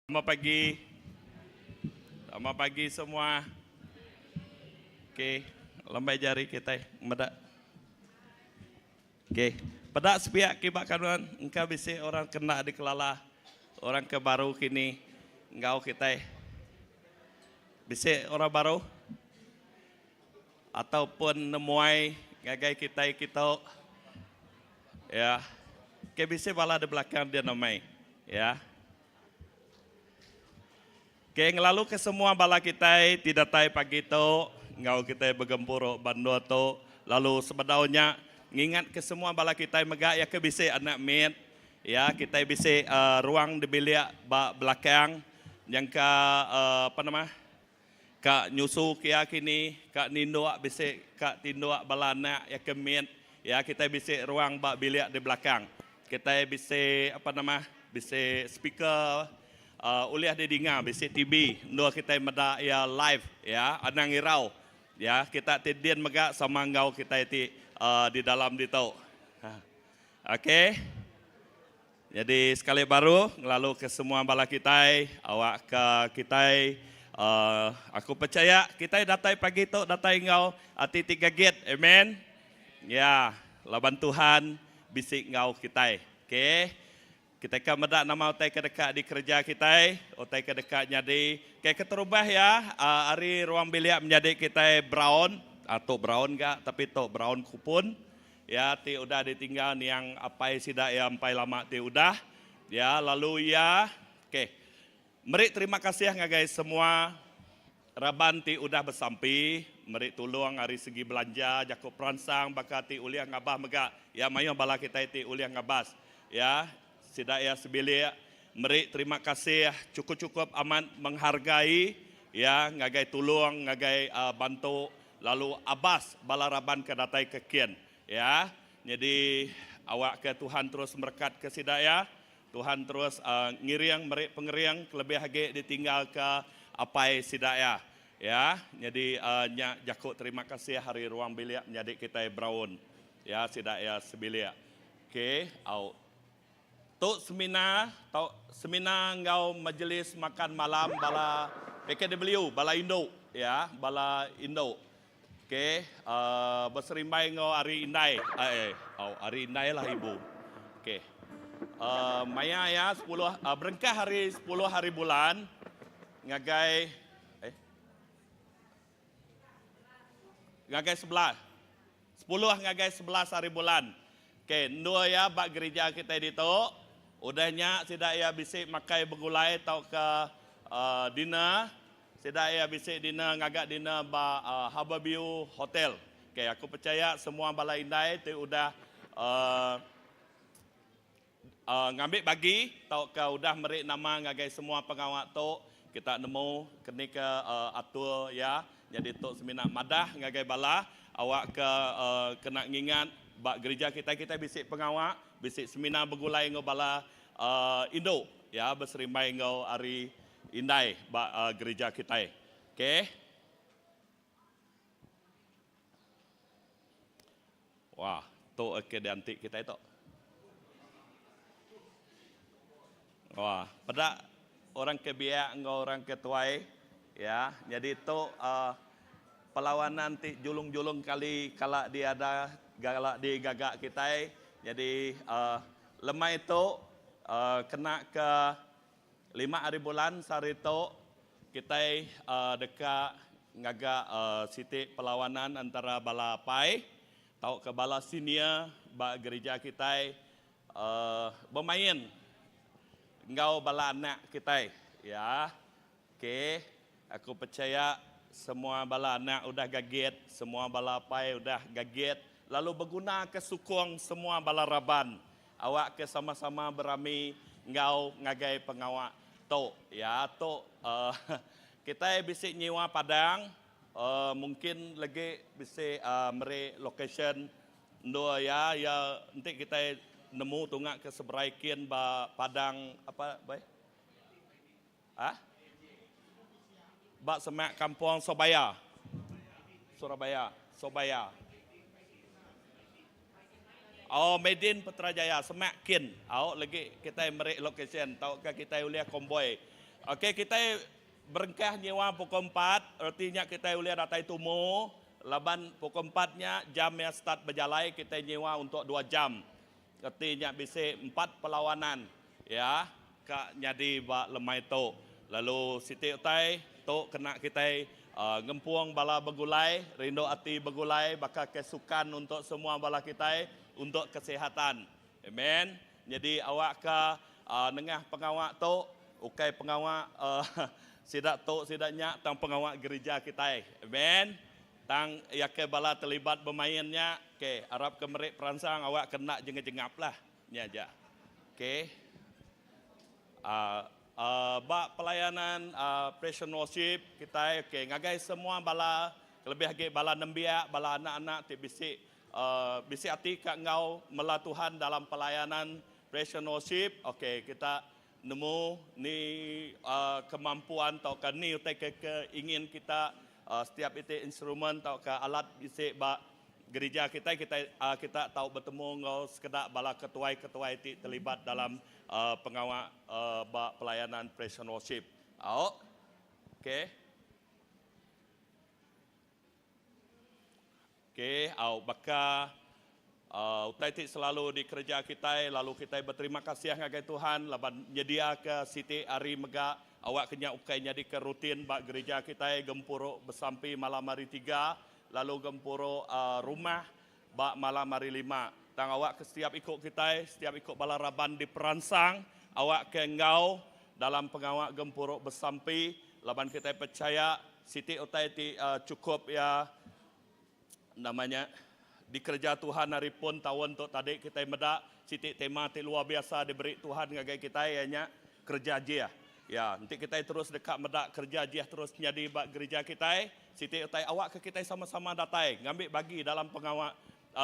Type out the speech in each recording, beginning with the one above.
Selamat pagi. Selamat pagi semua. Okey, lambai jari kitai meda. Okey, peda sepiak kiba kanan engka bisi orang ke enda dikelala, orang ke baru kini enggau kitai. Bisi orang baru ataupun nemuai ngagai kitai kitu. Ya. Okey, bisi bala di belakang dia nemai. Ya. Ke ngelalu ke semua bala kitai ti datai pagi tu enggau kitai begempuru ba endur tu lalu sebedau nya ngingat ke semua bala kitai mega iya ke bisi anak mit iya kitai bisi uhh ruang di bilik ba belakang nyangka uhh apa nama ka nyusu ke iya kini ka ninduk bisi ka tinduk bala anak iya ke mit iya kitai bisi ruang ba bilik di belakang. Kitai bisi apa nama bisi speaker uhh ulih didinga bisi TV endur kitai meda iya live iya anang irau iya kita ti din mega sama enggau kitai ti uhh di dalam ditu. Ok nyadi sekali baru ngelalu ke semua bala kitai awak ka kitai uhh aku pechaya kitai datai pagi tu datai enggau ati ti gagit amen. Ya laban Tuhan bisi enggau kitai. Ok. Kitai ka meda nama utai ke deka dikereja kitai, utai ke deka nyadi. Ok keterubah iya ari ruang bilik menyadi kitai Brown, tu Brown ga tapi tu Brown Kupun iya ti udah ditinggal niang apai sida iya empai lama ti udah. Ya lalu iya ok. Meri terima kasih ngagai semua raban ti udah besampi meri tulung ari segi belanja jaku peransang baka ti ulih ngabah mega iya mayuh bala kitai ti ulih ngabas iya sida iya sebilik meri terima kasih chukup-chukup amat menghargai iya ngagai tulung ngagai bantu lalu abas bala raban ke datai ke kin iya nyadi awakka Tuhan terus merekatka sida iya. Tuhan terus ngiring meri pengering kelebih agi ditinggalka apai sida iya. Ya, nyadi nya jaku terima kasih ari ruang bilik menyadi kitai Brown. Ya, sida iya sebilik. Okey, au. Tu seminar tau seminar enggau majlis makan malam bala PKW, bala indu, ya, bala indu. Okey, uhh beserimbai enggau hari indai eh au hari indai lah ibu. Okey. Uhh maya iya sepuluh uhh berengkah hari sepuluh hari bulan ngagai eh ngagai sebelas. Sepuluh ngagai 11 hari bulan. Okey, endur iya ba gerija kitai ditu. Udah nya sida iya bisi makai begulai tauka uhh dinner. Sida iya bisi dinner ngaga dinner ba Harbour View Hotel. Okay, aku pechaya semua bala indai ti udah uhh ngambi bagi tauka udah meri nama ngagai semua pengawa tu, kita nemu kenika atur iya. Nyadi tu semina madah ngagai bala awakka uhh kena ngingat ba gerija kitai kitai bisi pengawa, bisi seminar begulai enggau bala uhh indu iya beserimbai enggau hari Indai ba gerija kitai. Ok. Wah, tu ke dianti kitai tu. Wah, peda orang ke biak enggau orang ke tuai ya. Nyadi tu uh, perlawanan ti julung-julung kali kala diada kala digaga kitai. Nyadi uh, lemai tu uh, kena ke Lima hari bulan sehari tu, kitai deka ngaga siti perlawanan antara bala apai tauka bala senior ba gerija kitai bemain enggau bala anak kitai. Ya. Okey, aku pechaya semua bala anak udah gagit, semua bala apai udah gagit lalu begunaka sukung semua bala raban Awak ke sama-sama berami enggau ngagai pengawa tu. Ya tu uhh kitai bisi nyiwa padang uhh mungkin legi bisi uhh meri location endur iya iya enti kitai nemu tunga ke seberai kin ba padang apa bai uhh ba semak kampung Sobaya Surabaya Sobaya. Oh Medin Petra Jaya semak kin au legi kitai meri location tauka kitai ulih konvoi. Okey kitai berengkah nyewa pukul empat reti nya kitai ulih datai tumu laban pukul empat nya jam iya start bejalai kitai nyewa untuk dua jam. Reti nya bisi empat perlawanan ya ka nyadi ba lemai tu. Lalu siti utai tu kena kitai ngempung bala begulai rindu ati begulai baka ke sukan untuk semua bala kitai untuk kesihatan. Amen. Nyadi awakka nengah pengawa tu ukai pengawa sida tu sida nya tang pengawa gerija kitai. Amen. Tang iya ke bala terlibat bemain nya okay arap ke meri peransang awak ke enda jengap-jengap lah. Nya aja. Okay. Ba pelayanan praise and worship kitai okay ngagai semua bala kelebih agi bala nembiak bala anak-anak ti bisi Bisi ati ka enggau mela Tuhan dalam pelayanan praise and worship? Ok, kita nemu ni kemampuan tauka ni utai ke ke ingin kita setiap iti instrumen tauka alat bisi ba gerija kitai, kitai kita tau betemu enggau sekeda bala ketuai-ketuai ti terlibat dalam pengawa ba pelayanan praise and worship. Au. Ok. Ok, au baka utai ti selalu dikereja kitai lalu kitai beterima kasih ngagai Tuhan laban nyediaka siti hari mega awakka nya ukai nyadika rutin ba gerija kitai gempuru besampi malam hari tiga lalu gempuru rumah ba malam hari lima. Tang awakka setiap iku kitai, setiap iku bala raban diperansang awakka enggau dalam pengawa gempuru besampi laban kitai pechaya siti utai ti chukup iya Nama nya dikereja Tuhan ari pun taun tu tadi kitai meda siti tema ti luar biasa diberi Tuhan ngagai kitai iya nya kereja ajih. Ya, enti kitai terus deka meda kereja ajih terus nyadi ba gerija kitai, siti utai awakka kitai sama-sama datai ngambi bagi dalam pengawa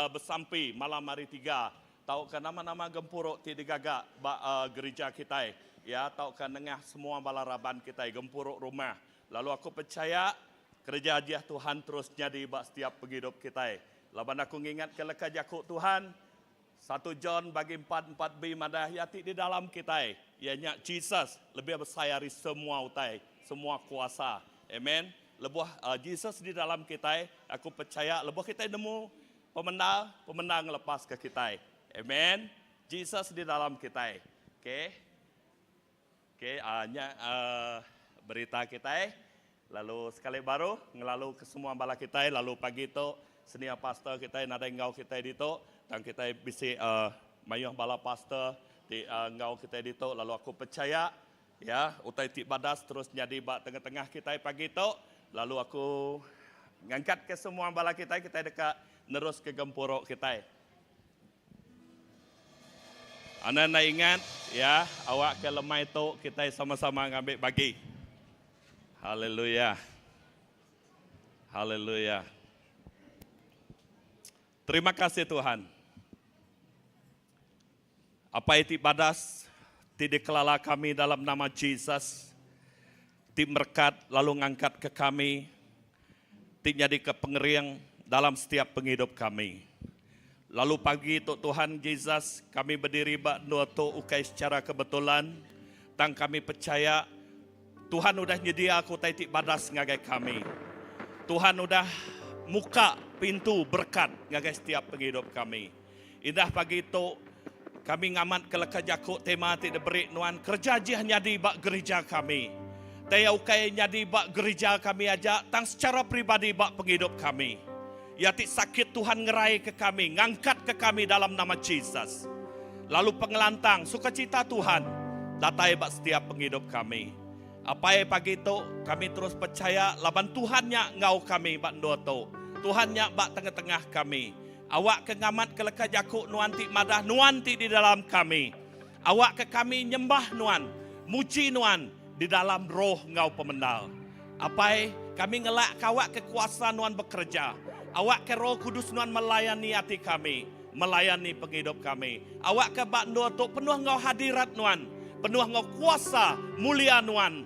besampi malam hari tiga tauka nama-nama gempuru ti digaga ba gerija kitai ya tauka nengah semua bala raban kitai gempuru rumah. Lalu aku pechaya Kereja ajih Tuhan terus nyadi ba setiap pengidup kitai. Laban aku ngingatka leka jaku Tuhan, satu John bagi empat empat B madah iya ti di dalam kitai, iya nya Jesus, lebih besai ari semua utai, semua kuasa. Amen. Lebuh Jesus di dalam kitai, aku pechaya lebuh kitai nemu pemendar, pemendar ngelepaska kitai. Amen. Jesus di dalam kitai. Okay. Okay, nya berita kitai. Lalu sekali baru ngelalu ke semua bala kitai lalu pagi tu senior pastor kitai nadai enggau kitai ditu tang kitai bisi mayuh bala pastor ti enggau kitai ditu lalu aku pechaya ya utai ti badas terus nyadi ba tengah-tengah kitai pagi tu lalu aku ngangkat ke semua bala kitai kitai deka nerus ke gempuru kitai. Anda enda ingat ya, awak ke lemai tu kitai sama-sama ngambi bagi. Haleluya. Haleluya. Terima kasih Tuhan. Apai ti badas ti dikelala kami dalam nama Jesus ti merekat lalu ngangkat ke kami ti nyadika pengering dalam setiap pengidup kami. Lalu pagi tu Tuhan Jesus, kami bediri ba endur tu ukai secara kebetulan, tang kami pechaya Tuhan udah nyediaka utai ti badas ngagai kami. Tuhan udah muka pintu berekat ngagai setiap pengidup kami. Indah pagi tu, kami ngamatka leka jaku tema ti diberi nuan kereja ajih nyadi ba gerija kami. Tei iya ukai nyadi ba gerija kami aja tang secara peribadi ba pengidup kami. Iya ti sakit Tuhan ngeraika kami, ngangkatka kami dalam nama Jesus. Lalu pengelantang, sukacita Tuhan datai ba setiap pengidup kami. Apai pagi tu kami terus pechaya laban Tuhan nya enggau kami ba endur tu. Tuhan nya ba tengah-tengah kami. Awakka ngamatka leka jaku Nuan ti madah Nuan ti di dalam kami. Awakka kami nyembah Nuan, muji Nuan di dalam roh enggau pemendar. Apai, kami ngelakka awakka kuasa Nuan bekereja. Awakka Roh Kudus Nuan melayani ati kami, melayani pengidup kami. Awakka ba endur tu penuh enggau hadirat Nuan, penuh enggau kuasa mulia Nuan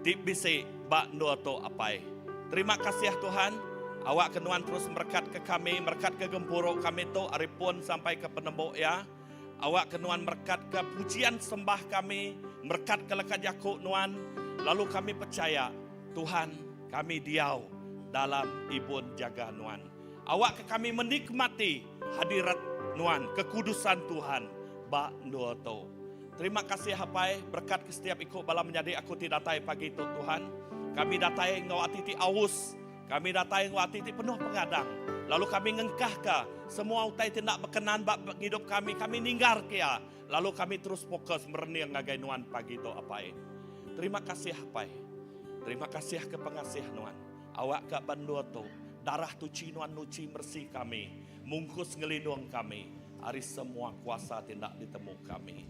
ti bisi ba endur tu, Apai. Terima kasih Tuhan, awakka Nuan terus merekatka kami, merekatka gempuru kami tu ari pun sampai ke penembu iya. Awakka Nuan merekatka pujian sembah kami, merekatka leka jaku Nuan. Lalu kami pechaya, Tuhan, kami diau dalam ibun jaga Nuan. Awakka kami menikmati hadirat Nuan, kekudusan Tuhan ba endur tu. Terima kasih Apai, berekat ke setiap iku bala menyadi aku ti datai pagi tu Tuhan. Kami datai enggau ati ti aus, kami datai enggau ati ti penuh pengadang. Lalu kami ngengkahka semua utai ti enda bekenan ba pengidup kami, kami ninggarka iya. Lalu kami terus fokus merening ngagai Nuan pagi tu Apai. Terima kasih Apai. Terima kasih ke pengasih Nuan. Awakka ba endur tu, darah tuchi Nuan nuchi meresi kami, mungkus ngelindung kami ari semua kuasa ti enda ditemu kami.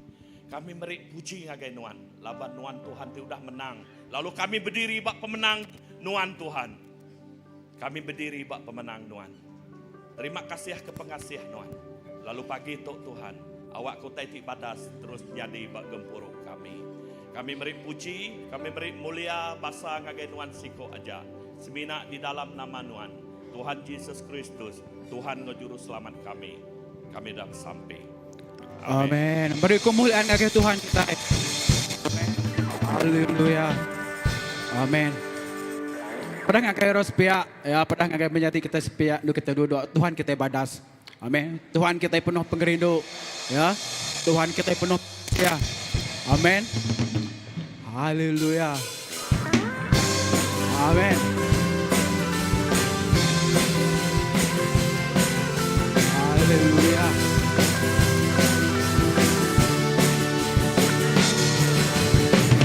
Kami meri puji ngagai Nuan laban Nuan Tuhan ti udah menang lalu kami bediri ba pemenang Nuan Tuhan. Kami bediri ba pemenang Nuan. Terima kasih ke pengasih Nuan. Lalu pagi tu Tuhan, awakka utai ti badas terus nyadi ba gempuru kami. Kami meri puji, kami meri mulia basa ngagai Nuan siko aja, semina di dalam nama Nuan, Tuhan Jesus Kristus, Tuhan enggau Juruselamat kami, kami dah besampi. Amen. Beri kemuliaan ngagai Tuhan kitai. Amen. Haleluya. Amen. Pedah ngagai orang sepiak, ya pedah ngagai menyadi kita sepiak endur kita duduk. Tuhan kitai badas. Amen. Tuhan kitai penuh pengerindu. Ya. Tuhan kitai penuh ya. Amen. Haleluya. Amen. Haleluya.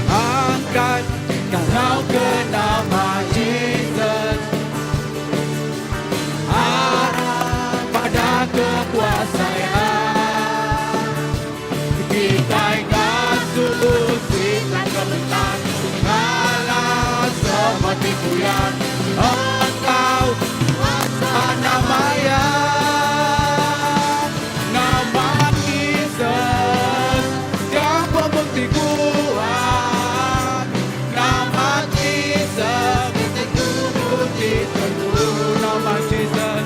Angkat kangau ke nama Jesus. Arap pada kekuasaan Kitai ngasuh sitan gemetar Ngalah semua tipu iya Enggau kuasa nama iya Nama Jesus Yang pembukti kuat Nama Jesus Bukti teguh Nama Jesus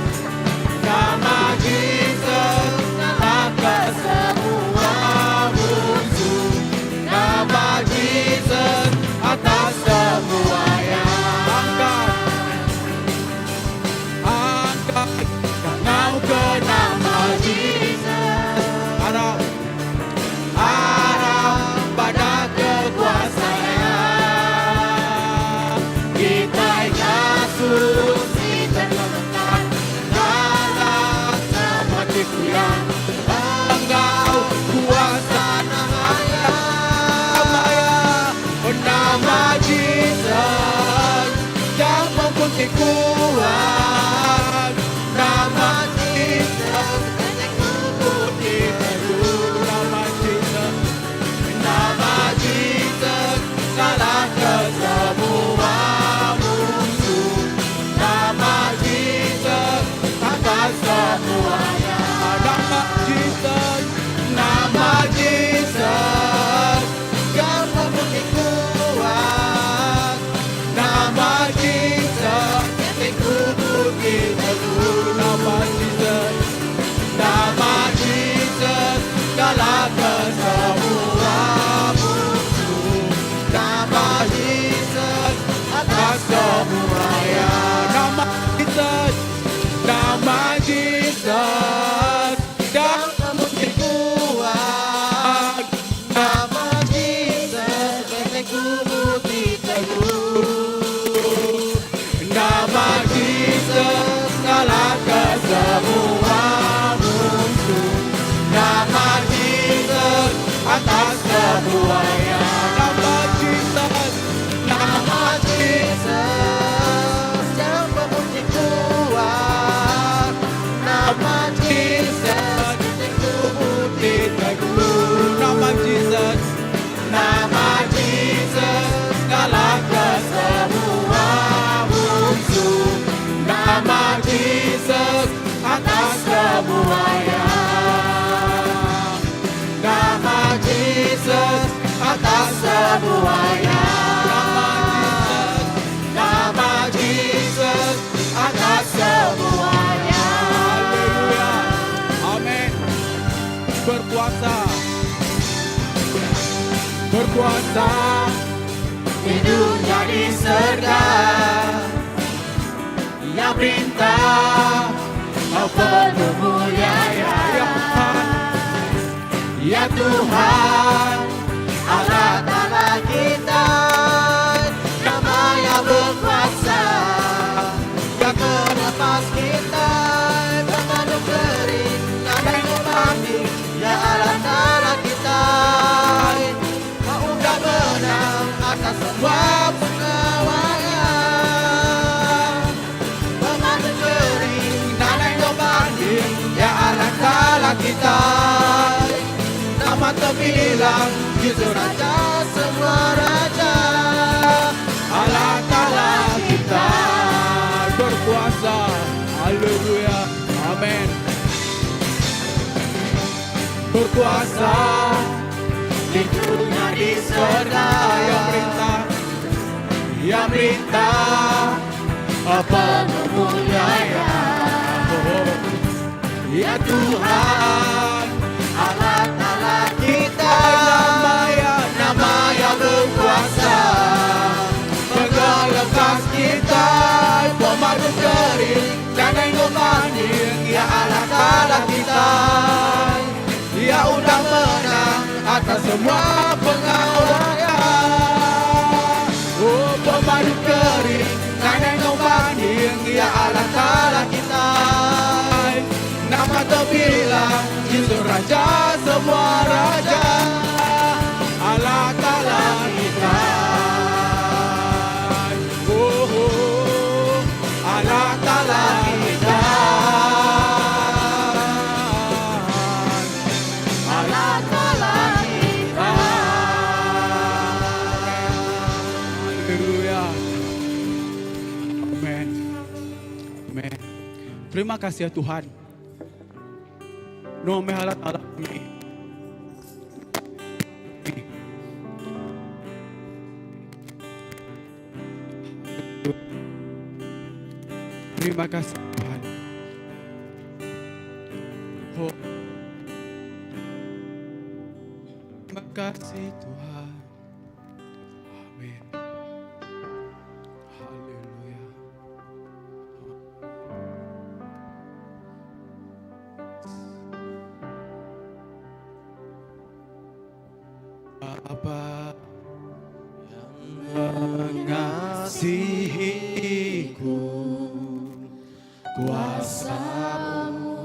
Nama Jesus Ngalahka semua musuh Nama Jesus Atas semua yang Angkat Angkat Kangau ke nama Jesus Arap Arap pada kekuasaan Kitai ngasuh sitan gemetar Ngalah semua tipu iya Enggau kuasa nama iya Nama Jesus Yang membukti kuat Nama Jesus Bukti teguh Nama Jesus Nama Jesus Kalahkan semua musuh Nama Jesus Atas semuanya Nama Jesus Nama Jesus Yang membukti kuat Nama Jesus Bukti teguh Nama Jesus Nama Jesus Kalahkan semua musuh Nama Jesus Atas semuanya Nama Jesus Nama Jesus Dan membukti kuat Nama Jesus Bukti teguh Nama Jesus Kalahkan semua musuh Nama Jesus Atas semuanya Nama Jesus Nama Jesus Yang membukti kuat Nama Jesus Bukti teguh Nama Jesus Nama Jesus Kalahkan semua musuh Nama Jesus Atas semuanya Nama Jesus Atas semuanya Nama Jesus Atas semuanya Haleluya Amin Berkuasa Berkuasa. dunya di serga Ya perintah Kau penuh mulia ya Ya Tuhan Allah Ta'ala kita Nama yang berkuasa Yang melepas kita Pemandu kering Nadai mati Ya Allah Ta'ala kita Kau udah menang atas semua pengawalnya Pemandu kering Nadai banding Ya Allah Ta'ala kita Nama terbilang Yesus Raja semua raja Allah Ta'ala kita Berkuasa. Haleluya. Amin. Berkuasa di dunia di surga Yang perintah Yang perintah apa mulia ya Ya Tuhan Allah Ta'ala kita Nama yang Nama yang berkuasa Pengelepas kita Pemandu kering Dan yang banding Ya Allah Ta'ala kita Ya udah menang Atas semua pengawalnya Oh pemandu kering Dan yang banding Ya Allah Ta'ala kita Nama terbilang Yesus Raja semua raja Allah Ta'ala kita Oh, oh, Allah Ta'ala kita Allah Ta'ala kita Haleluya. Amin. Amin. Terima kasih ya Tuhan. Nuan meh Allah Ta'ala kami. Terima kasih Tuhan. Oh. Terima kasih Tuhan. Amin. Haleluya. Bapa yang mengasihiku kuasamu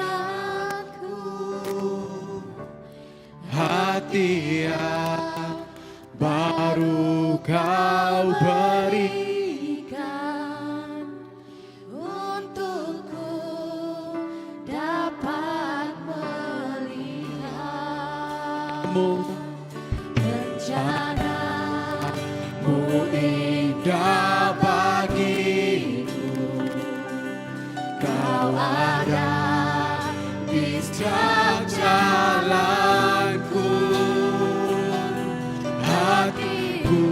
Memulihkanku hati yang baru kau beri berikan untukku dapat melihat mu rencanamu indah bagiku kau ada di setiap jalanku hatiku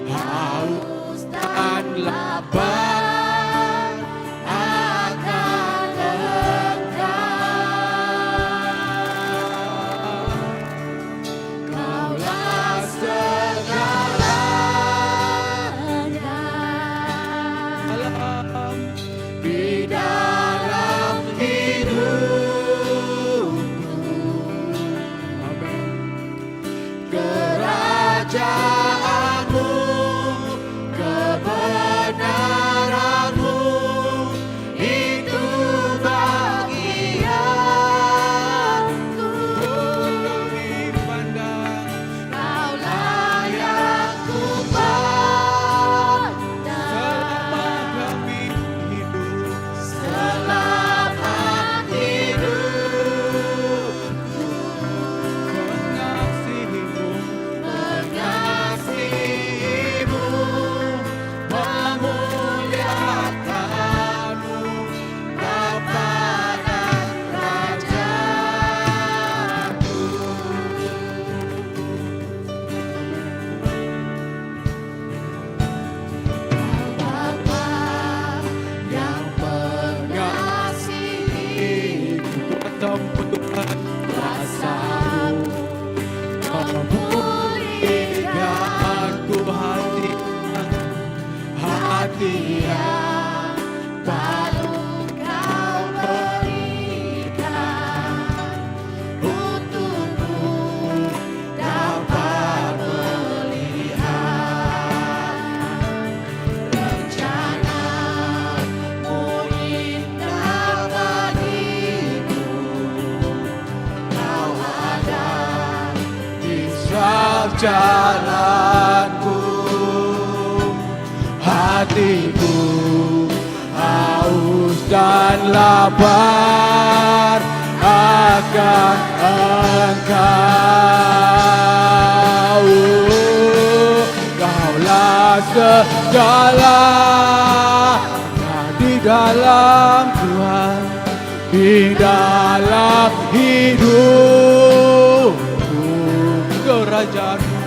haus haus dan dan lapar lapar akan Engkau. Kaulah segalanya dalam di dalam hidupku. Jalanku Hatiku haus dan lapar akan Engkau. Kaulah segalanya di dalam Tuhan, di dalam hidupku. Kerajaanmu,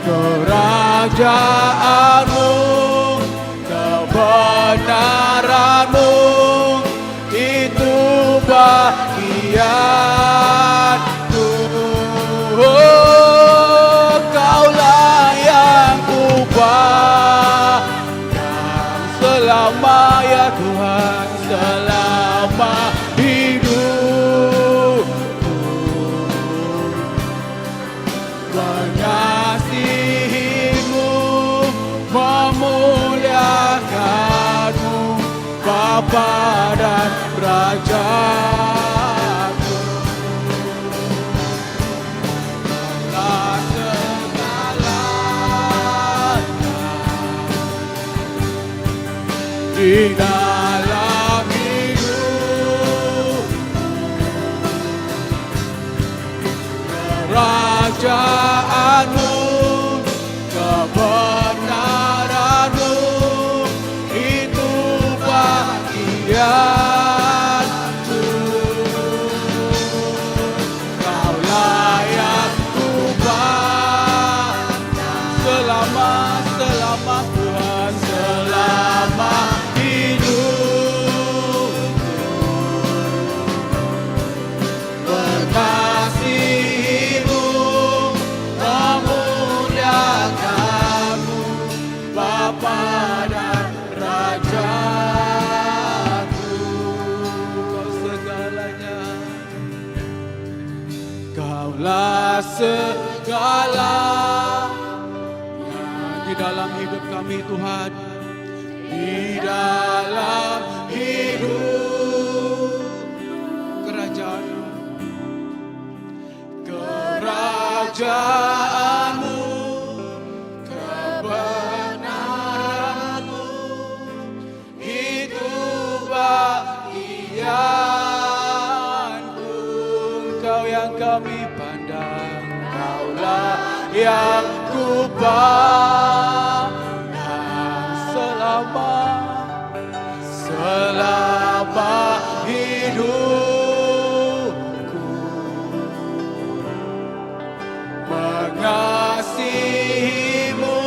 kerajaanmu, kebenaranmu itu bagianku. Oh, kaulah yang ku pandang selama ya Tuhan, selama hidupku. Mengasihimu, memuliakanmu, Bapa dan Rajaku. Kaulah segalanya di dalam hidup kerajaanmu, kebenaranmu itu bagianku. Kau layak ku pandang selama, selama Tuhan, selama hidupku. Mengasihimu, memuliakanmu, Bapa dan Rajaku. Kau segalanya, Kaulah segalanya di dalam hidup kami Tuhan, di dalam hidup kerajaanmu, kerajaanmu, kebenaranmu itu bagianku. Kau yang kami pandang, Kaulah yang ku pandang selama, selama hidupku. Mengasihimu,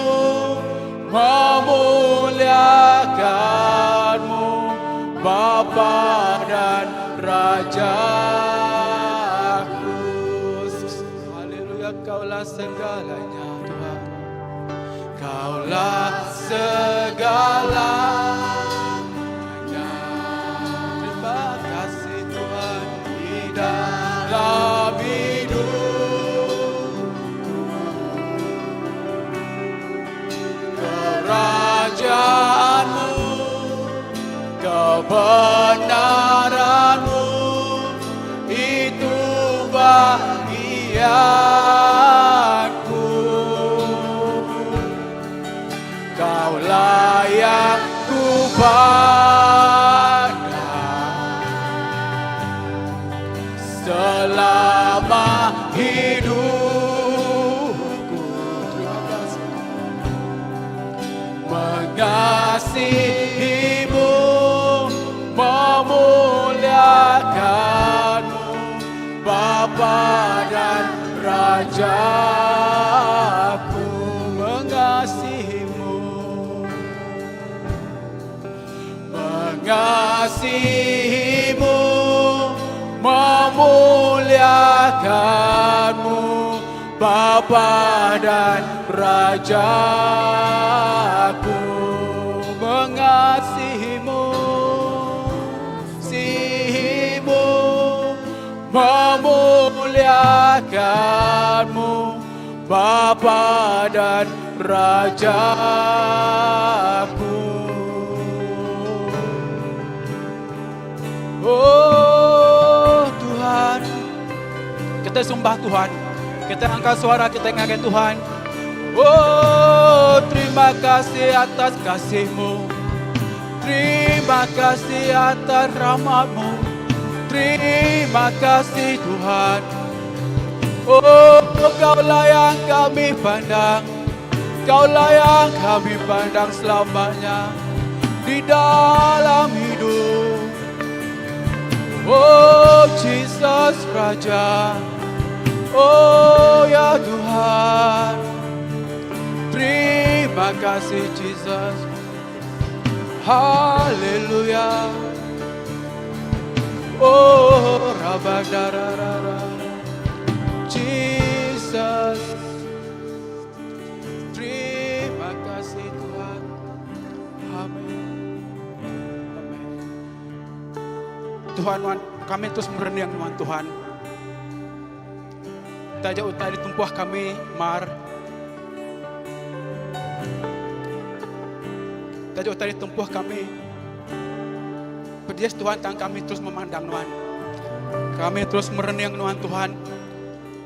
memuliakanmu, Bapa dan Rajaku. Haleluya, Kaulah segalanya Tuhan, Kaulah segalanya. Terima kasih Tuhan di dalam hidupku. Kerajaanmu, kebenaranmu itu bagianku. Kau layak ku pandang selama hidupku. Terima kasih. Mengasihimu, memuliakanmu, Bapa dan Rajaku. Mengasihimu, mengasihimu, memuliakanmu, Bapa dan Rajaku. Mengasihimu, sihimu, memuliakanmu, Bapa dan Rajaku. Oh Tuhan, kita sembah Tuhan. Kita angkat suara kita ngagai Tuhan. Oh, terima kasih atas kasihmu. Terima kasih atas rahmatmu. Terima kasih Tuhan. Oh, kaulah yang kami pandang. Kaulah yang kami pandang selamanya di dalam hidup. Oh, Jesus Raja. Oh, ya Tuhan. Terima kasih Jesus. Haleluya. Oh, rabadararara. Jesus. Terima kasih Tuhan. Amin. Amin. Tuhan, Tuhan, kami terus merenung Tuhan Tuhan. Taja utai ditempuh kami mar. Taja utai ditempuh kami. Pedis Tuhan tang kami terus memandang Tuhan. Kami terus merenung Tuhan Tuhan.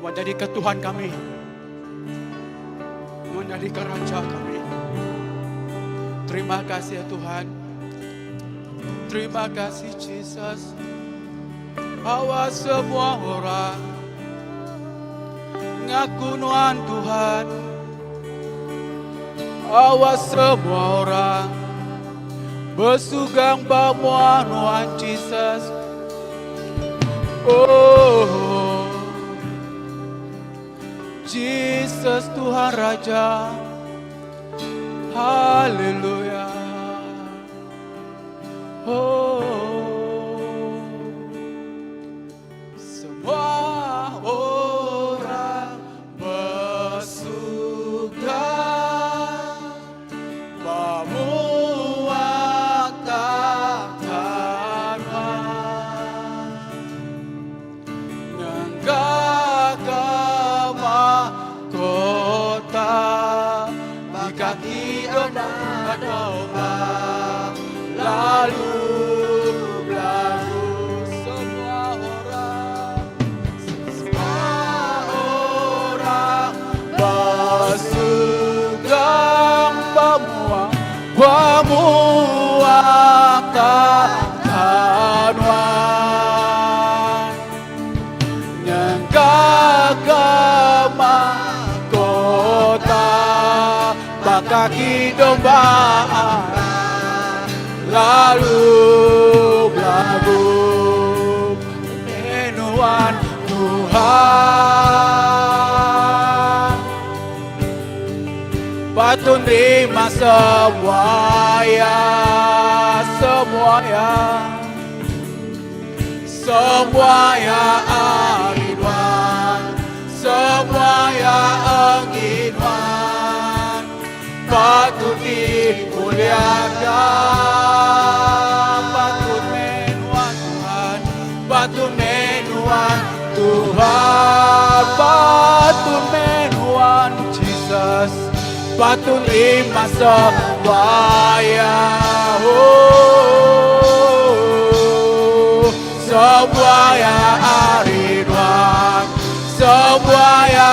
Menjadi ke Tuhan kami. Menjadi ke Raja kami. Terima kasih ya Tuhan. Terima kasih Jesus. Awas semua orang ngaku nuan Tuhan. Awas semua orang besugang ba nuan Jesus. Oh, Jesus Tuhan Raja. Haleluya. Oh, semua orang bersugang ba mua takhta Nuan Nyengga ke mahkota di kaki domba lalu belagu semua orang semua orang besugang ba mua ba mua takhta Nuan Nyengga ke mahkota ba kaki domba lalu belagu Nuan Tuhan Patut terima semua ya semua ya semua ya ari Nuan semua ya enggi Nuan patut dimuliakan patut meh Nuan Tuhan patut meh Nuan Tuhan patut meh Nuan Jesus patut terima semua ya oh, semua ya ari Nuan semua ya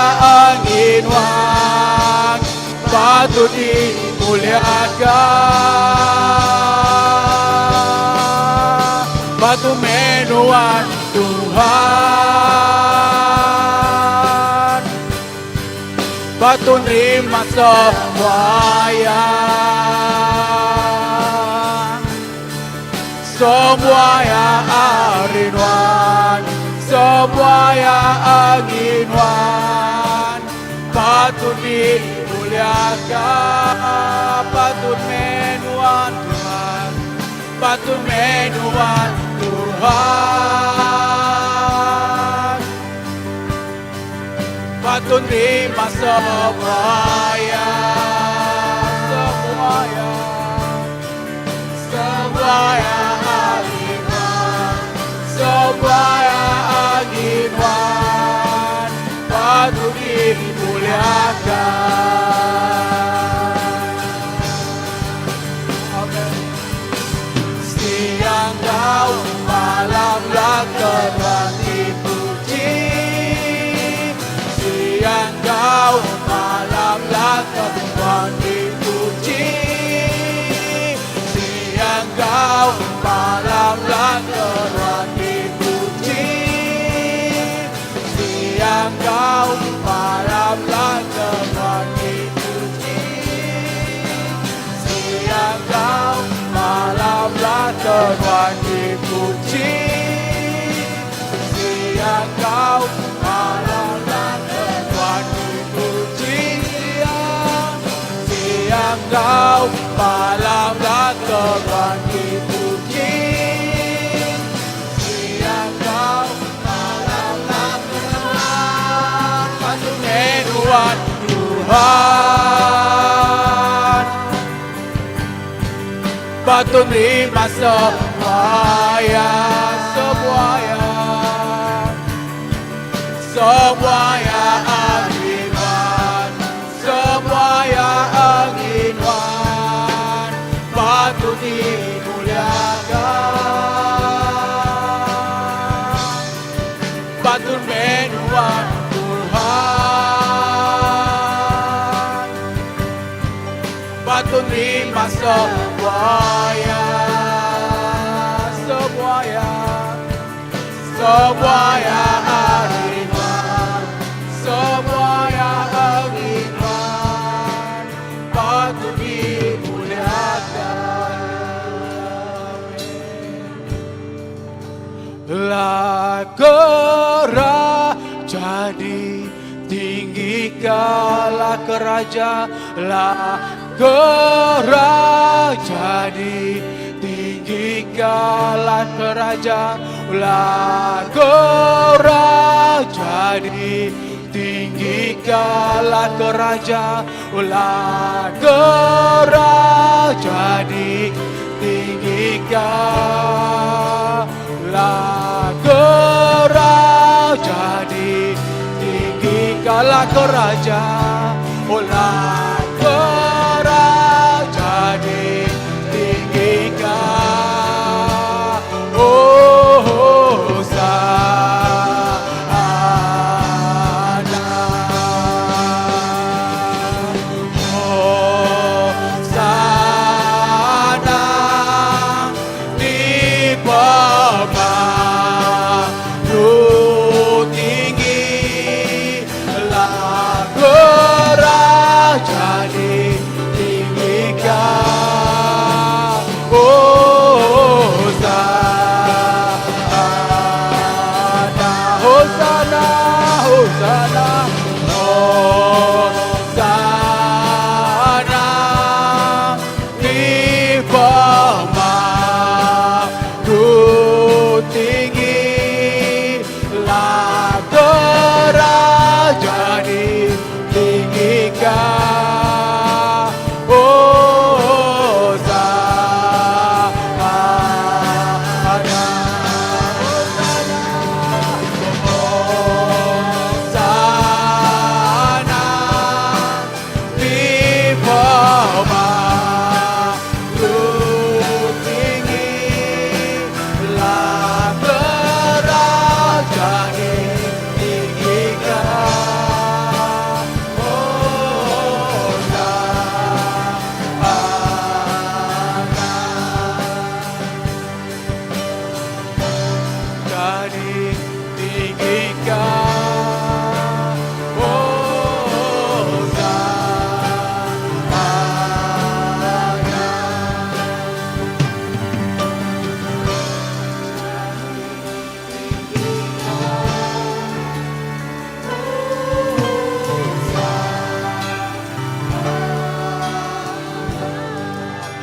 enggi Nuan patut dimuliakan patut meh Nuan Tuhan patut terima semua ya semua ya ari Nuan semua ya enggi Nuan patut dimuliakan patut meh Nuan Tuhan patut meh Nuan Tuhan patut terima semua ya semua ya semua ya ari Nuan semua ya enggi Nuan patut dimuliakan Amin. Siang kau malam lah Tuhan dipuji. Tuhan dipuji Siang kau malam Tuhan dipuji Siang Siang kau malam Tuhan dipuji Siang kau malam Tuhan Tuhan Tuhan Batu terima semuanya Semuanya Semuanya akibat Semuanya akibat Batu dimuliakan Batu menuan Tuhan Batu terima semuanya Semuanya Semuanya hariman Semuanya akibat Batu dimuliakan Lah jadi tinggikanlah keraja lah jadi tinggikanlah keraja lah jadi tinggikanlah keraja lah jadi tinggikan lah jadi tinggikanlah keraja oh lah jadi tinggikan oh Hosana Hosana di pemadu tinggi lah jadi tinggikan Hosana Hosana Hosana Hosana di pemadu tinggi lah jadi tinggikan Hosana Hosana di pemadu tinggi lah jadi tinggikan Hosana jadi tinggikan Hosana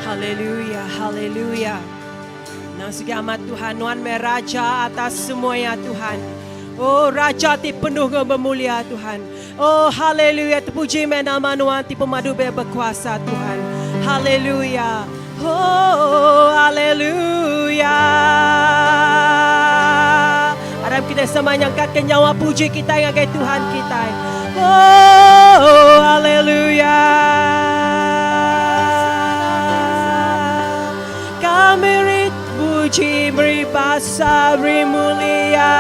Haleluya, haleluya. Nang sigi amat Tuhan, Nuan meh Raja atas semua ya Tuhan. Oh Raja ti penuh enggau bemulia Tuhan. Oh haleluya terpuji meh nama Nuan ti pemadu berkuasa Tuhan. Haleluya. Oh haleluya. Arap kita sama nyangkat ke nyawa puji kita ngagai Tuhan kita. Oh haleluya. Kami ri puji beri basa beri mulia.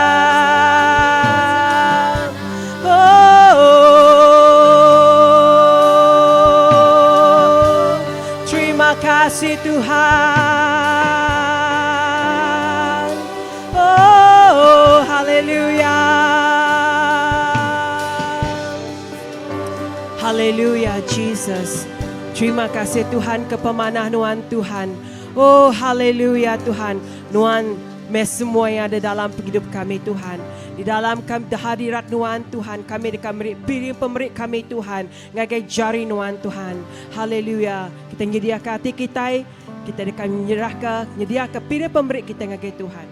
Oh, terima kasih Tuhan. Oh, haleluya. Haleluya Jesus. Terima kasih Tuhan ke pemanah nuan Tuhan. Oh haleluya Tuhan. Nuan meh semua yang ada dalam pengidup kami Tuhan. Di dalam hadirat Nuan Tuhan kami deka meri piring pemeri kami Tuhan ngagai jari Nuan Tuhan. Haleluya. Kita nyediaka ati kitai, kita deka nyerahka nyediaka piring pemeri kita ngagai Tuhan.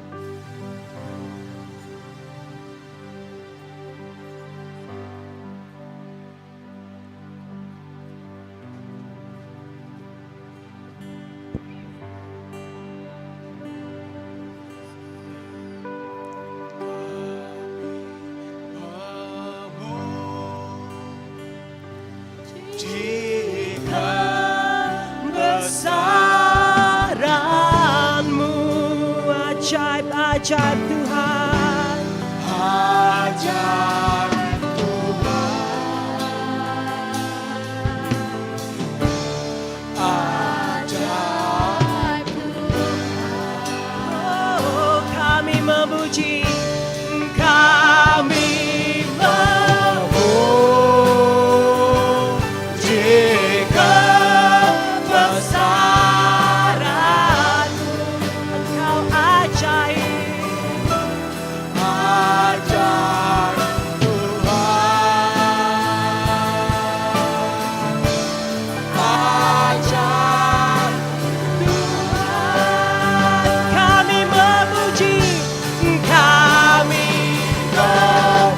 Kebesaranmu ajaib ajaib Tuhan Ajaib Tuhan Ajaib Oh kami memuji kami Memuji kebesaranmu Engkau ajaib Ajaib Tuhan Ajaib Tuhan kami memuji kami Memuji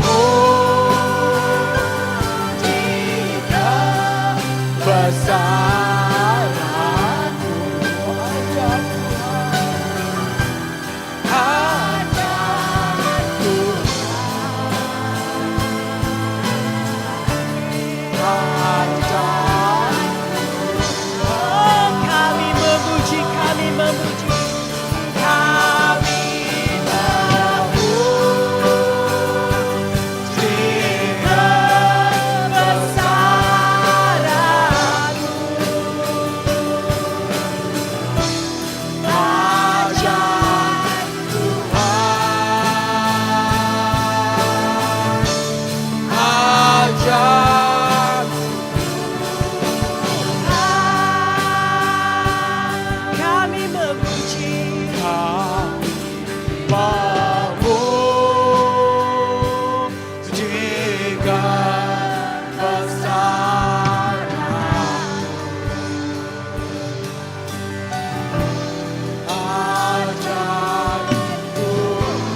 kebesaranmu Ajaib Tuhan Ajaib Tuhan Ajaib Oh kami memuji kami memuji kami Memuji kebesaranmu Ajaib Tuhan Ajaib Kami memuji Kami memuji kebesaran Ajaib Tuhan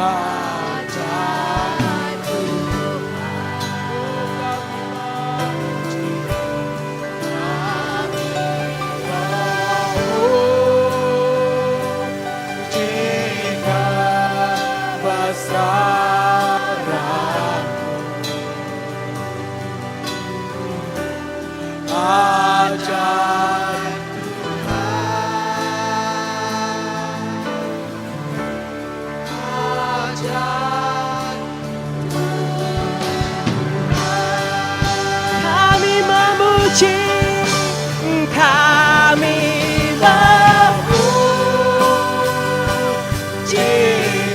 Ajaib Tuhan kami memuji kebesaran Ajaib Tuhan Ajaib Kami memuji kami memuji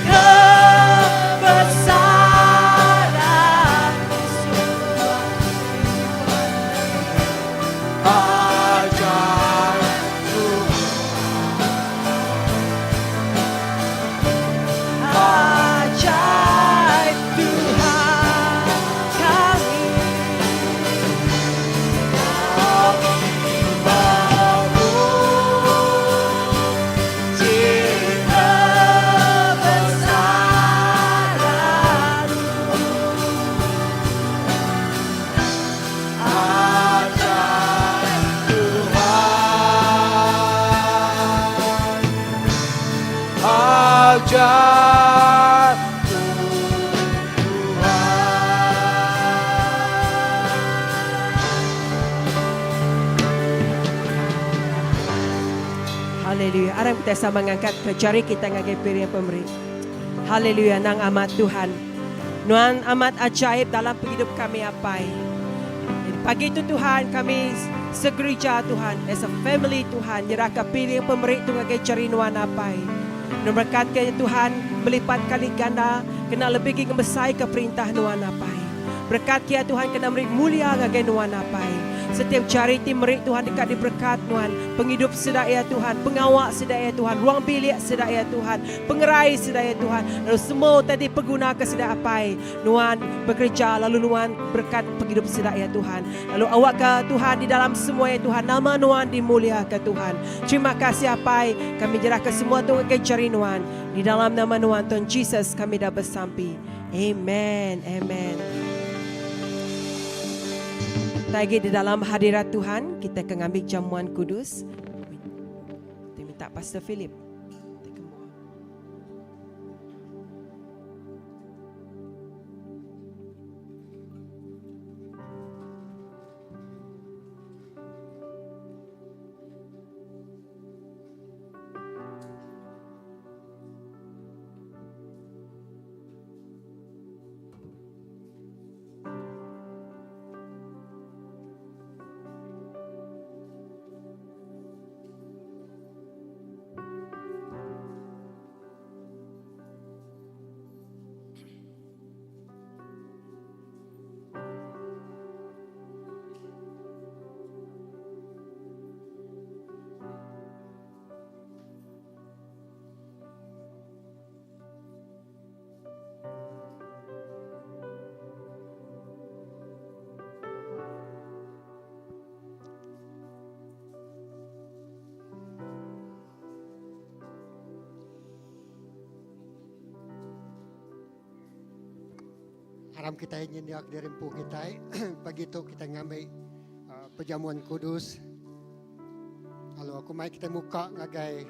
kebesaran Ajaib Tuhan Ajaib Tuhan kami Memuji kebesaran Ajaib Tuhan Ajaib Tuhan Haleluya. Aram kita sama ngangkat ke jari kita ngagai piring pemeri. Haleluya nang amat Tuhan. Nuan amat ajaib dalam penghidup kami apai. Jadi pagi itu Tuhan kami segereja Tuhan as a family Tuhan nyerahka piring pemeri tu ngagai jari nuan apai. Nuan berkat ke Tuhan melipat kali ganda kena lebih gi ngemesai ke perintah nuan apai. Berekat kia Tuhan kena meri mulia ngagai Nuan Apai. Setiap jari ti meri Tuhan deka diberekat Nuan. Pengidup sida iya Tuhan, pengawa sida iya Tuhan, ruang bilik sida iya Tuhan, pengerai sida iya Tuhan, lalu semua utai ti peguna ke sida Apai. Nuan bekereja lalu Nuan berekat pengidup sida iya Tuhan. Lalu awakka Tuhan di dalam semua iya Tuhan, nama Nuan dimuliaka Tuhan. Terima kasih Apai, kami nyerahka semua tu ngagai jari Nuan. Di dalam nama Nuan Tuhan Jesus kami dah besampi. Amen. Amen. Kita lagi di dalam hadirat Tuhan, kita akan ngambil jamuan kudus. Kita minta Pastor Philip. Aram kitai nyendiaka diri empu kitai pagi tu kitai ngambi uh, perjamuan kudus. Lalu aku mai kitai muka ngagai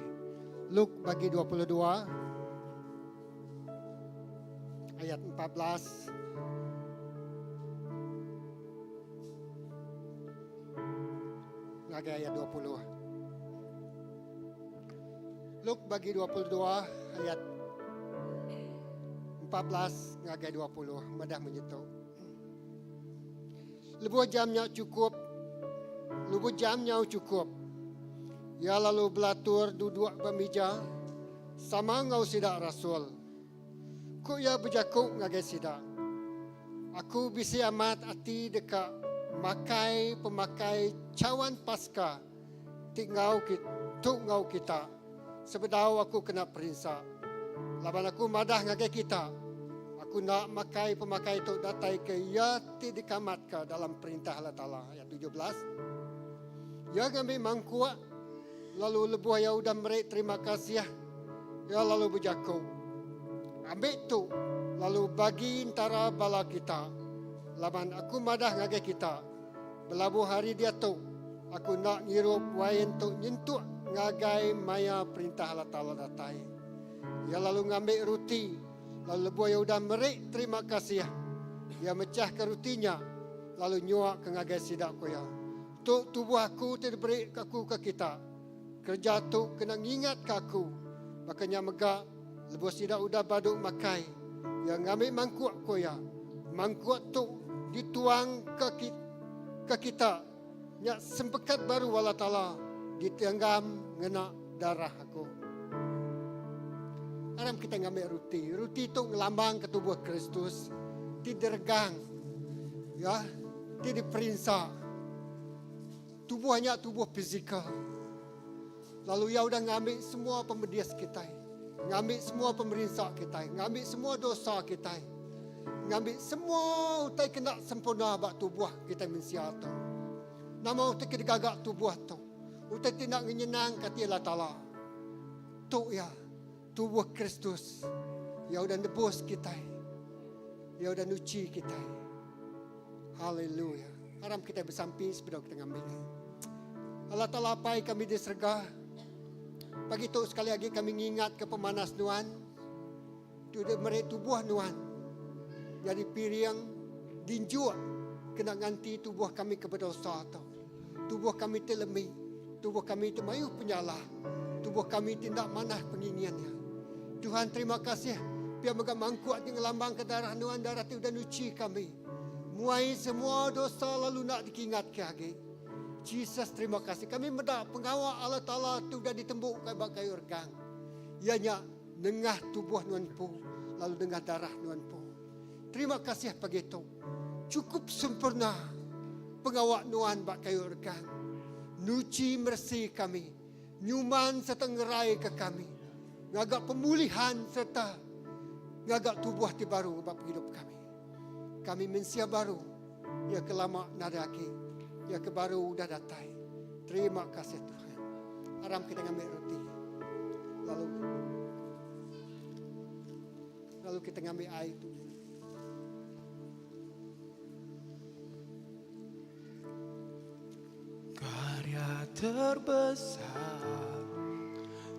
Luke bagi 22 ayat 14. Ngagai ayat 20. Luke bagi 22 ayat 14 ngagai 20 madah munyi tu. Lebuh jam nya chukup, lebuh jam nyau chukup, iya lalu belatur duduk ba mija sama enggau sida rasul. Ku iya bejaku ngagai sida, Aku bisi amat ati deka makai pemakai cawan Paska ti enggau tu enggau kita sebedau aku kena perinsa. Laban aku madah ngagai kita, aku enda makai pemakai tu datai ke iya ti dikamatka dalam Perintah Allah Taala. Ayat 17. Iya ngambi mangkuk, lalu lebuh iya udah meri terima kasih, iya lalu bejaku, Ambi tu, lalu bagi entara bala kita, laban aku madah ngagai kita, Belabuh hari diatu, aku enda ngirup wain tu nyentuk ngagai maya Perintah Allah Taala datai. Iya lalu ngambi ruti, lalu lebuh iya udah meri terima kasih, iya mechahka ruti nya lalu nyuaka ngagai sida ku iya, Tu tubuh aku ti diberi aku ke kita. Kereja tu kena ngingatka aku. Baka nya mega, lebuh sida udah badu makai, iya ngambi mangkuk, ku iya, Mangkuk tu dituang ke ke kita, nya sempekat baru Allah Taala ditenggam ngena darah aku. Aram kita ngambi ruti. Ruti tu ngelambangka tubuh Kristus ti diregang, ya, ti diperinsa. Tubuh nya tubuh fizikal. Lalu iya udah ngambi semua pemedis kitai, ngambi semua pemerinsa kitai, ngambi semua dosa kitai, ngambi semua utai ke enda sempurna ba tubuh kitai mensia tu. Nama utai ke digaga tubuh tu? Utai ti enda ngenyenangka ati Allah Taala. Tu iya, tubuh Kristus. Iya udah nebus kitai. Iya udah nuchi kitai. Haleluya. Aram kitai besampi sebedau kita ngambi. Allah Taala Apai kami di serega. Pagi tu sekali lagi kami ngingat ke pemanas Nuan. Tu udah meri tubuh Nuan. Jadi piring dinjuk kena nganti tubuh kami ke berdosa tu. Tubuh kami ti lemi, tubuh kami ti mayuh penyalah, tubuh kami ti enda manah penginginnya. Tuhan terima kasih pia mega mangkuk ti ngelambangka darah Nuan darah ti udah nuchi kami. Muai semua dosa lalu enda dikingatka agi. Jesus terima kasih kami meda pengawa Allah Taala ti udah ditembuka ba kayu regang. Iya nya nengah tubuh Nuan empu lalu nengah darah Nuan empu. Terima kasih pagi tu. Chukup sempurna pengawa Nuan ba kayu regang. Nuchi meresi kami, nyuman sereta ngeraika kami, ngaga pemulihan sereta ngaga tubuh ti baru ba pengidup kami. Kami mensia baru, iya ke lama nadai agi, iya ke baru udah datai. Terima kasih Tuhan. Aram kita ngambi roti lalu lalu kita ngambi ai tu. Karya terbesar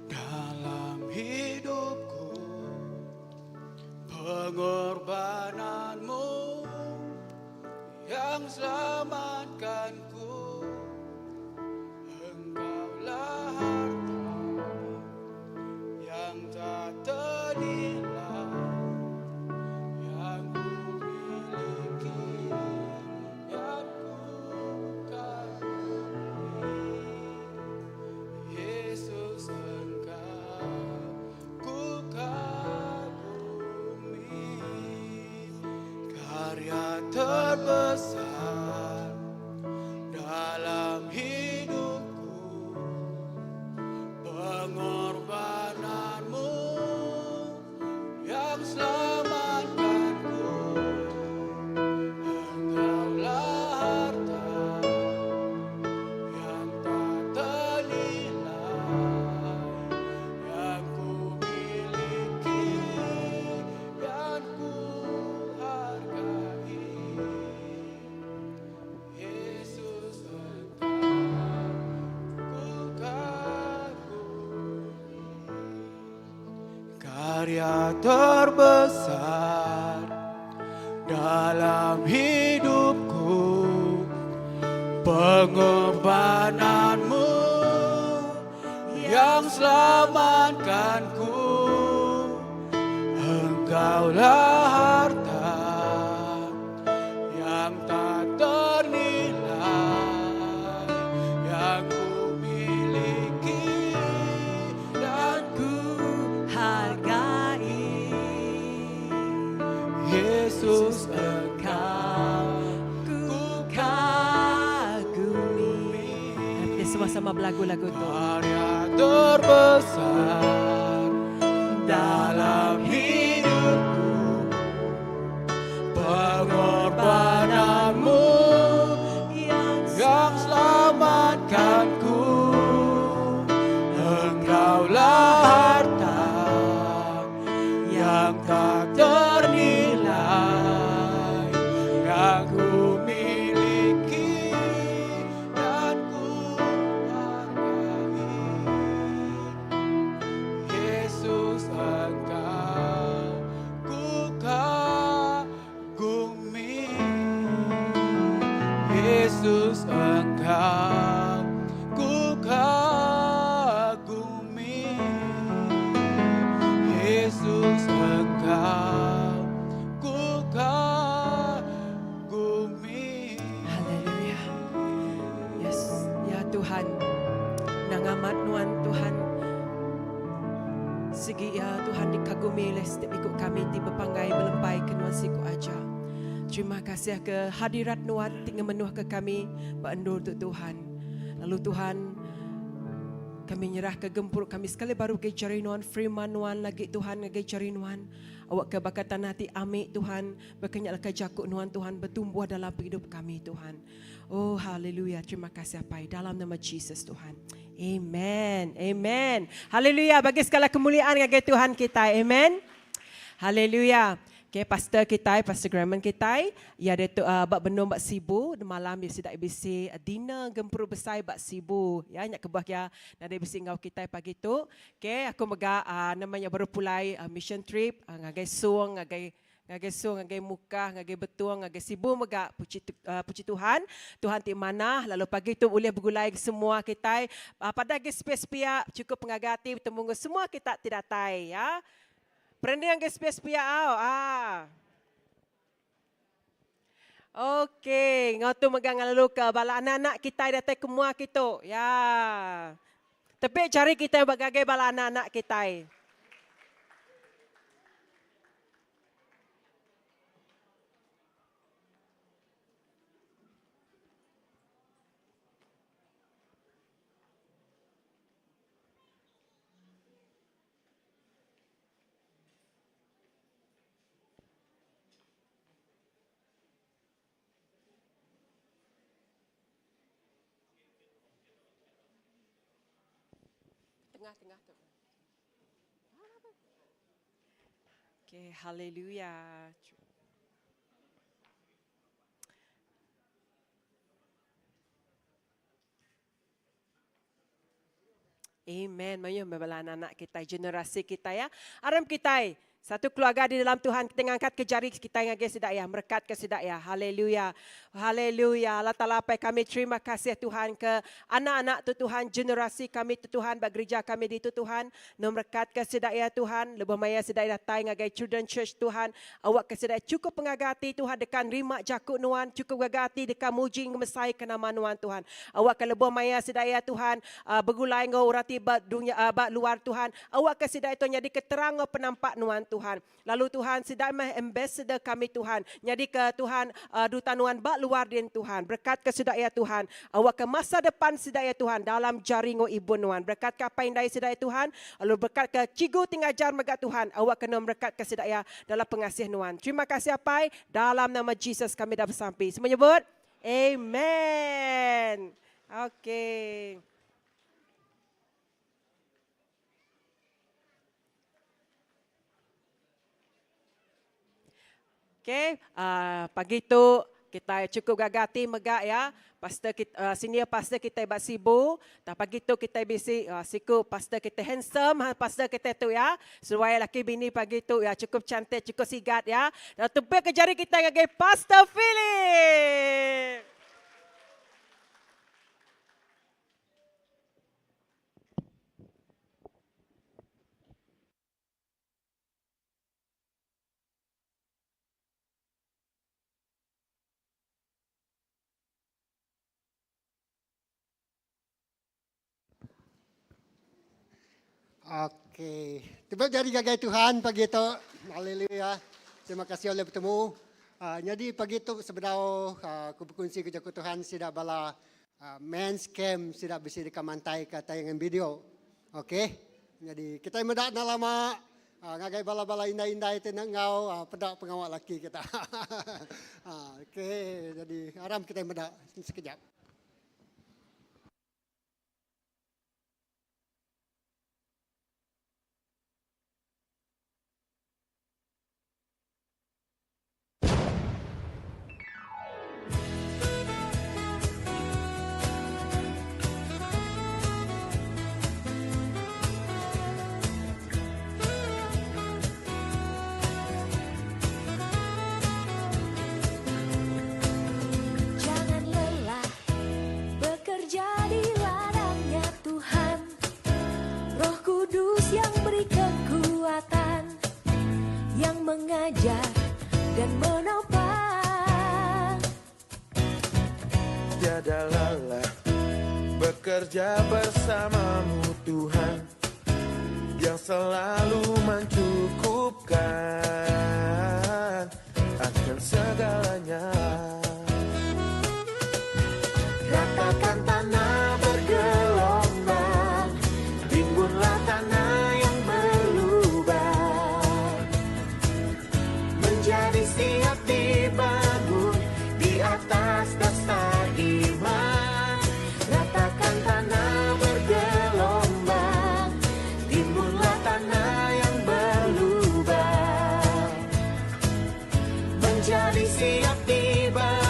dalam hidupku Pengorbananmu yang selamatkanku Engkaulah harta yang tak ternilai Yang ku miliki yang ku kagumi Yesus engkau ku kagumi Karya terbesar dalam hidupku Pengorbananmu yang selamatkanku Engkaulah harta yang tak ternilai Yang ku miliki dan ku hargai Yesus engkau ku kagumi Karya terbesar dalam hidupku Pengorbananmu yang selamatkanku Engkaulah harta yang tak ternilai Yang ku miliki dan ku hargai. Yesus engkau Ku kagumi. Kita sama-sama belagu lagu tu. Karya terbesar dalam hidupku Pengorbananmu Yang yang selamatkanku Engkaulah harta yang tak ternilai Yang ku miliki dan ku hargai Yesus engkau ku kagumi Yesus engkau ku kagumi Yesus engkau ku kagumi Haleluya. Yes, ya Tuhan. Nangamat nuan Tuhan. Sigi ya Tuhan dikagumi oleh setiap ikut kami ti bepanggai belempai ke nuan siku aja. Terima kasih ke hadirat nuan ti ngemenuh ke kami ba endur tu Tuhan. Lalu Tuhan kami nyerah ke gempuru kami sekali baru ke jari nuan firman nuan lagi Tuhan ngagai jari nuan. Awak ke baka tanah ti ami Tuhan bekenyal ke jaku nuan Tuhan bertumbuh dalam hidup kami Tuhan. Oh haleluya terima kasih Apai dalam nama Jesus Tuhan. Amen. Amen. Haleluya bagi segala kemuliaan ngagai Tuhan kita. Amen. Haleluya. Okay, pastor kita, pastor Graham kita, ya dia tu uh, bak benung bak Sibu malam dia sudah bisi dinner gempuru besar bak Sibu. Ya nyak kebuah ya nada bisi ngau kita pagi tu. Okay, aku mega uh, namanya baru pulai uh, mission trip uh, ngagai Suang, ngagai ngagai Suang, ngagai Mukah, ngagai Betuang, ngagai Sibu mega puji uh, puji Tuhan. Tuhan ti mana lalu pagi tu boleh bergulai semua kita. Uh, pada ge space pia cukup pengagati bertemu semua kita tidak tai ya. Perendiang ke space pia au. Ah. Okey, ngau tu megang lalu ke bala anak-anak kita datang ke mua kita. Ya. Tapi cari kita bagagai bala anak-anak kita. Tengah-tengah tu. Okay, hallelujah. Amen. Mayuh meh bala anak-anak kitai, generasi kitai ya. Aram kitai satu keluarga di dalam Tuhan kita ngangkat ke jari kitai ngagai sida ya, merekat ke sida ya. Haleluya. Haleluya. Allah Taala Apai kami terima kasih Tuhan ke anak-anak tu Tuhan, generasi kami tu Tuhan ba gereja kami ditu Tuhan. Nu merekat ke sida ya Tuhan, lebuh maya sida datai ngagai Children Church Tuhan, awak ke sida cukup pengaga ati Tuhan deka nerima jaku nuan, cukup gaga ati deka muji ngemesai ke nama nuan Tuhan. Awak ke lebuh maya sida ya Tuhan, Begulai enggau orang ti ba dunya ba luar Tuhan. Awakka sida itu nyadika terang enggau penampak Nuan Tuhan. Lalu Tuhan sida meh ambassador kami Tuhan. Nyadika Tuhan duta Nuan ba luar din Tuhan. Berekatka sida iya Tuhan. Awakka masa depan sida iya Tuhan dalam jari enggau ibun Nuan. Berekatka apai indai sida iya Tuhan. Lalu berekatka cikgu ti ngajar mega Tuhan. Awakka Nuan merekatka sida iya dalam pengasih Nuan. Terima kasih Apai. Dalam nama Jesus kami dah besampi. Semua nyebut Amen. Okey. Okey, uh, pagi tu kita cukup gaga ati mega ya. Pastor kita, uh, senior pastor kita ba Sibu. Tak pagi tu kita bisi uh, siku pastor kita handsome, ha, pastor kita tu ya. Seduai laki bini pagi tu ya cukup cantik, cukup sigat ya. Dan tepuk ke jari kita ngagai Pastor Philip. Okey. Terima jari gagai Tuhan pagi tu. Haleluya. Terima kasih oleh bertemu. Uh, jadi pagi tu sebedau uh, aku berkongsi ke jaku Tuhan sida bala uh, men's camp sida bisi deka mantai ke tayangan video. Okey. Jadi kita meda enda lama uh, ngagai bala-bala indai-indai ti enda enggau uh, peda pengawa laki kita. uh, Okey, jadi aram kita meda sekejap. Jangan lelah bekerja di ladangnya Tuhan Roh Kudus yang beri kekuatan Yang mengajar dan menopang Tiada lelah bekerja bersamamu Tuhan Yang selalu mencukupkan akan segalanya. Ratakan tanah bergelombang, timbunlah tanah yang berlubang, menjadi siap dibangun di atas dasar iman. Ratakan tanah bergelombang, timbunlah tanah yang berlubang, menjadi siap dibangun.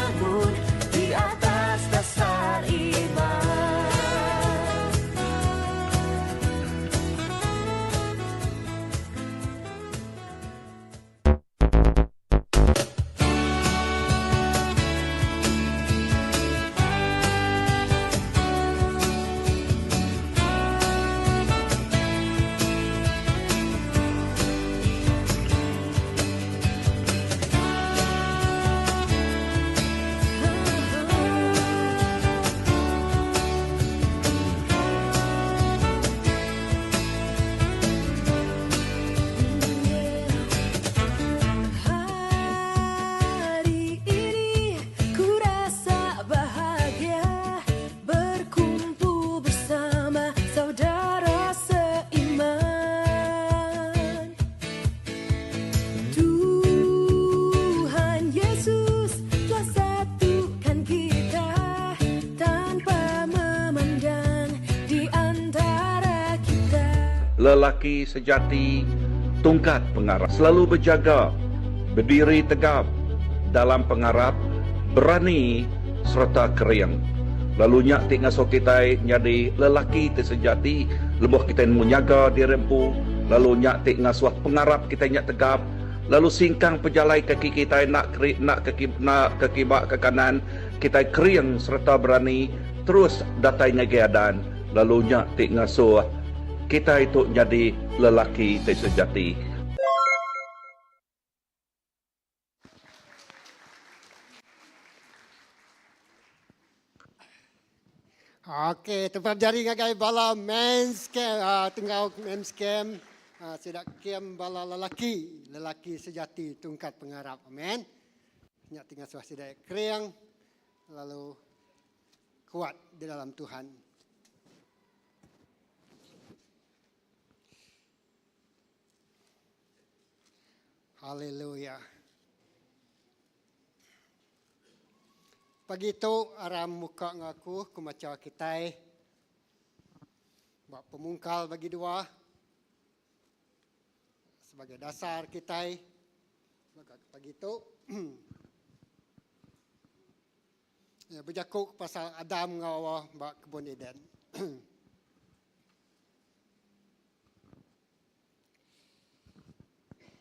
Lelaki sejati tungkat pengarap selalu bejaga, bediri tegap dalam pengarap, berani sereta kering. Lalu nya ti ngasuh kitai nyadi lelaki ti sejati lebuh kitai nemu nyaga diri empu lalu nya ti ngasuh pengarap kitai nya tegap lalu singkang pejalai kaki kitai enda keri enda ke enda ke kiba ke kanan kitai kering sereta berani terus datai ngagai adan. Lalu nya ti ngasuh kitai tu nyadi lelaki ti sejati. Okey, tempap jari ngagai bala men's camp, uh, tenggau men's camp, uh, sida camp bala lelaki, lelaki sejati tungkat pengarap. Amen. Nya ti ngasuh sida kering lalu kuat di dalam Tuhan. Haleluya. Pagi tu aram muka ngaku ku macha kitai ba pemungkal bagi dua sebagai dasar kitai pagi tu. Iya bejaku pasal Adam enggau Hawa ba kebun Eden.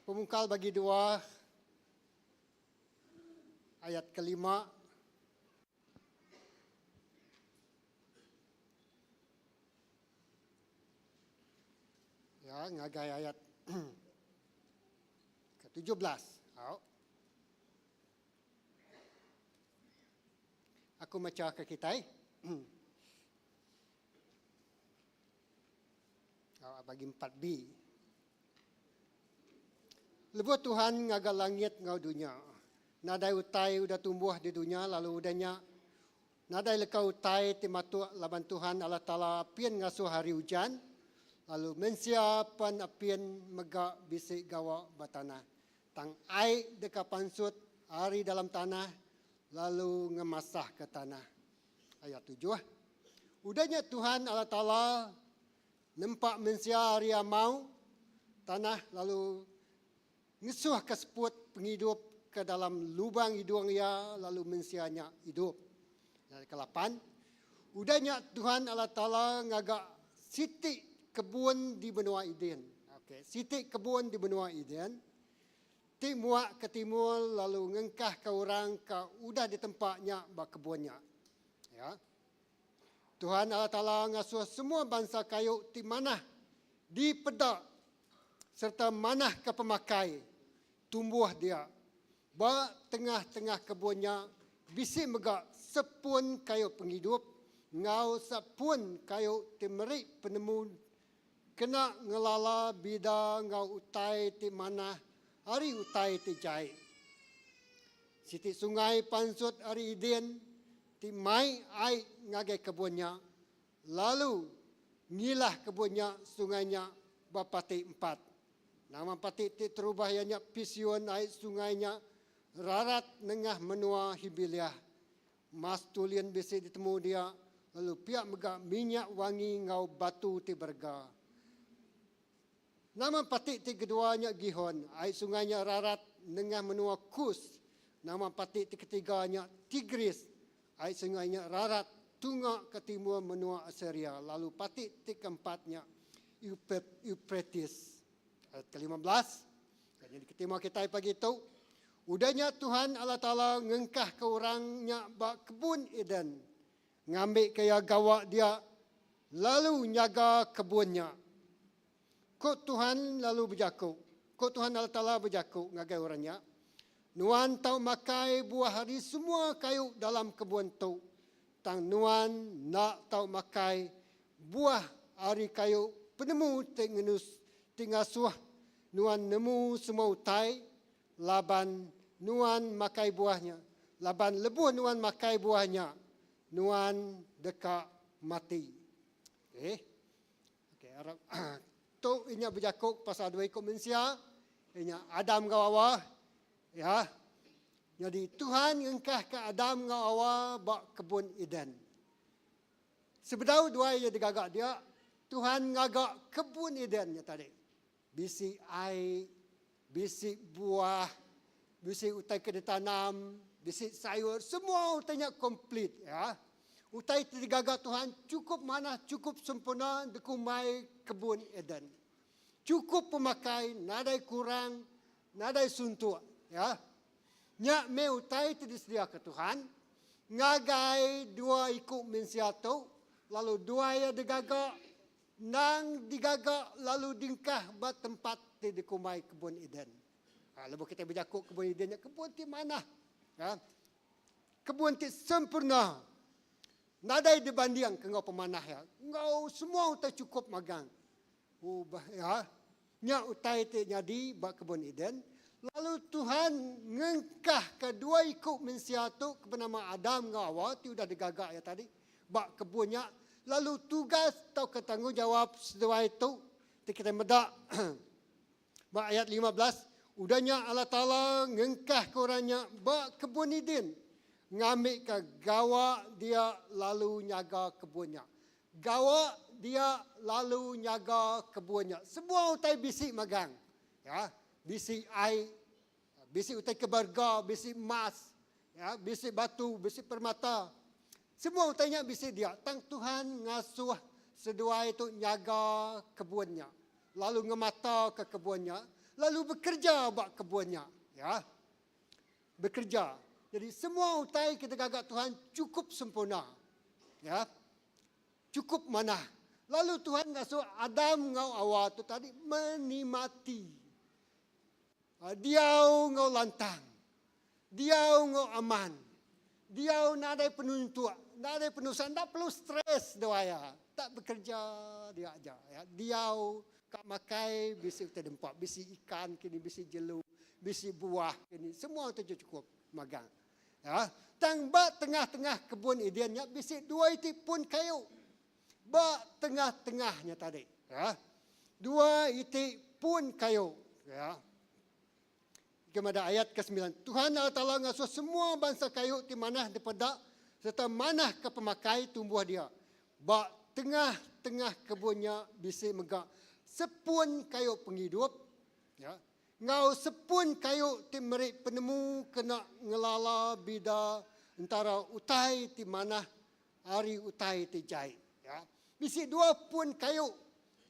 Pemungkal bagi dua ayat kelima ya ngagai ayat ke-17. Au. Aku macha ke kitai. Bagi 4B. Lebuh Tuhan ngaga langit enggau dunya, nadai utai udah tumbuh di dunya lalu udah nya nadai leka utai ti matuk laban Tuhan Allah Taala apin ngasuh hari ujan lalu mensia pen apin mega bisi gawa ba tanah. Tang ai deka pansut ari dalam tanah lalu ngemasahka tanah. Ayat tujuh. Udah nya Tuhan Allah Taala nempa mensia ari amau tanah lalu ngesuhka seput pengidup ke dalam lubang idung iya lalu mensia nya idup. Ayat kelapan. Udah nya Tuhan Allah Taala ngaga siti kebun di menua Eden. Okey, siti kebun di menua Eden ti muak ke timur lalu ngengkahka orang ke udah ditempa nya ba kebun nya. Ya. Tuhan Allah Taala ngasuh semua bansa kayu ti manah dipeda sereta manah ke pemakai tumbuh dia. Ba tengah-tengah kebun nya bisi mega sepun kayu pengidup enggau sepun kayu ti meri penemu kena ngelala bida enggau utai ti manah ari utai ti jai. Siti sungai pansut ari Eden ti mai ai ngagai kebun nya, lalu ngilah kebun nya sungai nya ba pati empat. Nama pati ti terubah iya nya Pision ai sungai nya rarat nengah menua Hibiliah. Mas tulin bisi ditemu dia lalu pia mega minyak wangi enggau batu ti berega. Nama pati ti kedua nya Gihon ai sungai nya rarat nengah menua Kus. Nama pati ti ketiga nya Tigris ai sungai nya rarat tunga ke timur menua Asiria lalu pati ti keempat nya Euphrates. Ayat ke-15, Ka nyadi ke tema kitai pagi tu, Udah nya Tuhan Allah Taala ngengkahka orang nya ba kebun Eden, ngambika iya gawa dia lalu nyaga kebun nya. Ku Tuhan lalu bejaku, ku Tuhan Allah Taala bejaku ngagai orang nya, Nuan tau makai buah ari semua kayu dalam kebun tu, tang nuan enda tau makai buah ari kayu penemu ti ngenus ti ngasuh nuan nemu semua utai, laban nuan makai buah nya, laban lebuh nuan makai buah nya, nuan deka mati. Okey. Okey, arap tu inya bejaku pasal dua iku mensia, inya Adam enggau Hawa. Ya. Nyadi Tuhan ngengkahka Adam enggau Hawa ba kebun Eden. Sebedau duai iya digaga dia, Tuhan ngaga kebun Eden nya tadi. Bisi ai, bisi buah, bisi utai ke ditanam, bisi sayur, semua utai nya komplit ya. Utai ti digaga Tuhan chukup manah, chukup sempurna dikumbai kebun Eden. Chukup pemakai, nadai kurang, nadai suntuk ya. Nya meh utai ti disediaka Tuhan ngagai dua iku mensia tu, lalu dua iya digaga endang digaga lalu dingkah ba tempat ti dikumbai Kebun Eden. Ha, lebuh kitai bejaku Kebun Eden nya kebun ti manah. Ha, kebun ti sempurna. Nadai dibanding ke enggau pemanah iya. Enggau semua utai chukup magang. Ubah iya. Nya utai ti nyadi ba Kebun Eden, lalu Tuhan ngengkahka dua iku mensia tu ke benama Adam enggau Awa ti udah digaga Iya tadi ba kebun nya, lalu tugas tauka tanggungjawap seduai tu ti kitai meda ba ayat 15, Udah nya Allah Taala ngengkahka orang nya ba Kebun Eden ngambika gawa dia lalu nyaga kebun nya. Gawa dia lalu nyaga kebun nya. Semua utai bisi magang. Ya, bisi ai, bisi utai ke berega, bisi emas, ya, bisi batu, bisi permata. Semua utai nya bisi dia. Tang Tuhan ngasuh seduai tu nyaga kebun nya. Lalu ngemataka kebun nya, lalu bekereja ba kebun nya. Ya. Bekereja. Jadi semua utai ke digaga Tuhan chukup sempurna. Ya. Chukup manah. Lalu Tuhan ngasuh Adam enggau Awa tu tadi menikmati. Ha, diau enggau lantang. Diau enggau aman. Diau nadai penuntuk, nadai penusah, enda perlu stres seduai iya. Tak bekerja dia aja. Ya. Diau ka makai bisi utai dempa, bisi ikan kini, bisi jelu, bisi buah kini, semua utai chukup magang. Ya. Tang ba tengah-tengah kebun Eden nya bisi dua iti pun kayu. Ba tengah-tengah nya tadi. Ya. Dua iti pun kayu. Ya. Ke meda ayat kesembilan. Tuhan Allah Taala ngasuh semua bansa kayu ti manah dipeda sereta manah ke pemakai tumbuh dia. Ba tengah-tengah kebun nya bisi mega sepun kayu pengidup. Ya. Enggau sepun kayu ti meri penemu kena ngelala bida entara utai ti manah ari utai ti jai. Ya. Bisi dua pun kayu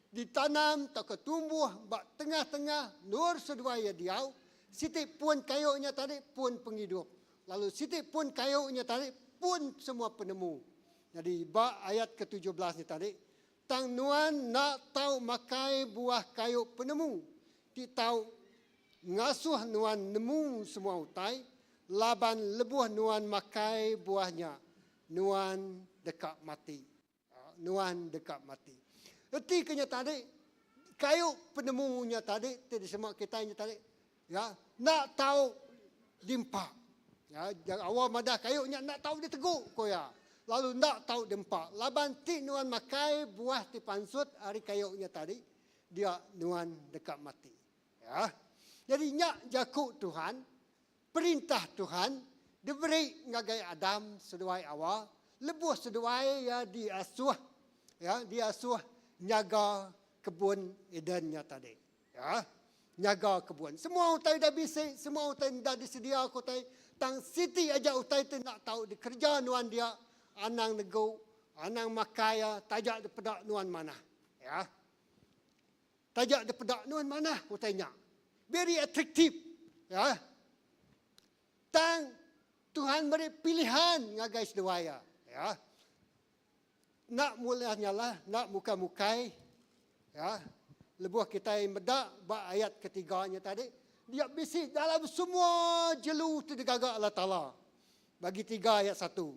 ditanam tauka tumbuh ba tengah-tengah endur seduai iya diau. Siti pun kayu nya tadi pun pengidup. Lalu siti pun kayu nya tadi pun semua penemu. Nyadi ba ayat ke 17 nya tadi, Tang nuan enda tau makai buah kayu penemu ti tau ngasuh nuan nemu semua utai, laban lebuh nuan makai buah nya, nuan deka mati. Nuan deka mati. Reti ke nya tadi, kayu penemu nya tadi ti disema kitai nya tadi, ya, enda tau diempa. Ya, awal madah kayu nya enda tau ditegu, ku iya. Lalu enda tau diempa. Laban ti nuan makai buah ti pansut ari kayu nya tadi, dia nuan deka mati. Ya. Jadi nya jaku Tuhan, perintah Tuhan diberi ngagai Adam seduai Awa lebuh seduai iya diasuh ya diasuh nyaga kebun Eden nya tadi. Ya. Nyaga kebun. Semua utai udah bisi, semua utai enda disedia ke utai. Tang siti aja utai ti enda tau dikereja nuan dia, anang negu, anang makai iya taja dipeda nuan manah. Ya. Taja dipeda nuan manah utai nya. Very attractive. Ya. Tang Tuhan meri pilihan ngagai seduai iya. Ya. Enda mulah nyalah, enda mukai-mukai. Ya. Lebuh kitai meda ba ayat ketiga nya tadi, dia bisi dalam semua jelu ti digaga Allah Taala. Bagi tiga ayat satu.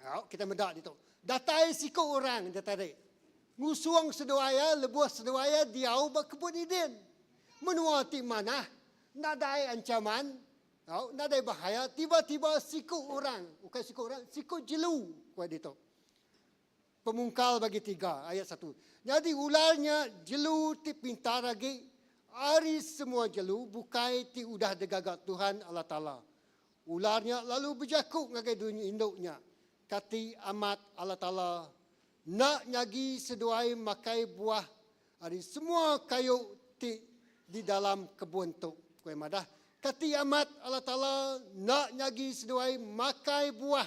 Ya, kita meda ditu. Datai siku orang dia tadi. Ngusung seduai iya lebuh seduai iya diau ba kebun Eden. Menua ti manah, nadai ancaman, Tau, nadai bahaya, tiba-tiba siku orang, ukai siku orang, siku jelu, ku ditu. Pemungkal bagi tiga, ayat satu. Nyadi ular nya jelu ti pintar agi ari semua jelu bukai ti udah digaga Tuhan Allah Taala. Ular nya lalu bejaku ngagai dunya indu nya, Kati amat Allah Taala. enda nyagi seduai makai buah ari semua kayu ti di dalam kebun tu. Ku iya madah, Kati amat Allah Taala enda nyagi seduai makai buah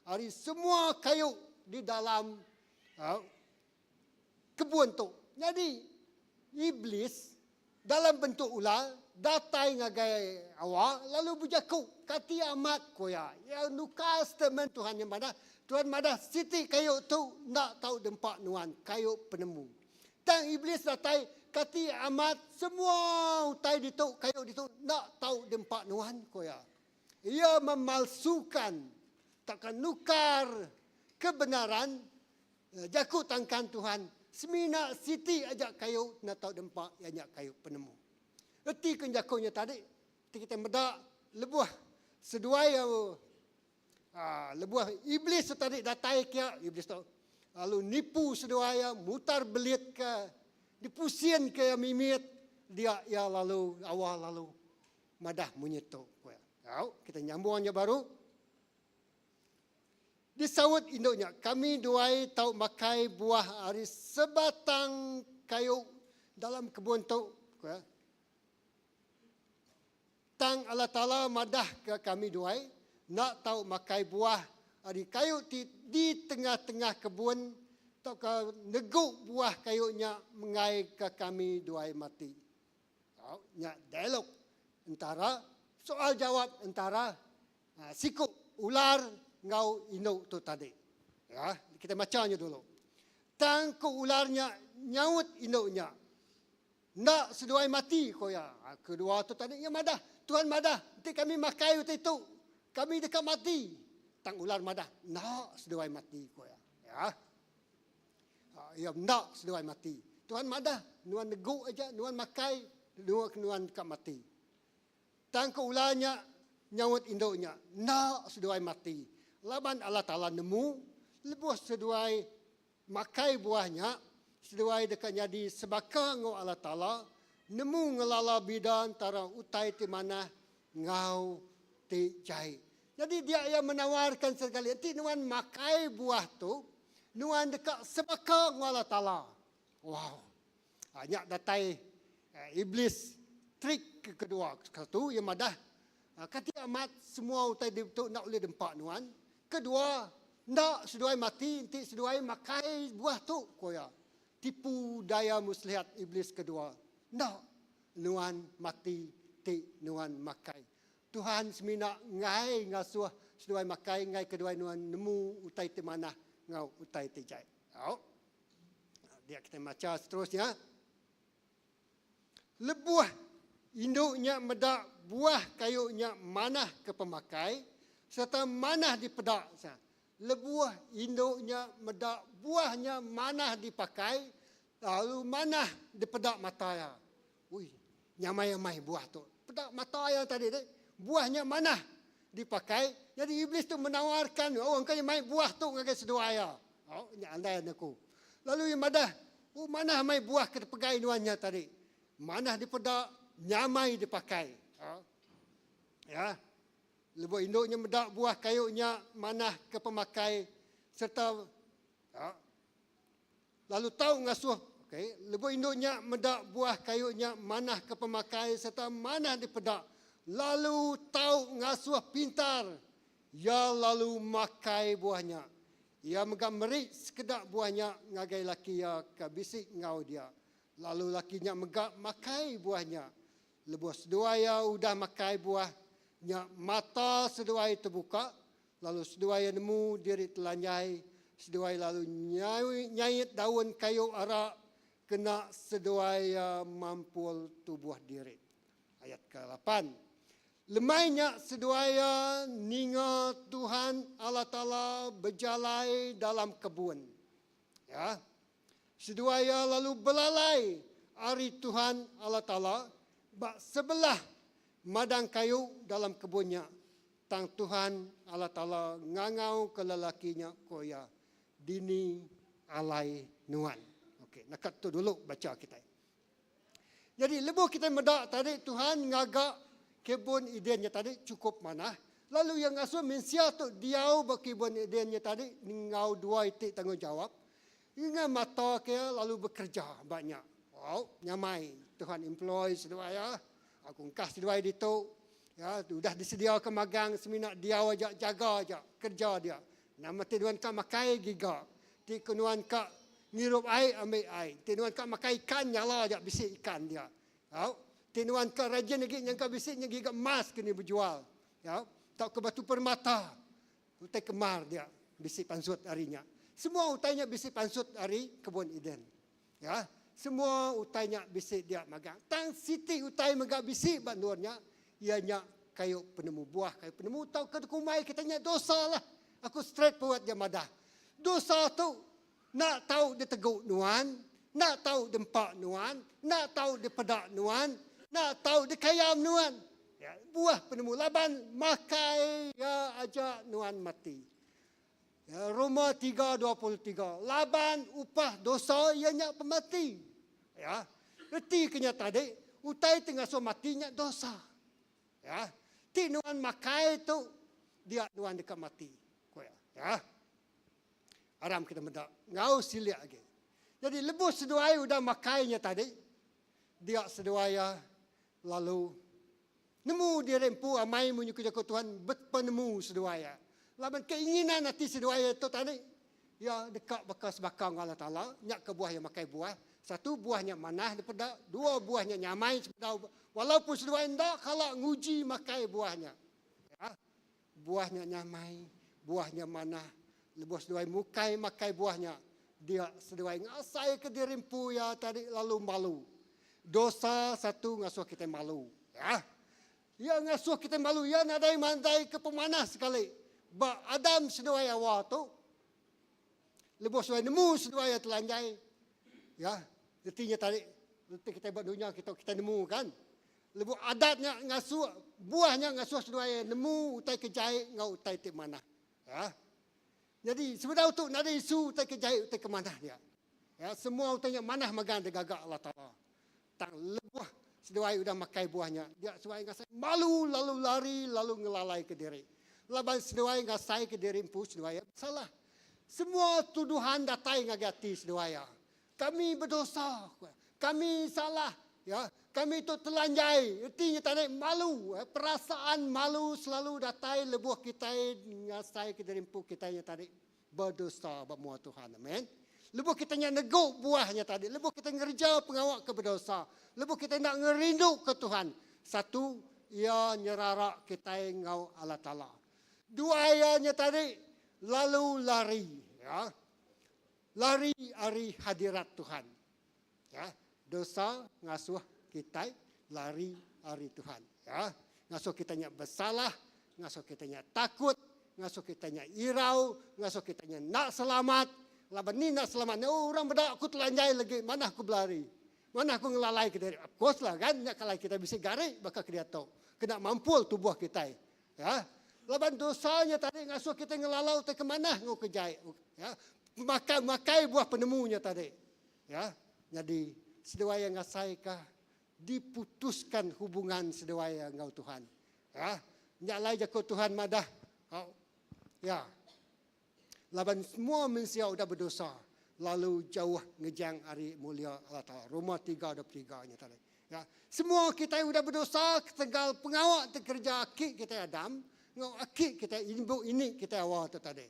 ari semua kayu di dalam kebun tu? Nyadi, Iblis dalam bentuk ular datai ngagai Awa lalu bejaku, Kati amat, ku iya. Iya nukar statement Tuhan nya madah, Tuhan madah siti kayu tu enda tau dempa nuan, kayu penemu. Tang Iblis datai, Kati amat semua utai ditu, kayu ditu enda tau dempa nuan, ku iya. Iya memalsukan tauka nukar kebenaran Jaku tangkan Tuhan, semina siti aja kayu enda tau dempa iya nya kayu penemu. Reti ke jaku nya tadi ti kitai meda lebuh seduai aaa lebuh iblis tu tadi datai kia iblis tu lalu nipu seduai iya mutar belit ke dipusin ke iya mimit dia iya lalu awa lalu madah munyi tu ku iya. Au kitai nyambung nya baru. Disaut indu nya, Kami duai tau makai buah ari sebatang kayu dalam kebun tu, ku iya. Tang Allah Taala madahka kami duai enda tau makai buah ari kayu ti di tengah-tengah kebun tauka negu buah kayu nya menggaika kami duai mati. Tau nya dialog entara soal jawab entara Siku ular enggau indu tu tadi. Ya, kita macha nya dulu. Tang ku ular nya nyaut indu nya. Enda seduai mati, ku iya. Kedua tu tadi iya madah, Tuhan madah enti kami makai utai tu, kami deka mati. Tang ular madah, enda seduai mati, ku iya. Ya. Iya enda seduai mati. Tuhan madah, nuan negu aja, nuan makai, nuan deka mati. Tang ke ular nya nyaut indu nya, Enda seduai mati, laban Allah Taala nemu, lebuh seduai makai buah nya, seduai deka nyadi sebaka enggau Allah Taala, nemu ngelala bida entara utai ti manah enggau ti jai. Nyadi dia iya menawarka sekali, enti nuan makai buah tu, nuan deka sebaka enggau Allah Taala. Wow! Nya datai Iblis trik ke kedua. Satu, iya madah, Kati amat semua utai ditu enda ulih dempa nuan? Kedua, enda seduai mati enti seduai makai buah tu, ku iya. Tipu daya muslihat Iblis kedua, enda nuan mati ti nuan makai. Tuhan semina enggai ngasuh seduai makai enggai keduai nuan nemu utai ti manah enggau utai ti jai. Au. Dia kita macha seterusnya. Lebuh indu nya meda buah kayu nya manah ke pemakai sereta manah dipeda. Lebuh indu nya meda buah nya manah dipakai lalu manah dipeda mata iya. Ui, nyamai amai buah tu. Peda mata iya tadi tu, buah nya manah dipakai. Jadi iblis tu menawarkan, oh engka iya mai buah tu ngagai seduai iya. Oh, nya andai aku. Lalu iya madah, oh manah amai buah ke dipegai nuan nya tadi. Manah dipeda, nyamai dipakai. Oh. Ya. Lebuh indu nya meda buah kayu nya manah ke pemakai serta oh, Lalu tau ngasuh okay, lebuh indu nya meda buah kayu nya manah ke pemakai sereta manah dipeda, lalu tau ngasuh pintar, iya lalu makai buah nya. Iya mega meri sekeda buah nya ngagai laki iya ke bisi enggau dia, lalu laki nya mega makai buah nya. Lebuh seduai iya udah makai buah nya, mata seduai tebuka, Lalu seduai iya nemu diri telanjai, seduai lalu nyait daun kayu ara kena seduai iya mampul tubuh diri. Ayat ke-lapan. Lemai nya seduai iya ninga Tuhan Allah Taala bejalai dalam kebun. Ya. Seduai iya lalu belalai ari Tuhan Allah Taala ba sebelah madang kayu dalam kebun nya. Tang Tuhan Allah Taala ngangauka lelaki nya, ku Iya, Dini alai nuan? Okey, naka tu dulu bacha kitai. Nyadi lebuh kitai meda tadi Tuhan ngaga kebun Eden nya tadi chukup manah, lalu Iya ngasuh mensia tu diau ba kebun Eden nya tadi enggau dua iti tanggungjawap. Ngemata ke iya lalu bekereja ba nya. Au, nyamai Tuhan employ seduai iya. Aku engkah seduai ditu. Ya, udah disediaka magang semina diau aja jaga aja kerja dia. Nama ti nuan ka makai giga. Ti ku nuan ka ngirup ai ambi ai. Ti nuan ka makai ikan nyala aja bisi ikan dia. Au, ti nuan ka rajin agi nyangka bisi nya giga emas ke ni bejual. Au, tauka batu permata. Utai kemar dia bisi pansut ari nya. Semua utai nya bisi pansut ari kebun Eden. Ya, semua utai nya bisi dia magang. Tang siti utai mega bisi ba endur nya, iya nya kayu penemu buah kayu penemu tauka dikumbai kita nya dosa lah. Aku straight forward ja madah. Dosa tu enda tau ditegu nuan, enda tau dempa nuan, enda tau dipeda nuan, enda tau dikayam nuan. Ya, buah penemu laban makai iya aja nuan mati. Ya, Roma 3:23 laban upah dosa iya nya pemati. Ya. Reti ke nya tadi, utai ti ngasuh mati nya dosa. Ya. Ti nuan makai tu dia nuan deka mati, ku iya. Ya. Aram kita meda enggau silik agi. Jadi lebuh seduai udah makai nya tadi, dia seduai iya lalu nemu diri empu amai munyi ku jaku Tuhan bepenemu seduai iya. Laban keinginan ati seduai iya tu tadi, iya deka baka sebaka enggau Allah Taala, nya kebuah iya makai buah. Satu buah nya manah dipeda, dua buah nya nyamai sebedau walaupun seduai enda kala nguji makai buah nya. Ya. Buah nya nyamai, buah nya manah. Lebuh seduai mukai makai buah nya, dia seduai ngasaika diri empu iya tadi lalu malu. Dosa satu ngasuh kitai malu. Ya. Iya ngasuh kitai malu, iya nadai mantaika pemanah sekali. Ba Adam seduai Awa tu, lebuh seduai nemu seduai iya telanjai, ya, reti nya tadi, reti kitai ba dunya kita kitai nemu kan. Lebuh adat nya ngasuh, buah nya ngasuh seduai iya nemu utai ke jai enggau utai ti manah. Ya. Nyadi sebedau tu nadai isu utai ke jai utai ke manah dia. Ya, semua utai nya manah magang digaga Allah Taala. Tang lebuh seduai udah makai buah nya, dia seduai ngasai malu lalu lari lalu ngelalaika diri. Laban seduai ngasaika diri empu seduai iya besalah. Semua tuduhan datai ngagai ati seduai iya. Kami bedosa, ku iya. Kami salah, ya. Kami tu telanjai. Reti nya tadi malu. Eh. Perasaan malu selalu datai lebuh kitai ngasaika diri empu kitai nya tadi bedosa ba mua Tuhan. Amen. Lebuh kita nya negu buah nya tadi, lebuh kita ngereja pengawa ke bedosa, lebuh kita enda ngerinduka Tuhan, satu iya nyerara kitai enggau Allah Taala. Dua iya nya tadi lalu lari, ya. Lari ari hadirat Tuhan. Ya, dosa ngasuh kitai lari ari Tuhan. Ya, ngasuh kita nya besalah, ngasuh kita nya takut, ngasuh kita nya irau, ngasuh kita nya enda selamat. Laban ni enda selamat ni, oh orang meda aku telanjai legi, manah aku belari. Manah aku ngelalai ke diri. Of course lah kan, nya kalai kitai bisi gari baka ke diatu. Kena mampul tubuh kitai. Ya. Laban dosa nya tadi ngasuh kitai ngelalau utai ke manah enggau ke jai. Ya. Makai makai buah penemu nya tadi. Ya. Nyadi seduai iya ngasaika diputuskan hubungan seduai iya enggau Tuhan. Ya. Nya alai jaku Tuhan madah, au. Ya. Laban semua mensia udah bedosa lalu jauh ngejang ari mulia Allah Taala. Roma 3:23 nya tadi. Ya. Semua kitai udah bedosa ketegal pengawa ti kereja aki kitai Adam enggau aki kitai inbu ini kitai Hawa tu tadi.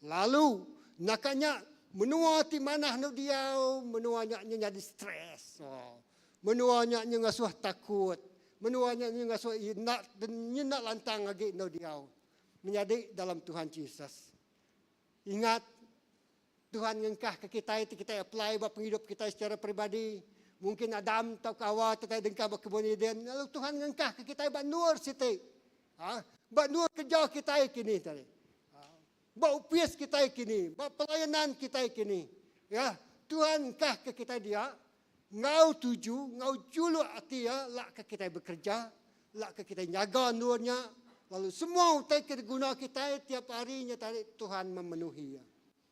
Lalu naka nya menua ti manah enda diau, menua nya nya nyadi stress. Oh. Menua nya nya ngasuh takut. Menua nya nya ngasuh enda nya enda lantang agi enda diau. Menyadi dalam Tuhan Jesus. Ingat, Tuhan ngengkahka kitai ti kitai apply ba pengidup kitai secara peribadi. Mungkin Adam tauka Hawa ti dengkah ba kebun Eden, lalu Tuhan ngengkahka kitai ba endur siti. Ha? Ba endur kerja kitai kini tadi. Ha? Ba opis kitai kini, ba pelayanan kitai kini. Ya, Tuhan engkahka kitai dia enggau tuju, enggau juluk ati iya lak ke kitai bekerja, lak ke kitai nyaga endur nya, lalu semua utai ke diguna kitai tiap hari nya tadi Tuhan memenuhi iya.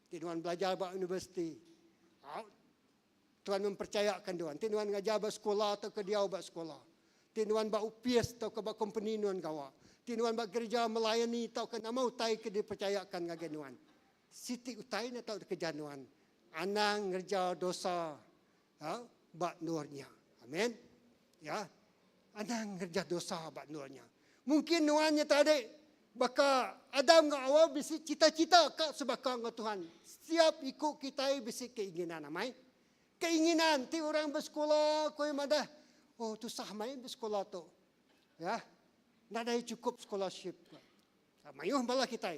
Ti nuan belajar ba universiti, au, Tuhan mempercayakan nuan. Ti nuan ngajar ba sekolah tauka diau ba sekolah. Ti nuan ba opis tauka ba kompeni nuan gawa. Ti nuan ba gereja melayani tauka nama utai ke dipercayakan ngagai nuan. Siti utai nya tau dikereja nuan. Anang ngereja dosa ha, ba endur nya. Amin. Ya. Anang ngereja dosa ba endur nya. Mungkin nuan nya tadi baka Adam enggau Awa bisi cita-cita ka sebaka enggau Tuhan. Setiap iku kitai bisi keinginan amai. Keinginan ti orang besekula ku iya madah, oh tusah mai besekula tu. Ya. Nadai chukup scholarship. Mayuh bala kitai.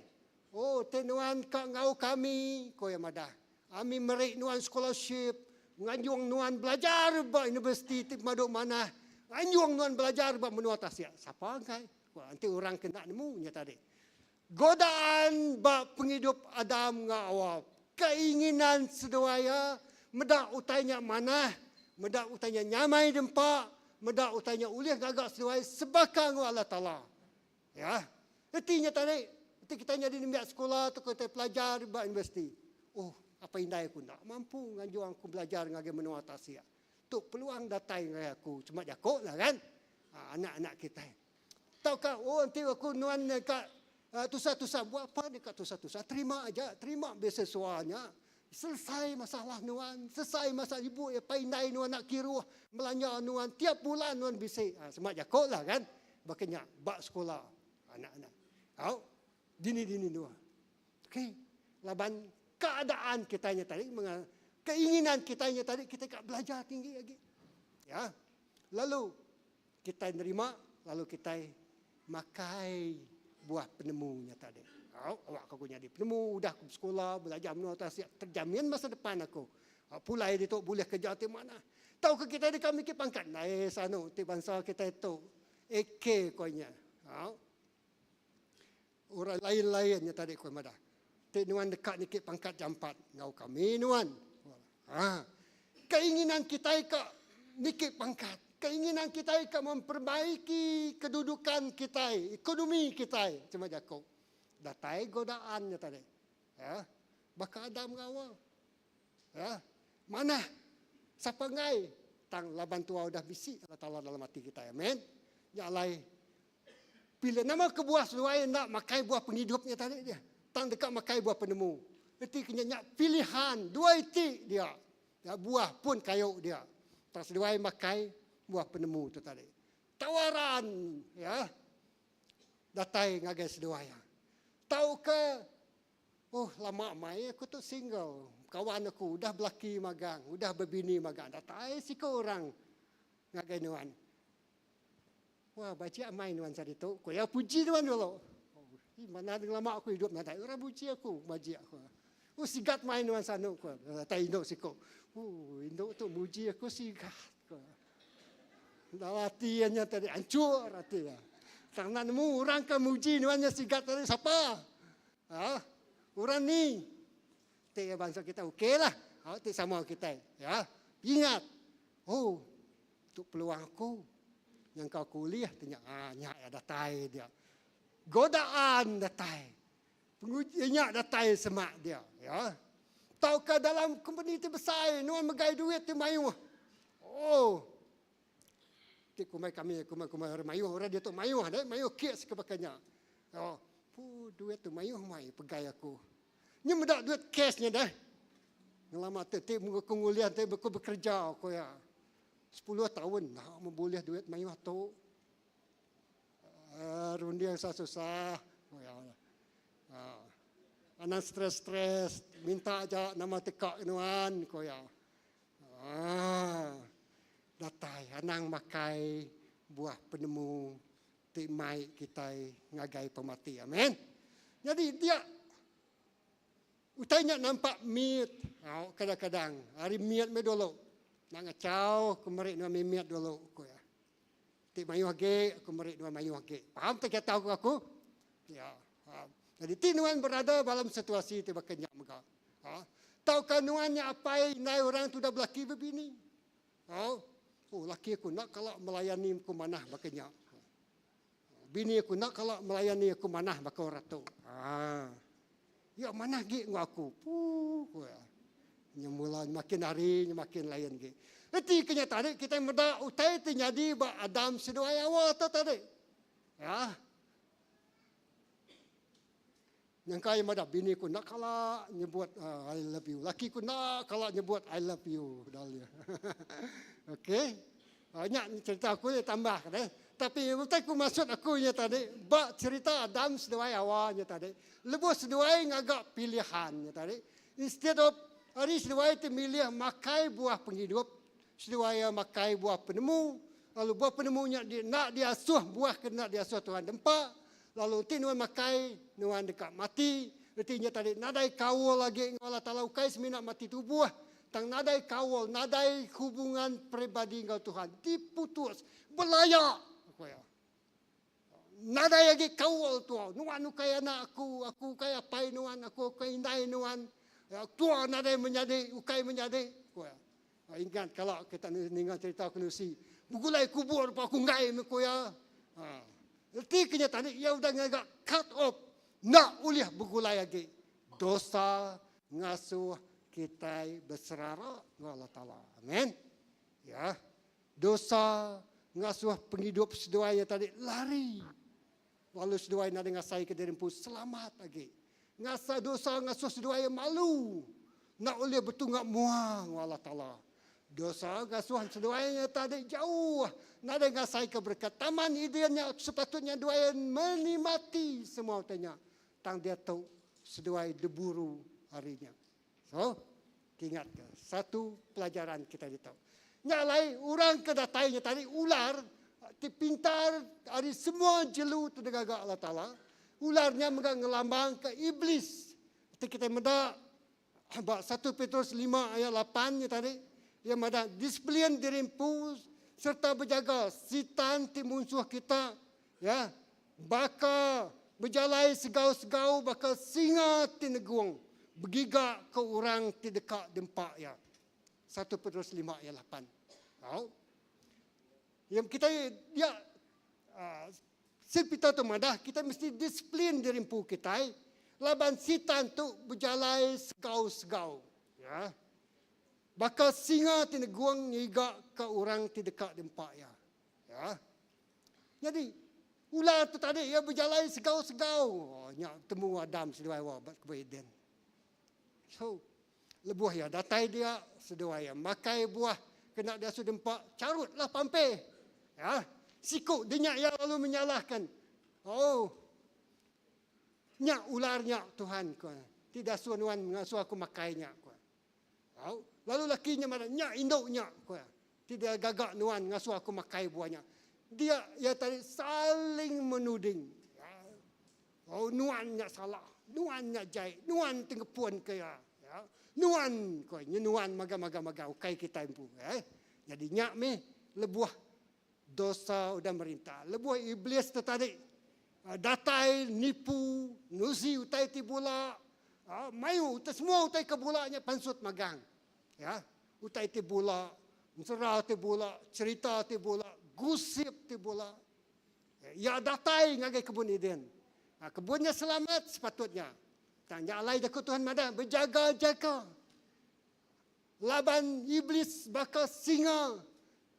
Oh, ti nuan ka enggau kami, ku iya madah. Ami meri nuan scholarship, nganjung nuan belajar ba universiti ti pemadu manah, nganjung nuan belajar ba menua tasik. Sapa engkai? Ku enti orang ke enda nemu nya tadi. Godaan ba pengidup Adam enggau Awa. Keinginan seduai iya meda utai nya manah, meda utai nya nyamai dempa, meda utai nya ulih ngaga seduai sebaka enggau Allah Taala. Ya. Reti nya tadi, enti kitai nyadi nembiak sekula tauka kitai pelajar ba universiti, oh apai indai aku enda mampu nganjung aku belajar ngagai menua tasik. Tu peluang datai ngagai aku cuma jaku lah kan. Ha, anak-anak kitai. Tauka oh enti aku nuan ka tusah-tusah buat apa deka tusah-tusah terima aja, terima beasiswa nya. Selesai masalah nuan, selesai masalah ibu apai indai nuan nak kiruh belanja nuan tiap bulan nuan bisi. Ha, semak jaku lah kan. Baka nya ba sekula anak-anak. Au dini-dini dua. Okey, laban keadaan kita nya tadi keinginan kita nya tadi kita ka belajar tinggi agi. Ya. Lalu Kitai nerima lalu kitai makai buah penemu nya tadi. Au, awak aku nyadi penemu, udah aku besekula, belajar menua tasik, terjamin masa depan aku. Au, pulai ditu bulih kerja ti manah. Tauka kitai deka mikir pangkat ndai sanu ti bansa kitai tu. AK ko nya. Au. Orang lain-lain nya tadi ku madah. Ti nuan deka niki pangkat jampat enggau kami nuan. Ha. Keinginan kitai ka niki pangkat, keinginan kitai ka memperbaiki kedudukan kitai, ekonomi kitai, cuma jaku. Datai godaan nya tadi. Ha. Baka Adam enggau Hawa. Ha. Manah. Sapa enggai tang laban tua udah bisi Allah Taala dalam ati kitai. Amen. Nya alai Pila nama kebuah seduai enda makai buah pengidup nya tadi dia. Tang deka makai buah penemu. Reti ke nya nya pilihan dua iti dia. Ya, buah pun kayu dia. Tang seduai makai buah penemu tu tadi. Tawaran ya datai ngagai seduai ya. Tauka oh lama mai aku tu single. Kawan aku udah belaki magang, udah bebini magang. Datai siku orang ngagai nuan. Wah, bajik amai nuan sehari tu. Ku iya, puji nuan dulu. Oh, mana lama aku hidup nadai orang puji aku, bajik aku. Oh, sigat mai nuan sanu ku. Datai indu siku. Oh, indu tu muji aku sigat ku. Dalam ati iya nya tadi hancur ati iya. Tang nak nemu orang ke muji nuan nya sigat tadi sapa? Ha? Orang ni. Ti bansa kita okey lah. Ha, ti sama kita. Ya. Ingat. Oh, Tu peluang aku. Nyangka aku ulih ti nya. Ha, nya iya datai dia. Godaan datai. Penguji nya datai semak dia. Ya. Tauka dalam kompeni ti besai nuan megai duit ti mayuh. Oh. Ti kumbai kami kumbai kumbai orang mayuh orang diatu mayuh deh, mayuh kes ke baka nya. Oh, pu duit tu mayuh mai pegai aku. Nya meda duit cash nya deh. Ngelama tu ti aku ngulih ti aku bekerja ku iya. Sepuluh taun enda meh bulih duit mayuh tu. Uh, runding susah-susah ku iya. Uh, anang stres-stres, minta aja nama teka nuan ku iya. Uh, datai anang makai buah penemu ti mai kitai ngagai pemati. Amen. Nyadi dia utai nya nampak mit. Au kadang-kadang ari mit meh dulu. Nak ngachau aku meri nuan mimit dulu ku iya. Ti mayuh agi aku meri nuan mayuh agi. Faham ti kata aku aku? Ya. Ha. Jadi ti nuan berada dalam situasi ti baka nya mega. Ha. Tauka nuan nya apai indai orang tu udah belaki bebini. Au. Oh, laki aku enda kala melayani aku manah baka nya. Bini aku enda kala melayani aku manah baka orang tu. Ha. Ya manah gi enggau aku. Puh, ku iya. Nya mula makin hari nya makin lain gi. Reti ke nya tadi kitai meda utai ti nyadi ba Adam seduai Hawa tu tadi. Ya. Nyangka iya madah bini ku enda kala nyebut I love you. Laki ku enda kala nyebut I love you dal iya. Okey. Nya cerita aku iya tambah ka deh. Tapi utai ku maksud aku nya tadi ba cerita Adam seduai Hawa nya tadi lebuh seduai ngaga pilihan nya tadi instead of ari seduai ti milih makai buah pengidup seduai iya makai buah penemu lalu buah penemu nya di enda diasuh buah ke enda diasuh Tuhan dempa lalu enti nuan makai nuan deka mati reti nya tadi nadai kaul agi enggau Allah Taala ukai semina mati tubuh tang nadai kaul nadai hubungan peribadi enggau Tuhan diputus belaya ku iya. Nadai agi kaul tua. Nuan ukai anak aku, aku ukai apai nuan, aku ukai indai nuan. Tua nadai menyadi, ukai menyadi, ku iya. Ingat kala kita ninga cerita aku nusi. Begulai kubur pa aku enggai meh ku iya. Ha. Reti ke nya tadi iya udah ngaga cut off. Enda ulih begulai agi. Dosa ngasuh kitai beserara enggau Allah Taala. Amen. Ya. Dosa ngasuh pengidup seduai iya tadi lari. Lalu seduai nadai ngasaika diri empu selamat agi. Ngasa dosa ngasuh seduai iya malu. Enda ulih betunga mua enggau Allah Taala. Dosa ngasuh seduai iya tadi jauh nadai ngasaika berekat. Taman Eden nya sepatutnya duai iya menikmati semua utai nya. Tang diatu seduai diburu ari nya. So, kingatka satu pelajaran kitai ditu. Nya alai orang ke datai nya tadi ular ti pintar ari semua jelu ti digaga Allah Taala. Ular nya mega ngelambangka Iblis. Ti kitai meda ba satu Petrus lima ayat lapan nya tadi, iya madah disiplin diri empu sereta bejaga sitan ti munsuh kita ya Baka bejalai segau-segau baka singa ti negung begiga ke orang ti deka dempa iya. Satu Petrus lima ayat lapan. Au. Yang kita dia uh, Saint Peter tu madah kita mesti disiplin diri empu kitai laban sitan tu bejalai segau-segau. Ya. Baka singa ti negung ngiga ke orang ti deka dempa iya. Ya. Nyadi, ular tu tadi iya bejalai segau-segau. Oh, nya temu Adam seduai Hawa ba kebun Eden. So, lebuh iya datai dia, seduai iya makai buah kena diasuh dempa, charutlah pampe. Ya, siku dinya iya lalu menyalahkan. Oh, nya ular nya Tuhan ku. Ti dasuh nuan ngasuh aku makai nya ku. Au, lalu laki nya madah, Nya indu nya, ku iya. Ti digaga nuan ngasuh aku makai buah nya. Dia iya tadi saling menuding. Oh, nuan nya salah. Nuan nya jai. Nuan ti ngepunka iya. Ya. Nuan, ku iya. Nya nuan maga-maga-maga ukai kitai empu. Eh. Jadi nya mih lebuh dosa udah merintah. Lebuh Iblis tu tadi datai nipu, nusi utai ti bula, mayuh utai semua utai ke bula nya pansut magang. Ya, utai ti bula, ensera ti bula, cherita ti bula, gosip ti bula. Iya datai ngagai kebun Eden. Kebun nya selamat sepatutnya. Tang nya alai jaku Tuhan madah bejaga-jaga. Laban Iblis baka singa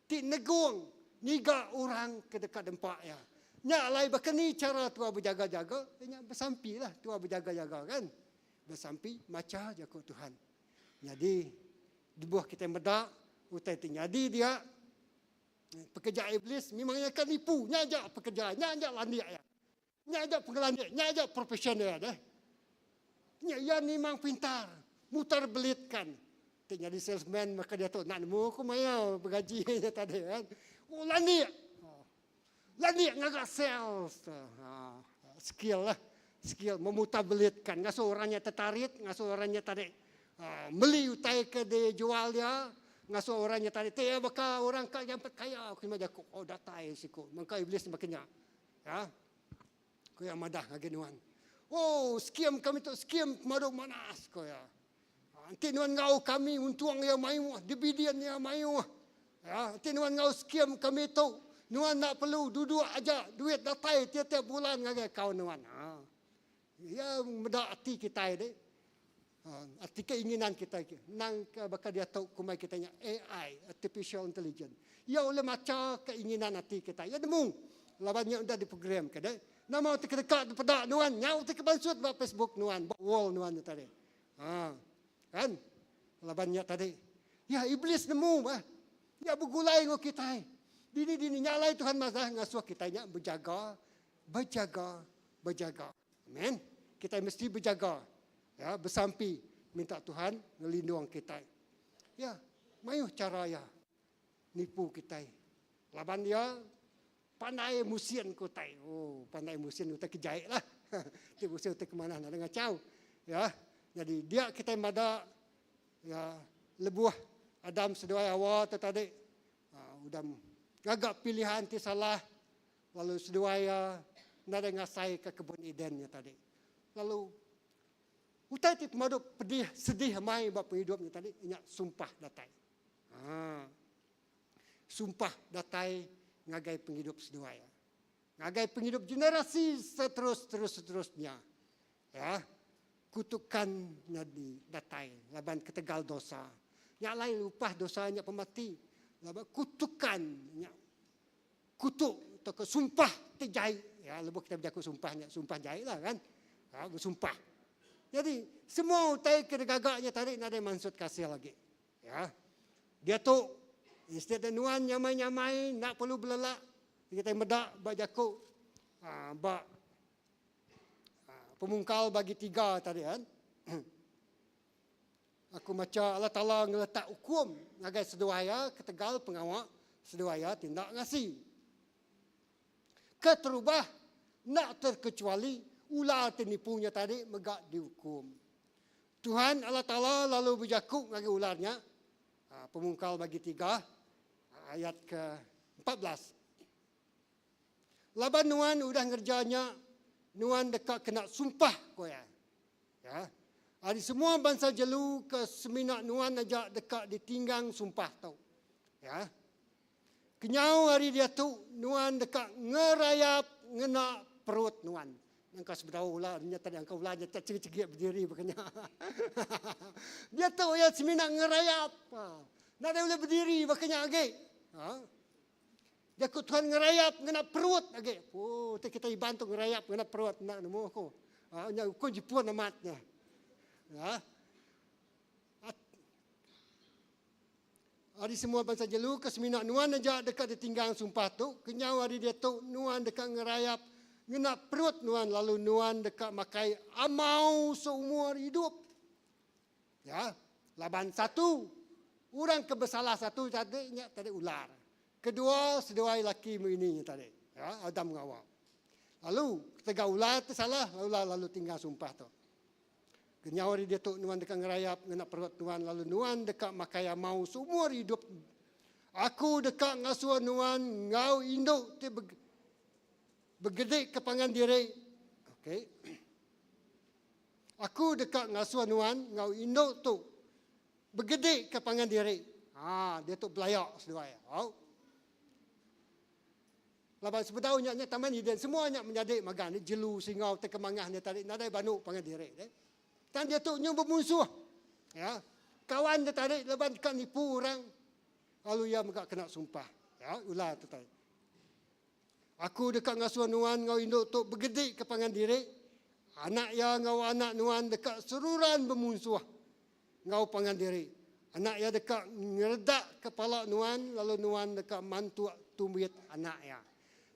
ti negung ngiga orang ke deka dempa iya. Nya alai baka ni chara tua bejaga-jaga? Iya nya besampi lah tua bejaga-jaga kan. Besampi macha jaku Tuhan. Nyadi lebuh kitai meda utai ti nyadi dia, pekeja Iblis memang iya ka nipu. Nya aja pekeja, nya aja landik iya. Nya aja pengelandik, nya aja profession iya deh. Nya iya nimang pintar, mutar belit kan. Ti nyadi salesman maka diatu enda nemu ku maya begaji nya tadi kan. Oh landik. Landik ngaga sales tu. Ha, skill lah. Skill memutar belit kan. Ngasuh orang nya tertarik, ngasuh orang nya tadi ha, meli utai ke dijual dia, ngasuh orang nya tadi ti baka orang ka jampat kaya ku jaku. Oh datai siku. Mangka iblis makin nya. Ya. Ku iya madah ngagai nuan. Oh, skim kami tu skim pemadu manas, ku iya. Ha, enti nuan enggau kami untung iya mayuh, dividen iya mayuh. Ya, enti nuan enggau skim kami tu, nuan enda perlu duduk aja duit datai tiap-tiap bulan ngagai akaun nuan. Ha. Iya meda ati kitai deh. Ha, ati keinginan kitai ke. Nang ke baka diatu kumbai kitai nya AI, artificial intelligence. Iya ulih macha keinginan ati kitai. Iya nemu laban nya udah diprogram ke deh. Nama ti kedeka dipeda nuan nyau ti ke bansut ba Facebook nuan, ba wall nuan nya tadi. Ha. Kan? Laban nya tadi. Ya iblis nemu bah. Nya begulai enggau kitai. Dini-dini nya alai Tuhan madah ngasuh kitai nya bejaga, bejaga, bejaga. Amen. Kitai mesti bejaga. Ya, besampi minta Tuhan ngelindung kitai. Ya, mayuh chara iya nipu kitai. Laban iya pandai musin ke utai. Oh, pandai musin utai ke jai lah. Ti musin utai ke manah nadai ngachau. Ya, jadi dia kitai mada ya lebuh Adam seduai Hawa tu tadi uh, udah ngaga pilihan ti salah Lalu seduai iya nadai ngasaika kebun Eden nya tadi. Lalu utai ti pemadu pedih sedih amai ba pengidup nya tadi nya sumpah datai. Ha. Sumpah datai ngagai pengidup seduai iya. Ngagai pengidup generasi seterus-terus-seterusnya. Ya. Kutukan nyadi datai laban ketegal dosa. Nya alai upah dosa nya pemati. Laban kutukan nya Kutuk tauka sumpah ti jai. Ya, lebuh kita bejaku sumpah nya, sumpah jai lah kan. Ha, besumpah. Jadi, semua utai ke digaga nya tadi nadai mansut kasil agi. Ya. Diatu, instead de nuan nyamai-nyamai, enda perlu belelak, kita meda ba jaku ha, ba ha, pemungkal bagi tiga tadi kan. Aku macha Allah Taala ngeletak ukum ngagai seduai iya ketegal pengawa seduai iya ti enda ngasi. Keterubah, enda terkecuali ular ti nipu nya tadi mega diukum. Tuhan Allah Taala lalu bejaku ngagai ular nya, Pemungkal bagi tiga, ayat ke 14. Laban nuan udah ngereja nya, nuan deka kena sumpah, ku iya. Ya. Ari semua bansa jelu ke semina nuan aja deka ditinggang sumpah tu. Ya. Kenyau ari diatu nuan deka ngerayap ngena perut nuan. Engka sebedau ular nya tadi engka ular nya tak cegik-cegik berdiri baka nya. Diatu iya semina ngerayap. Ha. Nadai ulih berdiri baka nya agi. Ha. Jaku Tuhan ngerayap ngena perut agi. Oh, ti kita Iban tu ngerayap ngena perut enda nemu aku. Ha, nya ukur Jepun amat nya. Ha. Ari semua bansa jelu ke semina nuan aja deka ditinggang sumpah tu, kenyau ari diatu nuan deka ngerayap ngena perut nuan lalu nuan deka makai amau seumur idup. Ya, laban satu, orang ke besalah satu tadi nya tadi ular. Kedua, seduai laki mini nya tadi, ya, Adam enggau Hawa. Lalu, ketegal ular ti salah, ular lalu tinggal sumpah tu. Kenyau ari diatu nuan deka ngerayap ngena perut nuan lalu nuan deka makai amau seumur idup. Aku deka ngasuh nuan enggau indu ti begedi ke pangan diri. Okey. Aku deka ngasuh nuan enggau indu tu begedika pangan diri. Ha, diatu belaya seduai. Au. Laban sebedau nya nya Taman Eden semua nya menyadi magang ni jelu singa utai ke mangah nya tadi nadai banu pangan diri deh. Tang diatu nyu bemunsuh. Ya. Kawan dia tadi laban deka nipu orang lalu iya mega kena sumpah. Ya, ular tu tadi. Aku deka ngasuh nuan enggau indu tu begedika pangan diri. Anak iya enggau anak nuan deka seruran bemunsuh enggau pangan diri. Anak iya deka ngeredakka pala nuan lalu nuan deka mantuk tumbit anak iya.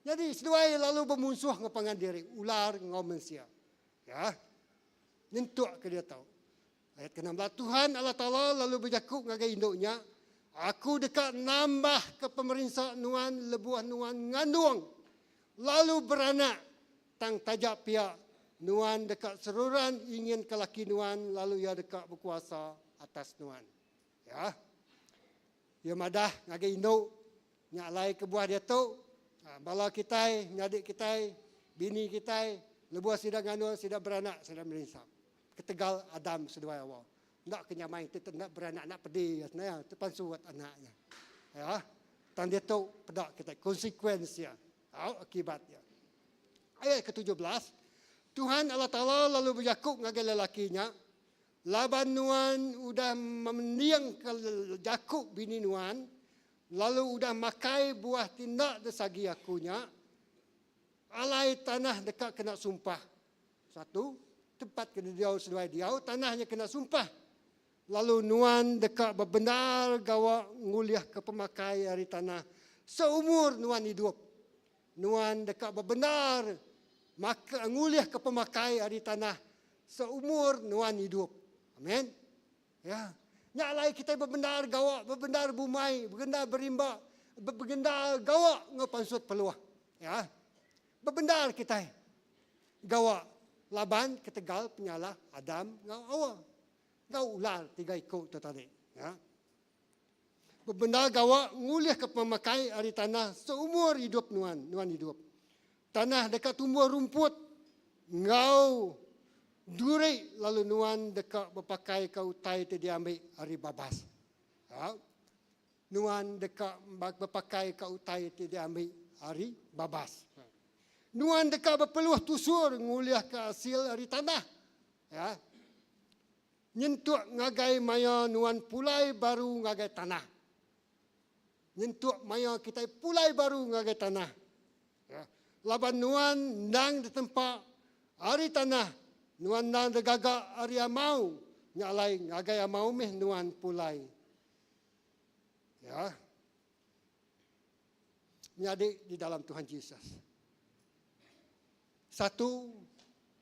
Nyadi seduai lalu bemunsuh enggau pangan diri, ular enggau mensia. Ya. Nyentuk ke diatu. Ayat ke-16, Tuhan Allah Taala lalu bejaku ngagai indu nya, Aku deka nambahka pemerinsa nuan lebuh nuan ngandung lalu beranak, tang taja pia, nuan deka seruran inginka laki nuan lalu iya deka bekuasa atas nuan. Ya. Iya madah ngagai indu, Nya alai kebuah diatu, bala kitai, menyadi kitai, bini kitai, lebuh sida ngandung, sida beranak, sida merinsa. Ketegal Adam seduai Hawa. Enda ke nyamai ti enda beranak anak pedi iya ti pansut anak iya. Ya. Tang diatu peda kitai konsekuens iya. Au akibat iya. Ayat ke 17, Tuhan Allah Taala lalu bejaku ngagai lelaki nya, Laban nuan udah mendingka jaku bini nuan, lalu udah makai buah ti enda disagi aku nya. Alai tanah deka kena sumpah. Satu, tempat ke diau seduai diau, tanah nya kena sumpah. Lalu nuan deka bebendar gawa ngulihka pemakai ari tanah seumur nuan idup. Nuan deka bebendar maka ngulihka pemakai ari tanah seumur nuan idup. Amen. Ya. Nya alai kitai bebendar gawa, bebendar bumai, begendar berimba, begendar gawa enggau pansut peluh. Ya. Bebendar kitai gawa laban ketegal penyalah Adam enggau Awa. Enggau ular tiga iku tu tadi. Ya. Bebendar gawa ngulihka pemakai ari tanah seumur idup nuan, nuan idup. Tanah deka tumbuh rumput enggau duri lalu nuan deka bepakaika utai ti diambi ari babas. Ha? Nuan deka bepakaika utai ti diambi ari babas. Nuan deka bepeluh tusur ngulihka asil ari tanah. Ya. Nyentuk ngagai maya nuan pulai baru ngagai tanah. Nyentuk maya kitai pulai baru ngagai tanah. Ya. Laban nuan endang ditempa ari tanah, nuan endang digaga ari amau, nya alai ngagai amau meh nuan pulai. Ya. Menyadi di dalam Tuhan Jesus. Satu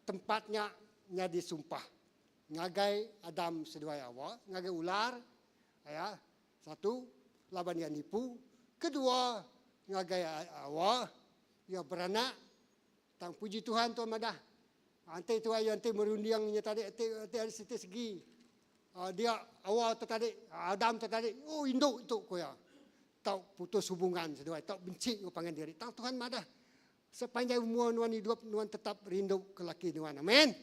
tempat nya nyadi sumpah ngagai Adam seduai Awa, ngagai ular, ya. Satu, laban iya nipu. Kedua, ngagai Awa, iya beranak. Tang puji Tuhan Tuhan madah. Enti tuai iya enti merunding nya tadi enti enti ari siti segi. Dia Awa tu tadi, Adam tu tadi, oh indu tu ku iya. Tau putus hubungan seduai, tau benci enggau pangan diri. Tang Tuhan madah, Sepanjai umur nuan idup, nuan tetap rindu ke laki nuan. Amen.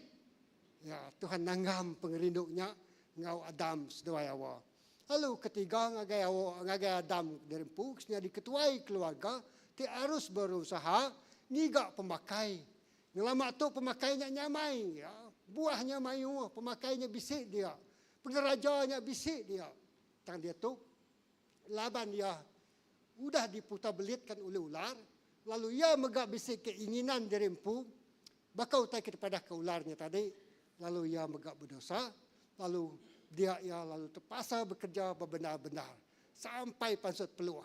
Ya, Tuhan nanggam pengerindu nya enggau Adam seduai Hawa. Lalu ketiga ngagai Hawa, ngagai Adam diri empu nyadi ketuai keluarga ti harus berusaha ngiga pemakai. Ngelama tu pemakai nya nyamai, ya. Buah nya mayuh, pemakai nya bisi dia. Pengeraja nya bisi dia. Tang diatu laban iya udah diputarbelitkan ulih ular, lalu iya mega bisi keinginan diri empu baka utai ke dipadahka ular nya tadi, lalu iya mega bedosa, lalu dia iya lalu tepasa bekereja bebendar-bendar sampai pansut peluh.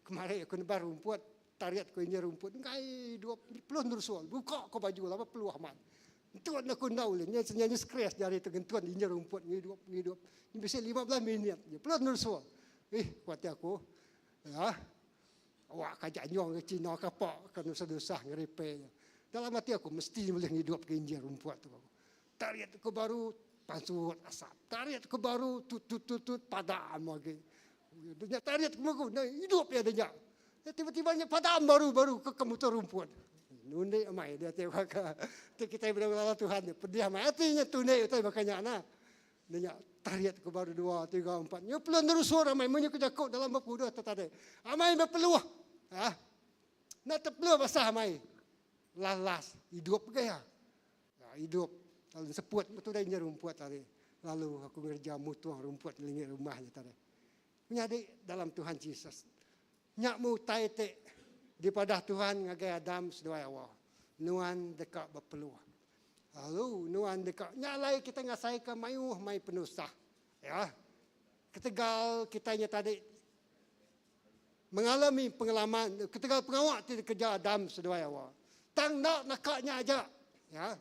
Kemari aku nebah rumput, tarit ku injin rumput enggai 20 nerusul, buka ko baju laban peluh amat. Ngentun aku enda ulih, nya nya stres jari tu ngentun injin rumput ngidup ngidup. Nya bisi 15 minit je peluh nerusul. Ih ku ati aku, ya. Awak ka janyong ke Cina ke apa ke nusah-nusah ngerepair nya. Dalam ati aku mesti ulih ngidup ke injin rumput tu. Tarit aku baru pansut asap. Tarit aku baru tut tut tut tut padam agi. Dia tarit aku baru hidup iya dia. Tiba-tiba nya padam baru baru ke kemutu rumput. Nundi amai dia ti baka ti kitai beda ngelala Tuhan pedih amai ati nya tundi utai baka nya nah. Nya tarit ke baru dua, tiga, empat. Nya perlu nerusur amai munyi ke jaku dalam bup kudus tu tadi. Amai bepeluh. Ha? Nak terpeluh basah amai. Lalas hidup ke ya. Ya, hidup. Lalu seput betul dah rumput tadi. Lalu aku ngerja mutuang rumput ngelingi rumah nya tadi. Menyadi dalam Tuhan Jesus. Nya mu utai ti dipadah Tuhan ngagai Adam seduai Hawa. Nuan deka bepeluh. Lalu nuan deka nya alai kita ngasaika mayuh mai penusah. Ya. Ketegal kita nya tadi mengalami pengalaman ketegal pengawa ti dikereja Adam seduai Hawa. Tang enda naka nya aja. Ya.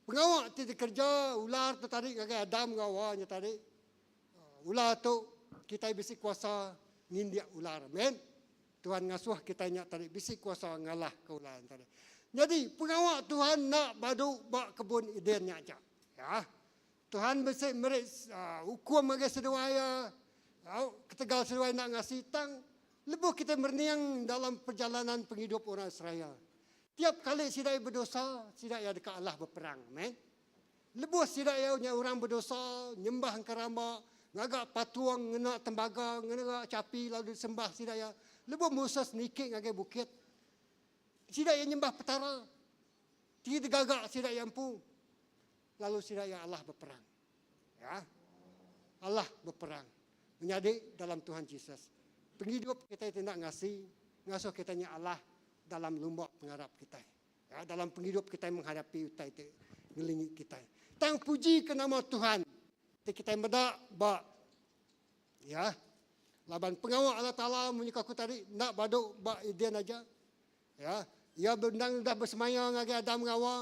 Pengawa ti dikereja ular tu tadi ngagai Adam enggau Hawa nya tadi Ular tu kitai bisi kuasa ngindik ular. Amen. Tuhan ngasuh kitai nya tadi bisi kuasa ngalahka ular nya tadi. Nyadi pengawa Tuhan enda badu ba kebun Eden nya aja. Ya. Tuhan bisi meri uh, hukum ngagai seduai iya. Uh, ketegal seduai enda ngasi tang lebuh kitai merening dalam perjalanan pengidup orang Israel. Tiap kali sida iya bedosa, sida iya deka alah beperang. Amen. Lebuh sida iya nya orang bedosa, nyembah engkeramba, ngaga patung ngena tembaga, ngena chapi lalu disembah sida iya. Lebuh Moses niki ngagai bukit, sida iya nyembah Petara ti digaga sida iya empu, lalu sida iya alah beperang. Ya. Alah beperang. Menyadi dalam Tuhan Jesus. Pengidup kitai ti enda ngasi, ngasuh kitai nya alah. dalam lumba pengarap kitai. Ya, dalam pengidup kitai menghadapi utai ti ngelingi kitai. Tang puji ke nama Tuhan ti kitai meda ba ya laban pengawa Allah Taala munyi ku aku tadi enda badu ba Eden aja. Ya, iya endang udah besemaya ngagai Adam enggau Hawa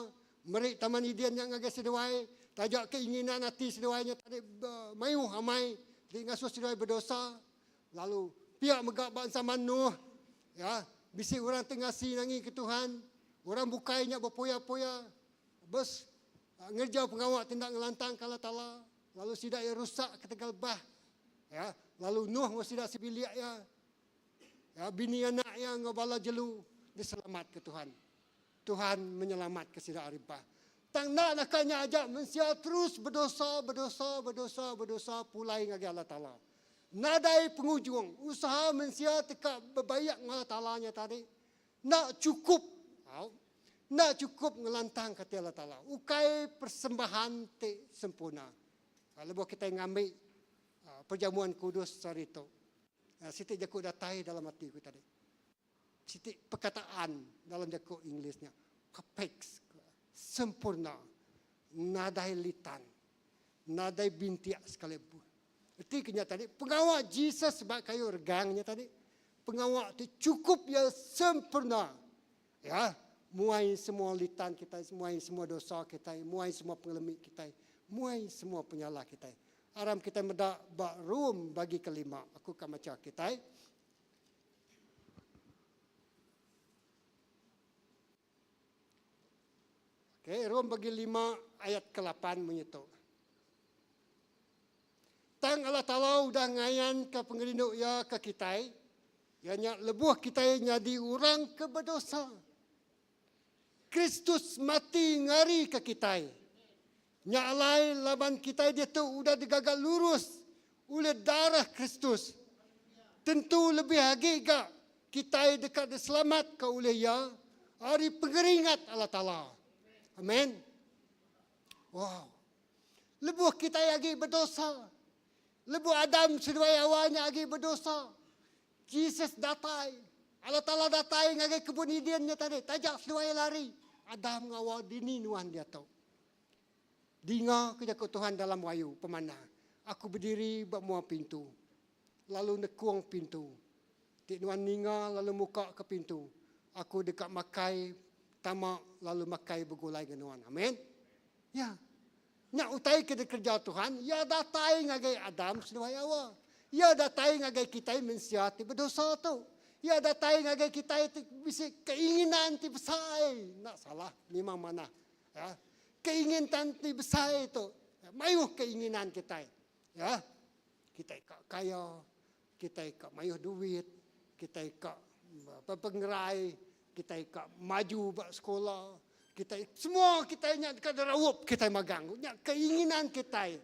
meri Taman Eden nya ngagai seduai taja keinginan ati seduai nya tadi mayuh amai ti ngasuh seduai bedosa. Lalu pia mega ba zaman Nuh, ya, bisi orang ti ngasi nangi ke Tuhan, orang bukai nya bepoya-poya bes ngereja pengawa ti enda ngelantangka Allah Taala, lalu sida iya rusak ketegal bah. Ya, lalu Nuh enggau sida sebilik iya, ya, bini anak iya enggau bala jelu diselamatka Tuhan. Tuhan menyelamatka sida ari bah. Tang enda naka nya aja, mensia terus bedosa, bedosa, bedosa, bedosa pulai ngagai Allah Taala. Nadai pengujung usaha mensia teka bebaik enggau Allah Taala nya tadi enda chukup. Au. Enda chukup ngelantangka ati Allah Taala. Ukai persembahan ti sempurna. Lebuh kitai ngambi perjamuan kudus sehari tu, siti jaku datai dalam ati ku tadi. Siti perkataan dalam jaku English nya perfect, sempurna, nadai litan, nadai bintik sekali pun. Reti ke nya tadi, pengawa Jesus ba kayu regang nya tadi, pengawa ti chukup iya sempurna. Ya, muai semua litan kitai, muai semua dosa kitai, muai semua pengelemi kitai, muai semua penyalah kitai. Aram kitai meda ba Rom bagi kelima. Aku ka macha kitai. Okey, Rom bagi 5 ayat ke-8 munyi tu. Tang Allah Taala udah ngayanka pengerindu Iya ke kitai, iya nya lebuh kitai nyadi orang ke bedosa. Kristus mati ngarika kitai. Nya alai laban kitai diatu udah digaga lurus ulih darah Kristus, tentu lebih agi ga kitai deka diselamatka ulih Iya ari pengeringat Allah Taala. Amen. Wow. Lebuh kitai agi bedosa, lebuh Adam seduai Hawa nya agi bedosa, Jesus datai. Allah Taala datai ngagai kebun Eden nya tadi, taja seduai lari. Adam enggau Hawa dini nuan diatu? Dinga ke jaku Tuhan dalam wayu pemanah. Aku bediri ba mua pintu, lalu nekung pintu. Ti nuan ninga lalu muka ke pintu, aku deka makai tama lalu makai begulai enggau nuan. Amen. Ya. Nya utai ke dikereja Tuhan, Iya datai ngagai Adam seduai Hawa. Iya datai ngagai kitai mensia ti bedosa tu. Iya datai ngagai kitai ti bisi keinginan ti besai. Enda salah, memang manah. Ya. Keinginan ti besai tu, mayuh keinginan kitai. Ya. Kitai ka kaya, kitai ka mayuh duit, kitai ka pengerai, kitai ka maju ba sekolah, kitai semua kitai nya deka deraup kitai magang. Nya keinginan kitai.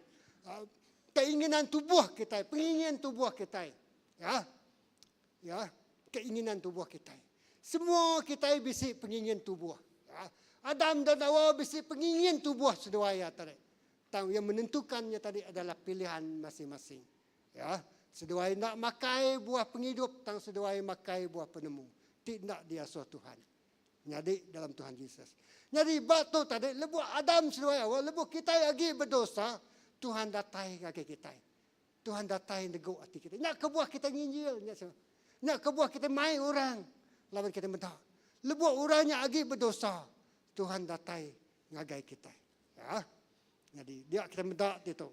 Keinginan tubuh kitai, pengingin tubuh kitai. Ya. Ya, keinginan tubuh kitai. Semua kitai bisi pengingin tubuh. Ya. Adam dan Hawa bisi pengingin tubuh seduai iya tadi. Tang yang menentukan nya tadi adalah pilihan masing-masing. Ya, seduai enda makai buah pengidup tang seduai makai buah penemu ti enda diasuh Tuhan. Nyadi dalam Tuhan Jesus. Nyadi ba tu tadi lebuh Adam seduai Hawa lebuh kitai agi bedosa, Tuhan datai ngagai kitai. Tuhan datai negu ati kitai. Nya kebuah kitai nginjil nya semua. Nya kebuah kitai mai orang laban kitai meda. Lebuh orang nya agi bedosa, Tuhan datai ngagai kitai. Ya. Nyadi dia kitai meda ditu.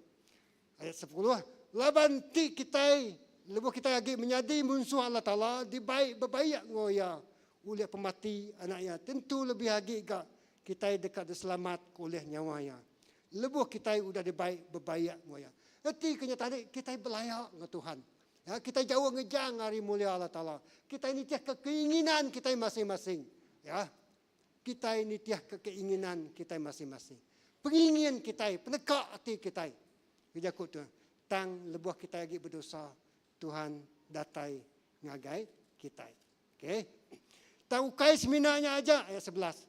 Ayat 10, laban ti kitai lebuh kitai agi menyadi munsuh Allah Taala dibai bebaik enggau iya ulih pemati anak iya tentu lebih agi ga kitai deka diselamat ke ulih nyawa iya. Lebuh kitai udah dibai bebaik enggau iya. Reti ke nya tadi kitai belaya enggau Tuhan. Ya, kitai jauh ngejang ari mulia Allah Taala. Kitai nitihka keinginan kitai masing-masing. Ya. Kitai nitihka keinginan kitai masing-masing. Pengingin kitai, peneka ati kitai. Ke jaku tu, tang lebuh kitai agi bedosa, Tuhan datai ngagai kitai. Okey. Tang ukai semina nya aja ayat 11.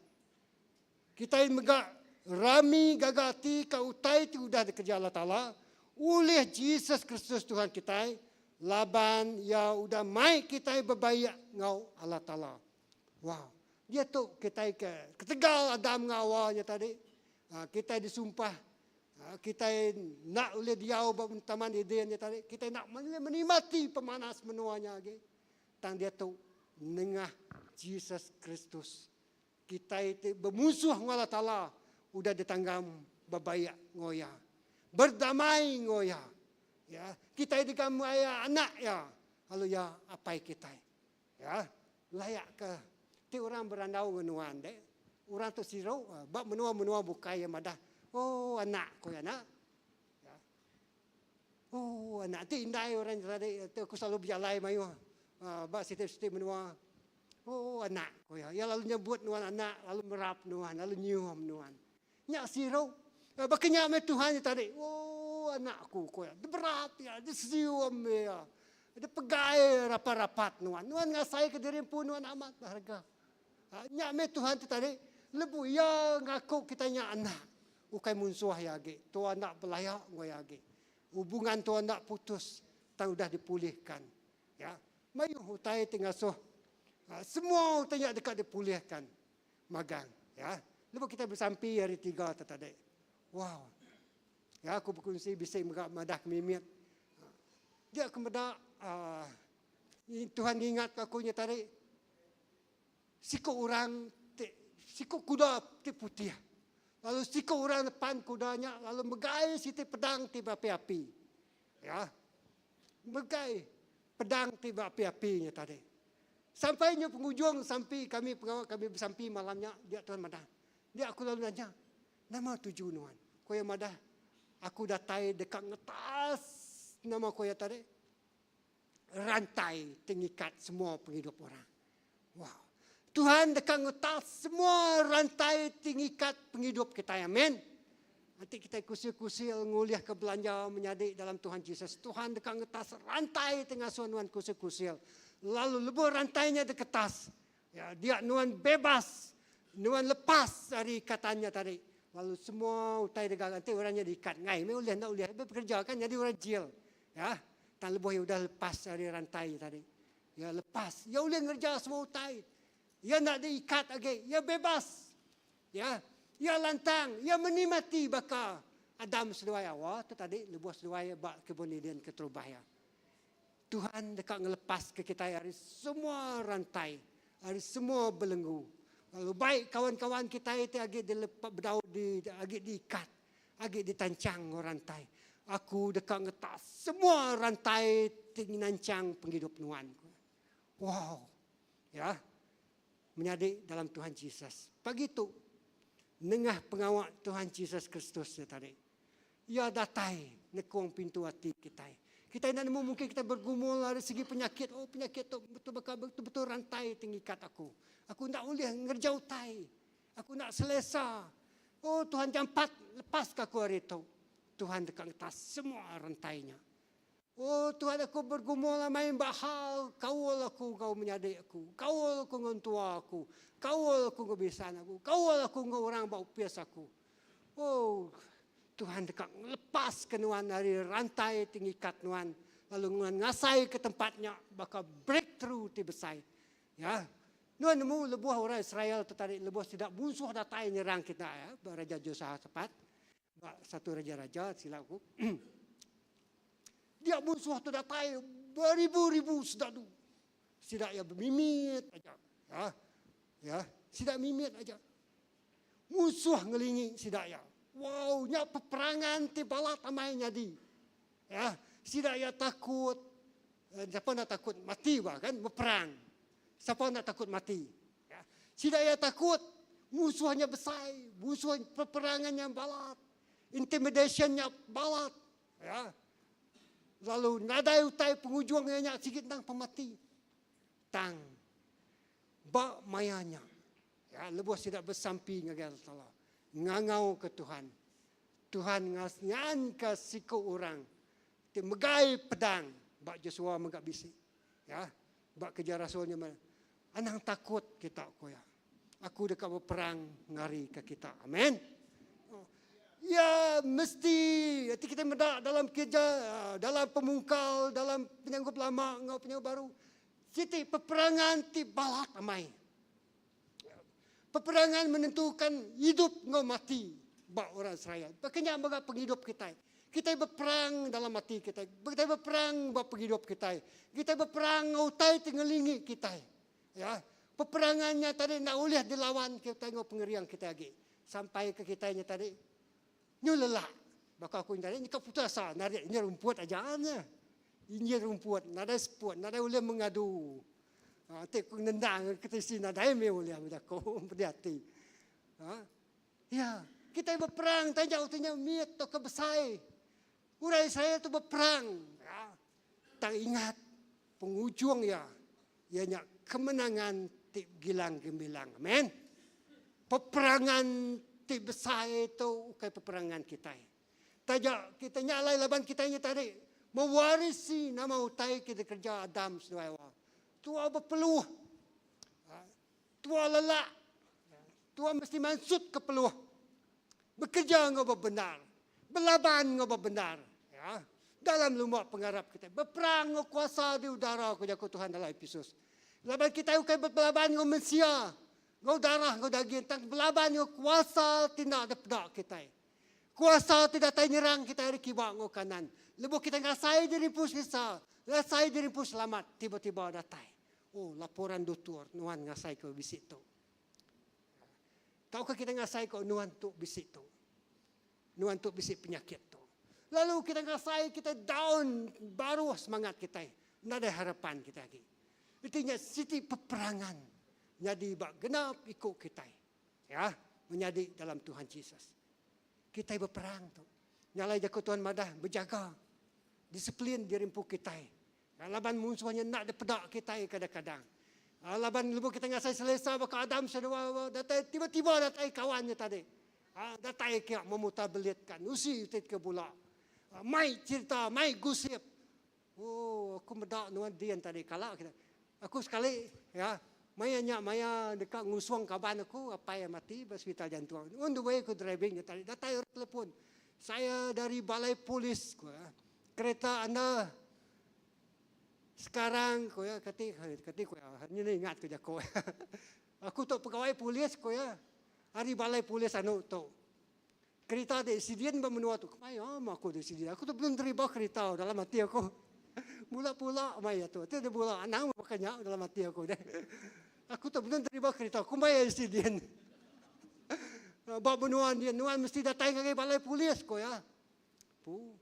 Kitai mega rami gaga ati ka utai ti udah dikereja Allah Taala ulih Jesus Kristus Tuhan kitai laban iya udah mai kitai bebaik enggau Allah Taala. Wow. Diatu kitai ke ketegal Adam enggau Awa nya tadi, kitai disumpah kitai enda ulih diau ba Taman Eden nya tadi, kitai enda ulih menikmati pemanas menua nya agi. Tang diatu nengah Jesus Kristus, kitai ti bemunsuh enggau Allah Taala udah ditanggam bebaik enggau Iya, berdamai enggau Iya. Ya, kitai digambar Iya anak Iya, lalu Iya Apai kitai. Ya, layak ke ti orang berandau enggau nuan deh. Orang tu siru ba menua-menua bukai iya madah, "Oh anak ku iya anak." Ya. Oh anak ti indai orang nya tadi ti aku selalu bejalai mayuh ba siti-siti menua. Oh anak ku iya. Iya lalu nyebut nuan anak lalu merap nuan lalu nyium nuan. Nya siru. Baka nya meh Tuhan nya tadi. Oh anak aku ku iya. Diberat iya, disium iya. Dipegai rapat-rapat nuan. Nuan ngasaika diri empu nuan amat berharga. Nya meh Tuhan ti tadi. Lebuh iya ngaku kitai nya anak, ukai munsuh iya agi. Tua enda belaya enggau iya agi. Hubungan tua enda putus tang udah dipulihkan. Ya. Mayuh utai ti ngasuh semua utai nya deka dipulihkan. Magang ya. Lebuh kitai besampi hari tiga tu tadi. Wow. Ya aku bekunsi bisi mega madah ke mimit. Dia aku meda uh, Tuhan ngingat ke aku nya tadi. Siku orang ti siku kuda ti putih. Lalu siku orang depan kuda nya lalu megai siti pedang ti berapi-api. Ya. Megai pedang ti berapi-api nya tadi. Sampai nyu pengujung sampi kami pengawa kami besampi malam nya dia Tuhan madah. Dia aku lalu nanya, nama tuju nuan? Ko iya madah, aku datai deka ngetas nama ko iya tadi rantai ti ngikat semua pengidup orang. Wow. Tuhan deka ngetas semua rantai ti ngikat pengidup kitai. Amen. Enti kitai kusil-kusil ngulihka belanja menyadi dalam Tuhan Jesus, Tuhan deka ngetas rantai ti ngasuh nuan kusil-kusil. Lalu lebuh rantai nya diketas, ya, dia nuan bebas, nuan lepas ari ikatan nya tadi. Lalu semua utai deka enti orang nya diikat ngai meh ulih enda ulih bekerja kan nyadi orang jil. Ya, tang lebuh iya udah lepas ari rantai nya tadi. Iya lepas, iya ulih ngereja semua utai. Iya enda diikat agi, iya bebas. Ya, iya lantang, iya menikmati baka Adam seduai Awa tu tadi lebuh seduai ba kebun Eden keterubah iya. Tuhan deka ngelepaska kitai ari semua rantai, ari semua belenggu. Lalu baik kawan-kawan kitai ti agi dilepa bedau di agi diikat, agi ditanchang enggau rantai. Aku deka ngetak semua rantai ti ngenanchang pengidup nuan. Wow. Ya. Menyadi dalam Tuhan Jesus. Pagi tu, nengah pengawa Tuhan Jesus Kristus nya tadi, Iya datai nekung pintu ati kitai. Kitai enda nemu mungkin kitai bergumul ari segi penyakit, oh penyakit tu betul baka betul-betul rantai ti ngikat aku. Aku enda ulih ngereja utai. Aku enda selesa. Oh Tuhan jampat lepaska aku ari tu. Tuhan deka ngetas semua rantai nya. Oh Tuhan aku bergumul amai ba hal kaul aku enggau menyadi aku, kaul aku enggau entua aku, kaul aku enggau bisan aku, kaul aku enggau orang ba opis aku. Oh Tuhan deka ngelepaska nuan ari rantai ti ngikat nuan lalu nuan ngasaika tempat nya baka breakthrough ti besai. Ya. Nuan nemu lebuh orang Israel tu tadi lebuh sida munsuh datai nyerang kita ya ba Raja Jehoshaphat ba satu raja-raja sila aku. Dia munsuh tu datai beribu-ribu sedadu. Sida iya bemimit aja. Ya. Ya, sida mimit aja. Munsuh ngelingi sida iya. Wow, nya peperangan ti balat amai nyadi. Ya, sida iya takut. Eh, siapa nak takut mati bah kan berperang. Siapa nak takut mati? Ya. Sida iya takut musuhnya besai, musuh peperangannya balat, intimidationnya balat. Ya. Lalu nadai utai pengujung iya nya sigi endang pemati. Tang ba maya nya, ya, lebuh sida besampi ngagai Allah Taala, ngangauka Tuhan, Tuhan nganka siku orang ti megai pedang ba Joshua mega bisi. Ya, ba kereja rasul nya meh, anang takut kita ku iya. Aku deka beperang ngarika kita. Amen. Iya mesti enti kita meda dalam kereja dalam pemungkal dalam penyanggup lama enggau penyanggup baru siti peperangan ti balat amai. Peperangan menentukan idup enggau mati ba orang Israel. Baka nya mega pengidup kitai. Kitai beperang dalam ati kitai. Kitai beperang ba pengidup kitai. Kitai beperang enggau utai ti ngelingi kitai. Ya. Peperangan nya tadi enda ulih dilawan kitai enggau pengering kitai agi. Sampai ke kitai nya tadi nyu lelak. Baka aku nya tadi nyekap putus asa narik injin rumput aja nya. Injin rumput nadai seput, nadai ulih mengadu. Ha, ti ku nendang ke tisi nadai meh ulih bejaku pedih ati. Ha? Ya, kitai beperang taja utai nya mit tauka besai. Orang Israel tu beperang. Ya. Tang ingat pengujung iya iya nya kemenangan ti gilang gemilang. Amen. Peperangan ti besai tu ukai peperangan kitai. Taja kita nya alai laban kitai nya tadi mewarisi nama utai ke dikereja Adam seduai Hawa. Tua bepeluh. Tua lelak. Tua mesti mansutka peluh. Bekereja enggau bebendar. Belaban enggau bebendar. Ya. Dalam lumba pengarap kitai. Beperang enggau kuasa di udara ku jaku Tuhan dalam Epesus. Laban kitai ukai belaban enggau mensia, enggau darah, enggau daging, tang belaban enggau kuasa ti enda dipeda kitai. Kuasa ti datai nyerang kitai ari kiba enggau kanan. Lebuh kitai ngasai diri empu selesa, ngasai diri empu selamat, tiba-tiba datai. Oh, laporan dutur nuan ngasai ke bisi tu. Tauka kitai ngasai ke nuan tu bisi tu. Nuan tu bisi penyakit tu. Lalu kitai ngasai kitai down baruh semangat kitai. Nadai harapan kitai agi. Reti nya siti peperangan nyadi ba genap iku kitai. Ya, menyadi dalam Tuhan Jesus. Kitai beperang tu. Nya alai jaku Tuhan madah bejaga. Disiplin diri empu kitai. Laban munsuh nya enda dipeda kitai kadang-kadang. Laban lebuh kitai ngasai selesa baka Adam seduai datai tiba-tiba datai kawan nya tadi. Datai kia memutar belitkan usi utai ke bula. Mai cerita, mai gosip. Oh, aku meda nuan din tadi kala kita. Aku sekali ya, maya nya maya deka ngusung kaban aku apai iya mati ba hospital jantung. On the way aku driving nya tadi datai orang telefon. Saya dari balai polis ku ya. Kereta anda sekarang ku ya kati kati ku ya. Nya ingat ku jaku. Aku tu pegawai polis ku ya. Ari balai polis anu tu. Kerita ti accident ba menua tu. Kemaya mah aku ti accident. Aku tu belum deriba kerita dalam ati aku. Bula pula maya tu. Ti bula anang mah baka nya dalam ati aku deh. Aku tu belum deriba kerita. Kumbai accident. Ba menua dia nuan mesti datai ngagai balai polis ko ya. Pu.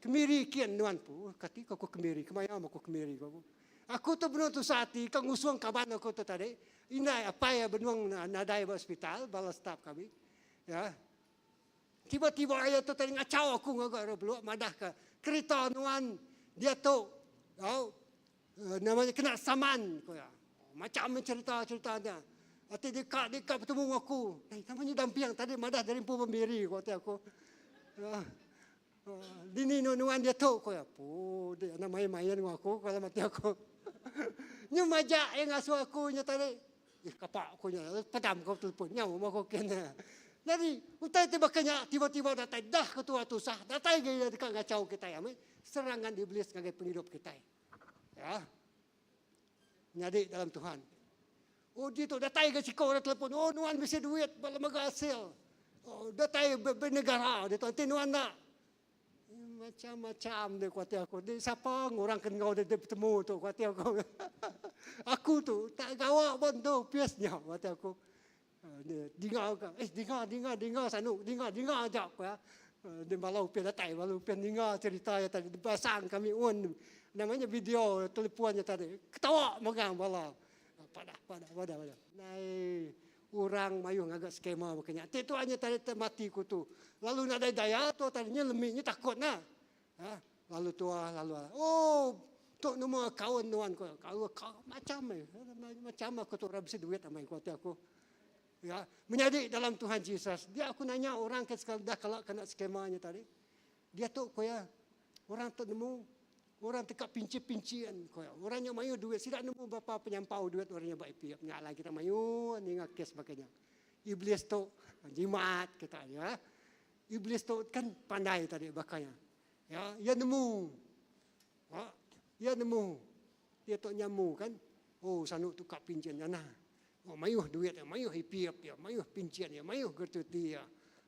Kemiri kian nuan pu. Kati ko aku kemiri. Kemaya mah aku kemiri ko aku. Aku tu benung tusah ati ka ngusung kaban aku tu tadi. Indai apai benung nadai ba hospital bala staff kami. Ya. Tiba-tiba iya tu tadi ngachau aku ngaga orang beluk madahka kerita nuan diatu au nama nya kena saman ku iya. Macam cerita-cerita nya. Ati deka deka betemu enggau aku. Ai nama nya damping tadi madah dari empu bemiri ku ati aku. Ya. Dini nuan nuan diatu ku iya. Pu dia anak main-main enggau aku ku dalam ati aku. Nyu majak iya ngasuh aku nya tadi. Ih kapa ku nya padam ko telefon nyau meh ko kin. Nyadi utai ti baka nya tiba-tiba datai dah ketua tusah datai ga iya deka ngachau kitai ami serangan iblis ngagai pengidup kitai. Ya. Nyadi dalam Tuhan. Oh ditu datai ga siko orang telefon oh nuan bisi duit ba lembaga asil. Oh datai benegara ditu enti nuan enda Macam-macam dia kuatir aku. Dia siapa orang ke enggau dia, dia betemu tu kuatir aku. aku tu tak gawa pun tu piasnya kuatir aku. Ah, dia dengar ke, eh dengar dengar dengar sanu, dengar dengar aja aku ya. Ah, dia malau upin datai, malau upin dengar cerita ya tadi pasang kami on namanya video teleponnya tadi. Ketawa megang bala. Ah, padah padah padah padah. Nai Orang mayuh ngaga skema baka nya. Ti tu anya tadi te mati ku tu. Lalu nadai daya tu tadi nya lemi nya takut nah. Ha? Lalu tua lalu oh tu nama kawan nuan ko. Kau kau macam eh. Macam aku tu orang bisi duit amai ku ati aku. Ya, menyadi dalam Tuhan Jesus. Dia aku nanya orang ke sekali dah kala kena skema nya tadi. Dia tu ko ya. Orang tu nemu Orang teka pinchin-pinchin, ko iya. Orang nya mayuh duit, sida nemu berapa penyampau duit orang nya ba IPF. Nya alai kita mayuh ninga kes baka nya. Iblis tu jimat kita ya. Iblis tu kan pandai tadi baka nya. Ya, iya nemu. Ha, iya nemu. Dia tu nyamu kan. Oh, sanu tu ka pinchin nya nah. Oh mayuh duit iya, mayuh EPF iya, mayuh pinchin iya, mayuh gratuity iya.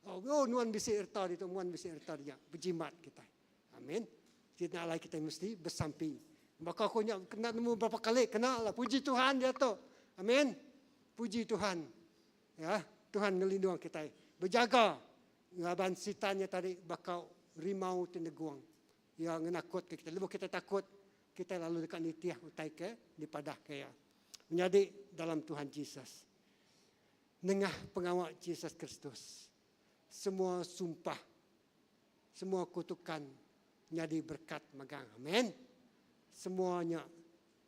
Oh, oh nuan bisi reta ditu, nuan bisi reta dinya. Bejimat kitai. Amin. Ti nya alai kitai mesti besampi. Baka aku nya kena nemu berapa kali kena lah. Puji Tuhan diatu. Amin. Puji Tuhan. Ya, Tuhan ngelindung kitai. Bejaga ngaban sitan nya tadi baka rimau ti negung. Iya ngenakutka kitai. Lebuh kitai takut, kitai lalu deka nitih utai ke dipadahka iya. Menyadi dalam Tuhan Jesus. Nengah pengawa Jesus Kristus, semua sumpah, semua kutukan nyadi berkat magang. Amen. Semua nya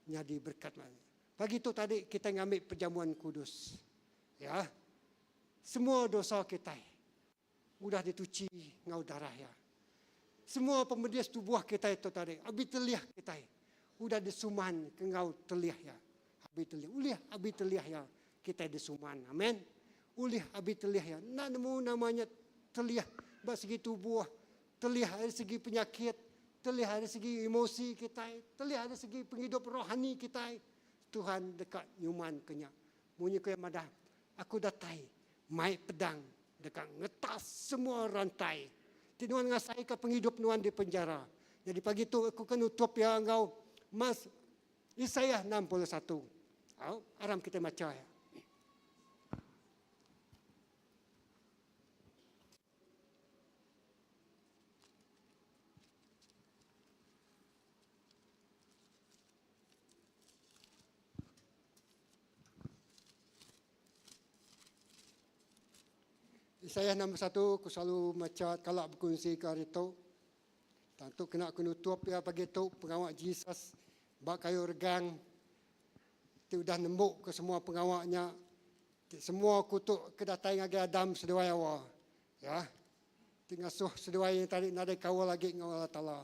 nyadi berkat magang. Pagi tu tadi kitai ngambi perjamuan kudus. Ya. Semua dosa kitai udah dituchi enggau darah iya. Semua pemedis tubuh kitai tu tadi, abi telih kitai udah disuman ke enggau telih iya. Abi telih, ulih abi telih iya kitai disuman. Amen. Ulih abi telih iya. Enda nemu nama nya telih ba segi tubuh, telih ari segi penyakit, telih ari segi emosi kitai, telih ari segi pengidup rohani kitai. Tuhan deka nyuman ke nya. Munyi ku iya madah, Aku datai mai pedang deka ngetas semua rantai ti nuan ngasaika pengidup nuan di penjara. Nyadi pagi tu aku ke nutup iya enggau Mas Isaiah 61. Au, aram kitai macha iya. Isaiah 61 aku selalu macha kala bekunsi ke hari tu. Tang tu kena aku nutup iya pagi tu pengawa Jesus ba kayu regang ti udah nembu ke semua pengawa nya ti semua kutuk ke datai ngagai Adam seduai Hawa. Ya. Ti ngasuh seduai iya tadi nadai kaul agi enggau Allah Taala.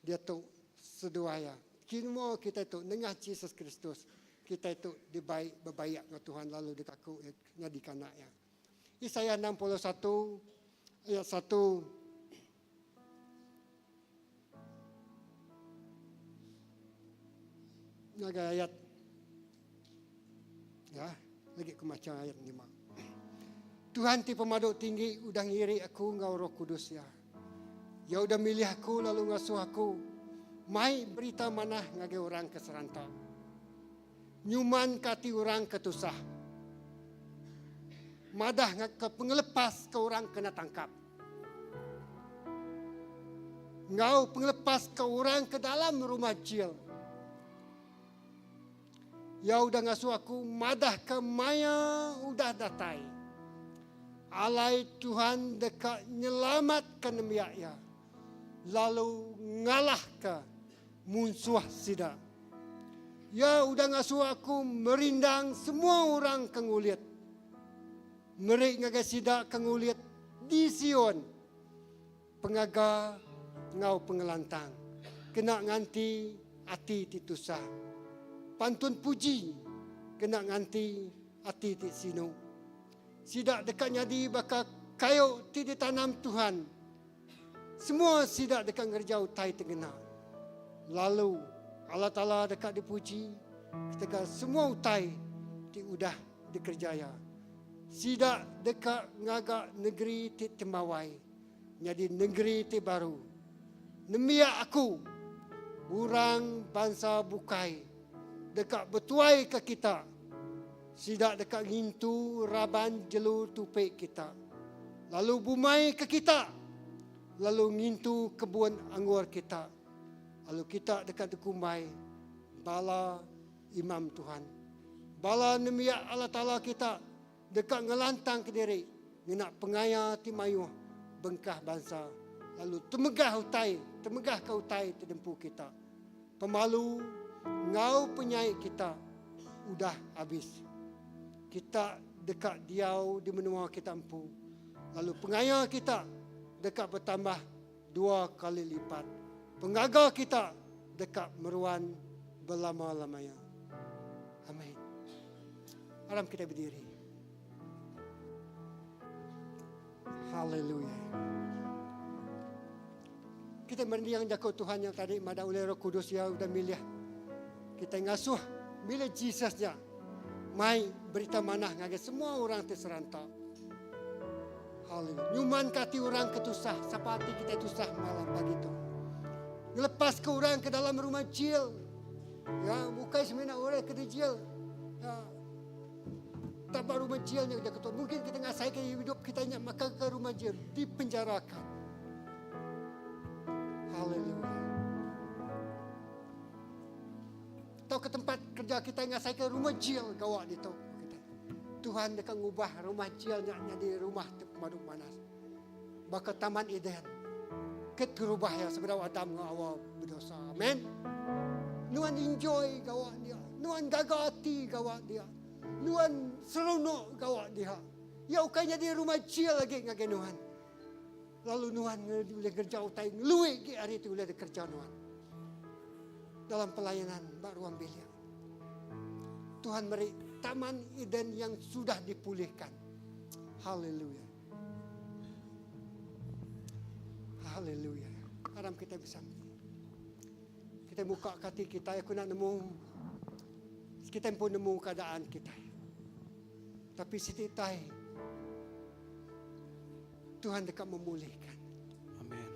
Diatu seduai iya. Kinua kitai tu nengah Jesus Kristus, kitai tu dibai bebaik enggau Tuhan lalu dikaku iya nyadika anak iya. Isaiah 61 ayat 1 ngagai ayat ya lagi ku macha ayat lima. Tuhan ti pemadu tinggi udah ngiri aku enggau Roh Kudus iya. Iya udah milih aku lalu ngasuh aku mai berita manah ngagai orang ke seranta. Nyumanka ati orang ke tusah. Madah ke pengelepas ke orang kena tangkap. Enggau pengelepas ke orang ke dalam rumah jil. Iya udah ngasuh aku madahka maya udah datai alai Tuhan deka nyelamatka nembiak Iya lalu ngalahka munsuh sida. Iya udah ngasuh aku merindang semua orang ke ngulit, meri ngagai sida ke ngulit di Sion pengaga enggau pengelantang kena nganti ati ti tusah, pantun puji kena nganti ati ti sinu. Sida deka nyadi baka kayu ti ditanam Tuhan. Semua sida deka ngereja utai ti ngena. Lalu Allah Taala deka dipuji ketegal semua utai ti udah dikereja Iya. Sida deka ngaga negeri ti tembawai nyadi negeri ti baru. Nembiak Aku, orang bansa bukai, deka betuaika kita. Sida deka ngintu raban jelu tupi kita, lalu bumai ke kita, lalu ngintu kebun anggur kita, lalu kita deka dikumbai bala imam Tuhan. Bala nembiak Allah Taala kita deka ngelantangka diri ngena pengaya ti mayuh bengkah bansa, lalu temegah utai, temegahka utai ti dempu kita. Pemalu enggau penyai kita udah abis. Kita deka diau di menua kita empu, lalu pengaya kita deka betambah dua kali lipat. Pengaga kita deka meruan belama-lamaya. Amin. Aram kita berdiri. Haleluya. Kita merinding jaku Tuhan yang tadi madah oleh Roh Kudus ya udah milih. Kita ngasuh milih Jesus nya. Mai berita manah ngagai semua orang ti seranta. Haleluya. Nyumanka ati orang ke tusah, sapa ati kitai tusah malam pagi tu. Ngelepaska orang ke dalam rumah jil. Ya, bukai semina orang ke dijil. Ya. Tak ba rumah jil nya udah ketua. Mungkin kita ngasaika hidup kita nya maka ke rumah jil, dipenjarakan. Haleluya. Tauka tempat kerja kitai ngasaika rumah jil gawa ditu kitai. Tuhan deka ngubah rumah jil nya nyadi rumah ti pemadu manah. Baka Taman Eden ke terubah iya sebedau Adam enggau Awa bedosa. Amen. Nuan enjoy gawa dia. Nuan gaga ati gawa dia. Nuan seronok gawa dia. Iya ukai nyadi rumah jil agi ngagai nuan. Lalu nuan ulih ngereja utai ngelui agi ari ti ulih dikereja nuan dalam pelayanan ba ruang bilik. Tuhan meri Taman Eden yang sudah dipulihkan. Haleluya. Haleluya. Aram kita besampi. Kita muka kati kita aku nak nemu kita pun nemu keadaan kita. Tapi siti tai Tuhan deka memulihkan. Amen.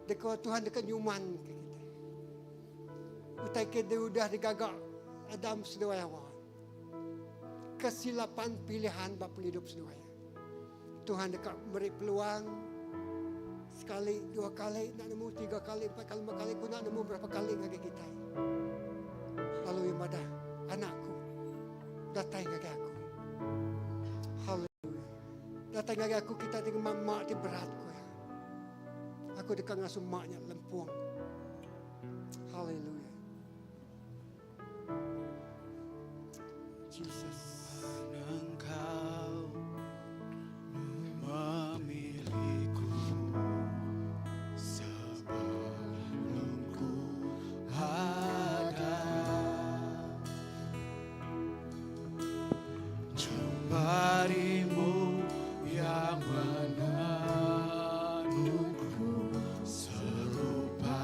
Deka Tuhan deka nyuman ke kita. Utai ke dia udah digaga Adam seduai Hawa. Kesilapan pilihan ba pengidup seduai. Tuhan deka meri peluang sekali, dua kali, nak nemu tiga kali, empat kali, lima kali, aku nak nemu berapa kali ngagai kita. Lalu ia madah, anakku, datai ngagai aku. Haleluya. Datai ngagai aku kita ti ngema mak ti berat ku iya. Aku deka ngasuh mak nya lempung. Haleluya. Jesus. Engkau memiliku sebelum ku ada. Jemarimu yang menenunku serupa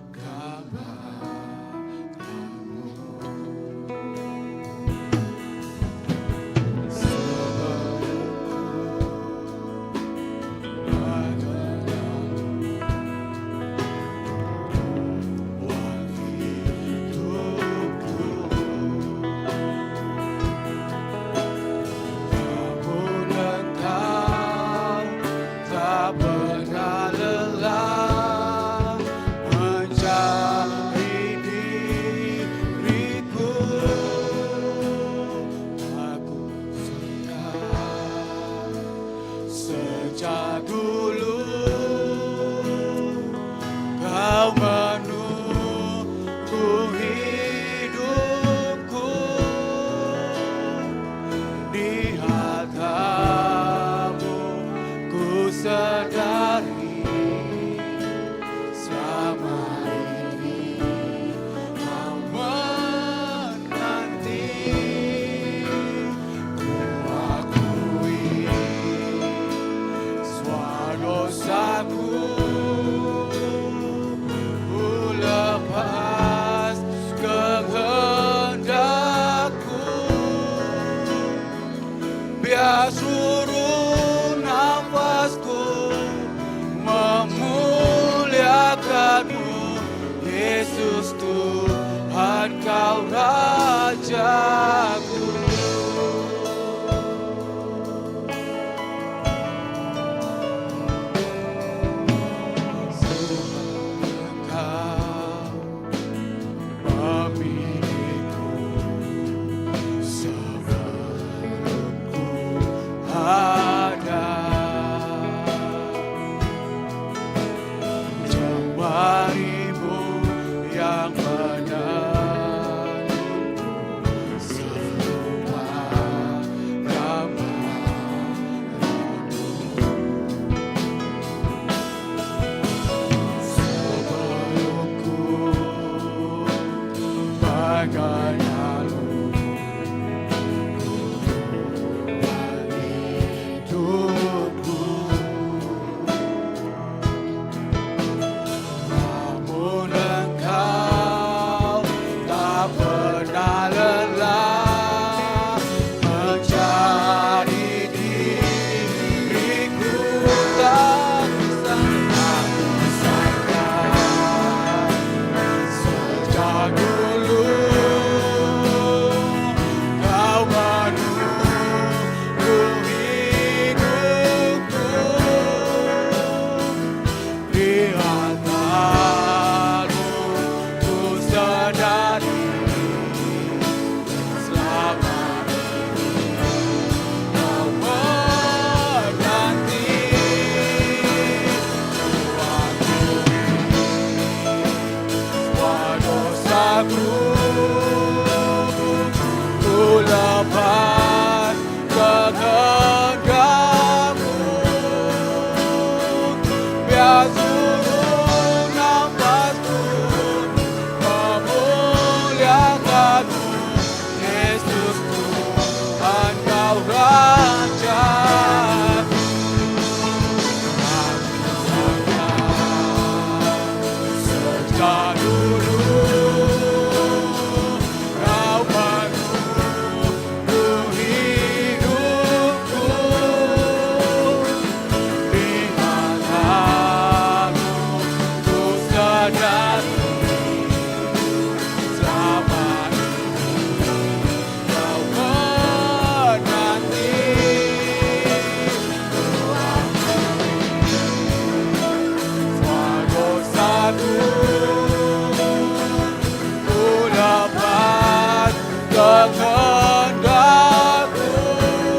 gambarmu. Sebelum ku mengenalmu buat hidupku. Namun engkau tak pernah lelah mencari diriku. Aku suka sejak dulu kau menunggu hidupku di hatamu ku sadari selama ini kau menanti ku akui semua dosaku ku lepas kehendakku biar seluruh nafasku memuliakanmu Yesus Tuhan kau Rajaku. Engkau memilihku sebelum ku ada. Jemarimu yang menenunku. Kehendakmu Ku lepas kehendakmu Biar seluruh nafasku Memuliakanmu Yesus Tuhan kau Raja Sejak dulu kau penuh hidupku di matamu ku sadari selama ini kau menanti Semua dosaku ku lepas kehendakmu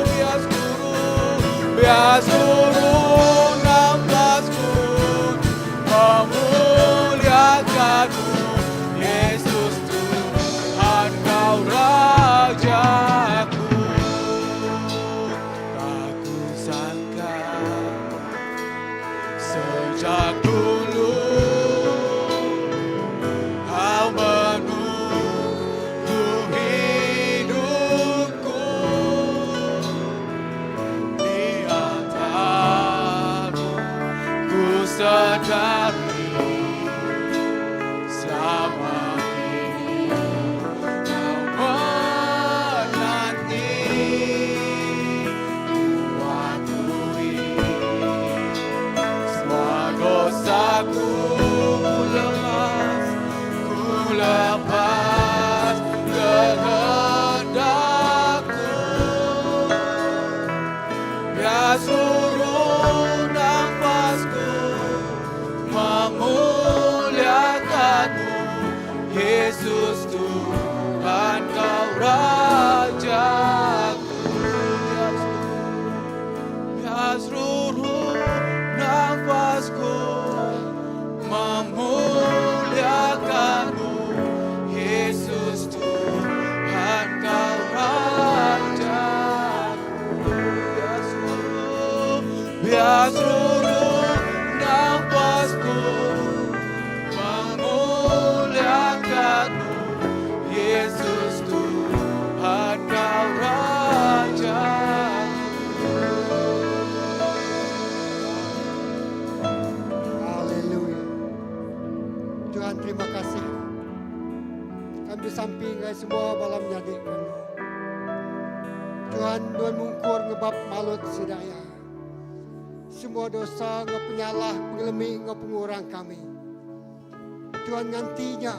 biar seluruh biar seluruh nafasku memuliakanmu Yesus Tuhan kau Rajaku Tak ku sangka Sejak dulu kau menunggu hidupku di altarmu ku sadari selama ini kau menanti ku akui semua dosaku ku lepas, ku lepas kehendakku. Biar seluruh nafasku memuliakanmu, Yesus Tuhan kau Rajaku. Biar seluruh nafasku memuliakanmu Yesus Tuhan kau Rajaku Biar seluruh, biar seluruh nafasku memuliakanmu Yesus Tuhan kau Rajaku Haleluya. Tuhan terima kasih. Kami di samping ngai semua bala menyadi kami. Tuhan Tuhan mungkur ngebab malut sidaya. Semua dosa ngau penyalah pengelemi ngau pengurang kami. Tuhan ngantinya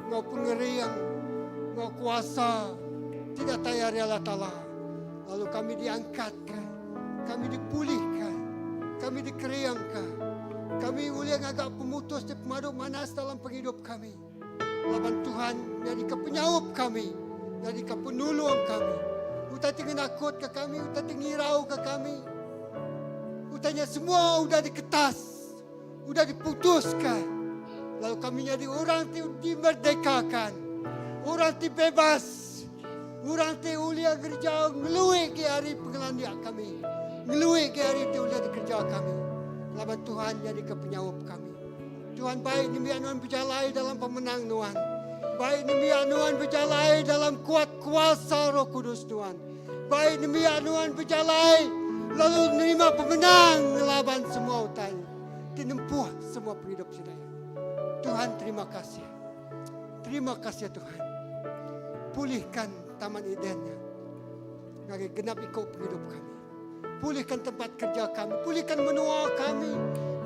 ngau pengeriang ngau kuasa tidak tayar Allah Ta'ala. Lalu kami diangkatkan, kami dipulihkan, kami dikeriangkan. Kami uliang agak pemutus di pemadu manas dalam penghidup kami. Laban Tuhan jadi ke penyaup kami, jadi ke penolong kami. Utai tinggi nakut ke kami, utai tinggi ngirau ke kami. Utainya semua udah diketas, udah diputuskan. Lalu kami jadi orang ti dimerdekakan, orang ti bebas, orang ti ulia kerja ngelui ke hari pengelandia kami, ngelui ke hari ti ulia dikerja kami. Laban Tuhan jadi ke penyaup kami. Tuhan baik nembiak Nuan berjalai dalam pemenang Nuan. Baik nembiak Nuan berjalai dalam kuat kuasa Roh Kudus Tuhan. Baik nembiak Nuan berjalai lalu menerima pemenang ngelaban semua utai. Dinempuh semua penghidup sidaya. Tuhan terima kasih. Terima kasih Tuhan. Pulihkan Taman Edennya. Ngagai genap ikut penghidup kami. Pulihkan tempat kerja kami. Pulihkan menua kami.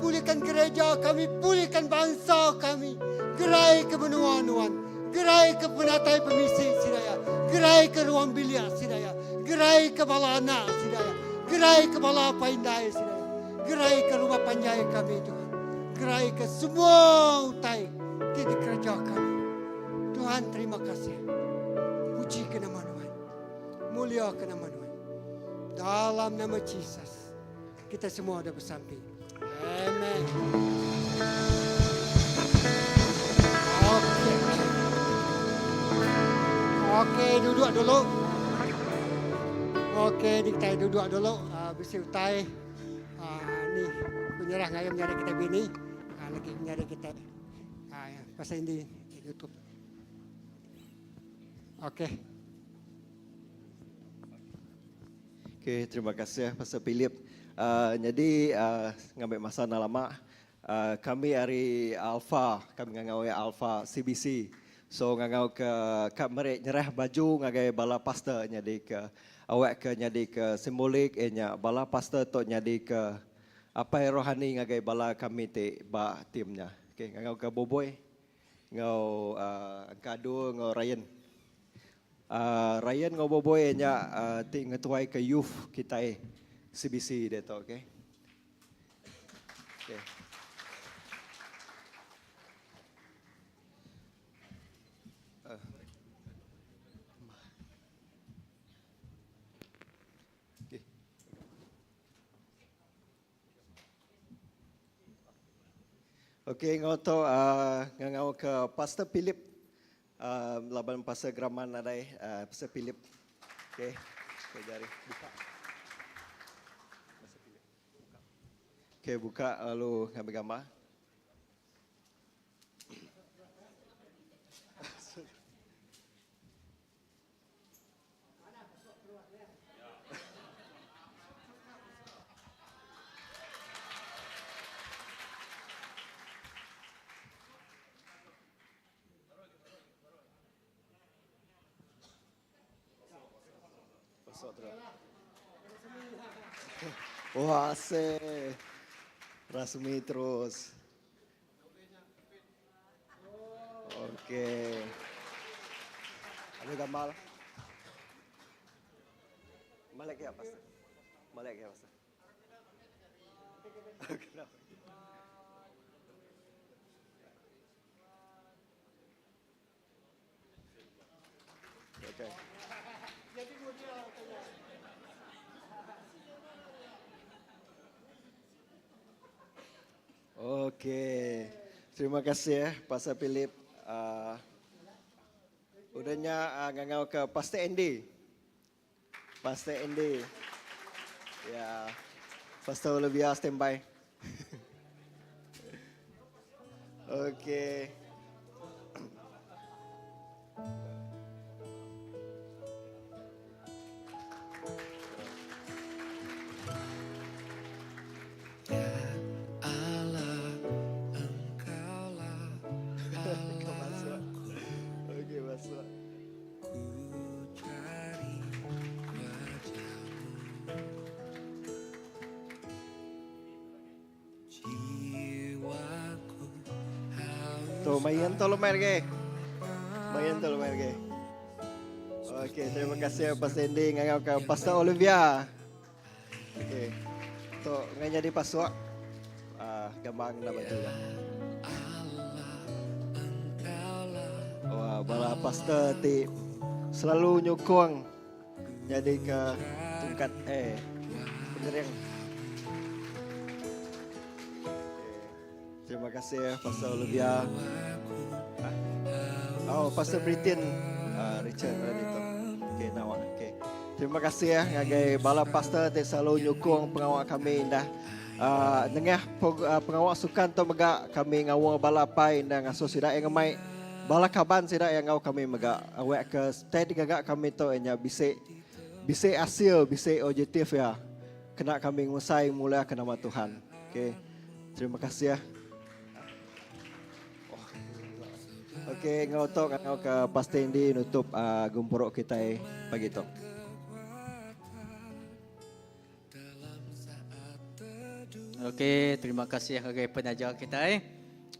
Pulihkan gereja kami. Pulihkan bangsa kami. Gerai ke menua Nuan. Gerai ke penatai pemisi sidaya. Gerai ke ruang bilik sidaya. Gerai ke bala anak sidaya. Gerai ke bala paindai sidaya. Gerai ke rumah panjai kami Tuhan. Gerai ke semua utai ti dikerja kami. Tuhan terima kasih. Puji ke nama Tuhan. Mulia ke nama Tuhan. Dalam nama Jesus. Kita semua ada bersampi. Amen. Okay. Okey duduk dulu. Okey ni kitai duduk dulu uh, bisi utai uh, ni penyerah ngagai menyadi kitai bini uh, lagi menyadi kitai uh, pasal ini YouTube. Okey. Okey, terima kasih Pastor Philip. Uh, jadi uh, ngambil masa enda lama uh, kami ari Alpha, kami ngangau ya Alpha CBC. So ngangau ke ka meri nyerah baju ngagai bala pastor nyadi ke awak ke nyadi ke simbolik eh nya bala pastor tu nyadi ke apai rohani ngagai bala kami ti ba tim nya. Okey, ngangau ke Boboi enggau uh, Engkadu enggau Ryan. Ryan enggau Boboi nya ti ngetuai ke youth kitai CBC diatu okey. Okey. Okey. Okey enggau tu uh, ngangau ke Pastor Philip uh, laban Pastor Graman nadai uh, Pastor Philip. Okey. Okey jari buka. Pastor Philip. Buka. Okey buka lalu ngambil gambar. Wah, asik. Rasmi terus. Okey. Ada gambar. Balik ke apa? Balik ke apa? Kenapa? Okey. Okey. Terima kasih eh Pastor Philip. Uh, udahnya uh, ngangau ke Pastor Andy. Pastor Andy. Ya. Pastor Olivia standby. Okey. Ya Allah, Engkaulah Allahku. Okey, masuk. Ku cari wajahmu. Jiwaku haus. Tu main tu lumayan ke? Main tu lumayan ke? Okey, terima kasih Pastor Andy ngangau ke Pastor Olivia. Okey. Tu ngai jadi pasuk. Ah, gambar kena baju ya. Wah, bala pastor ti selalu nyukung jadi ke tungkat eh pengering. Terima kasih Pastor Olivia. Oh, Pastor Britain uh, Richard tadi tu. Okey, nawak. Okey. Terima kasih ya ngagai bala pastor ti selalu nyukung pengawak kami indah. Uh, nengah uh, pengawak sukan tu mega kami ngawa bala pai indah ngasuh sida yang ngemai bala kaban sida yang ngau kami mega awak ke steady gagak kami tu nya bisi bisi hasil bisi objektif ya kena kami ngusai mulia ke nama Tuhan. Okey. Terima kasih ya. Okey, ngau tu ngau ke Pastor Andy nutup uh, gempuruk kita pagi tu. Okey, terima kasih ngagai penaja kita eh.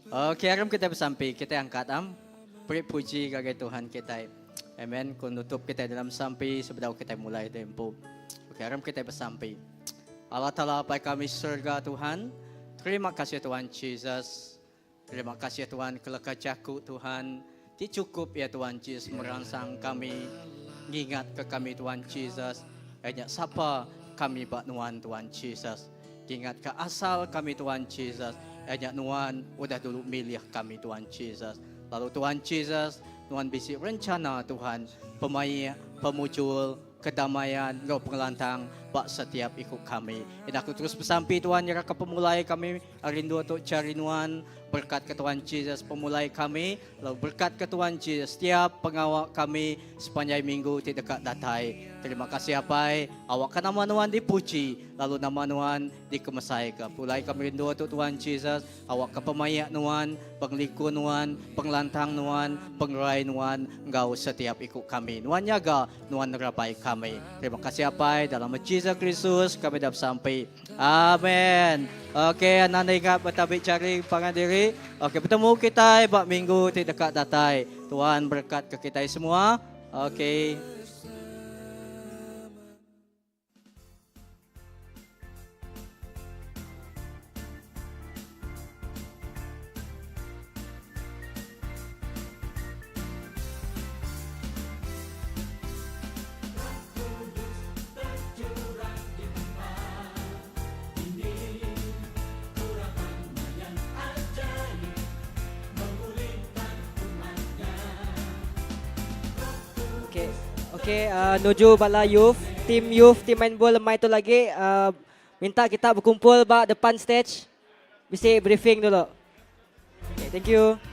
Okey, aram kita besampi, kita angkat am. Beri puji ngagai Tuhan kita. Amen. Ku nutup kita dalam sampi sebedau kita mulai tempo. Okey, aram kita besampi. Allah Taala Apai kami surga Tuhan, terima kasih Tuhan Jesus. Terima kasih Tuhan ke leka jaku Tuhan ti cukup ya Tuhan Jesus meransang kami ngingat ke kami Tuhan Jesus iya nya sapa kami ba nuan Tuhan Jesus. Ngingat ke asal kami Tuhan Jesus iya nya nuan udah dulu milih kami Tuhan Jesus. Lalu Tuhan Jesus Nuan bisi rencana Tuhan pemaik, pemujur, kedamaian enggau pengelantang ba setiap iku kami. Enda aku terus besampi Tuhan nyerahka pemulai kami ari endur tu chari Nuan, berkat ke Tuhan Jesus pemulai kami lalu berkat ke Tuhan Jesus setiap pengawa kami sepanjai minggu ti deka datai. Terima kasih Apai, awakka nama Nuan dipuji lalu nama Nuan dikemesaika. Pulai kami endur tu Tuhan Jesus, Awakka pemaik Nuan, pengelikun Nuan, pengelantang Nuan, pengerai Nuan enggau setiap iku kami. Nuan nyaga, Nuan nerabai kami. Terima kasih Apai, dalam nama Jesus Kristus kami dah besampi. Amen. Okey, anang enda ingat betabi jari pangan diri. Okey, betemu kitai ba minggu ti deka datai. Tuhan berekat ke kitai semua. Okey. Okay, okay uh, nuju bala youth, team youth, team main bol lemai tu lagi uh, minta kita berkumpul ba depan stage. Bisi briefing dulu. Okay, thank you.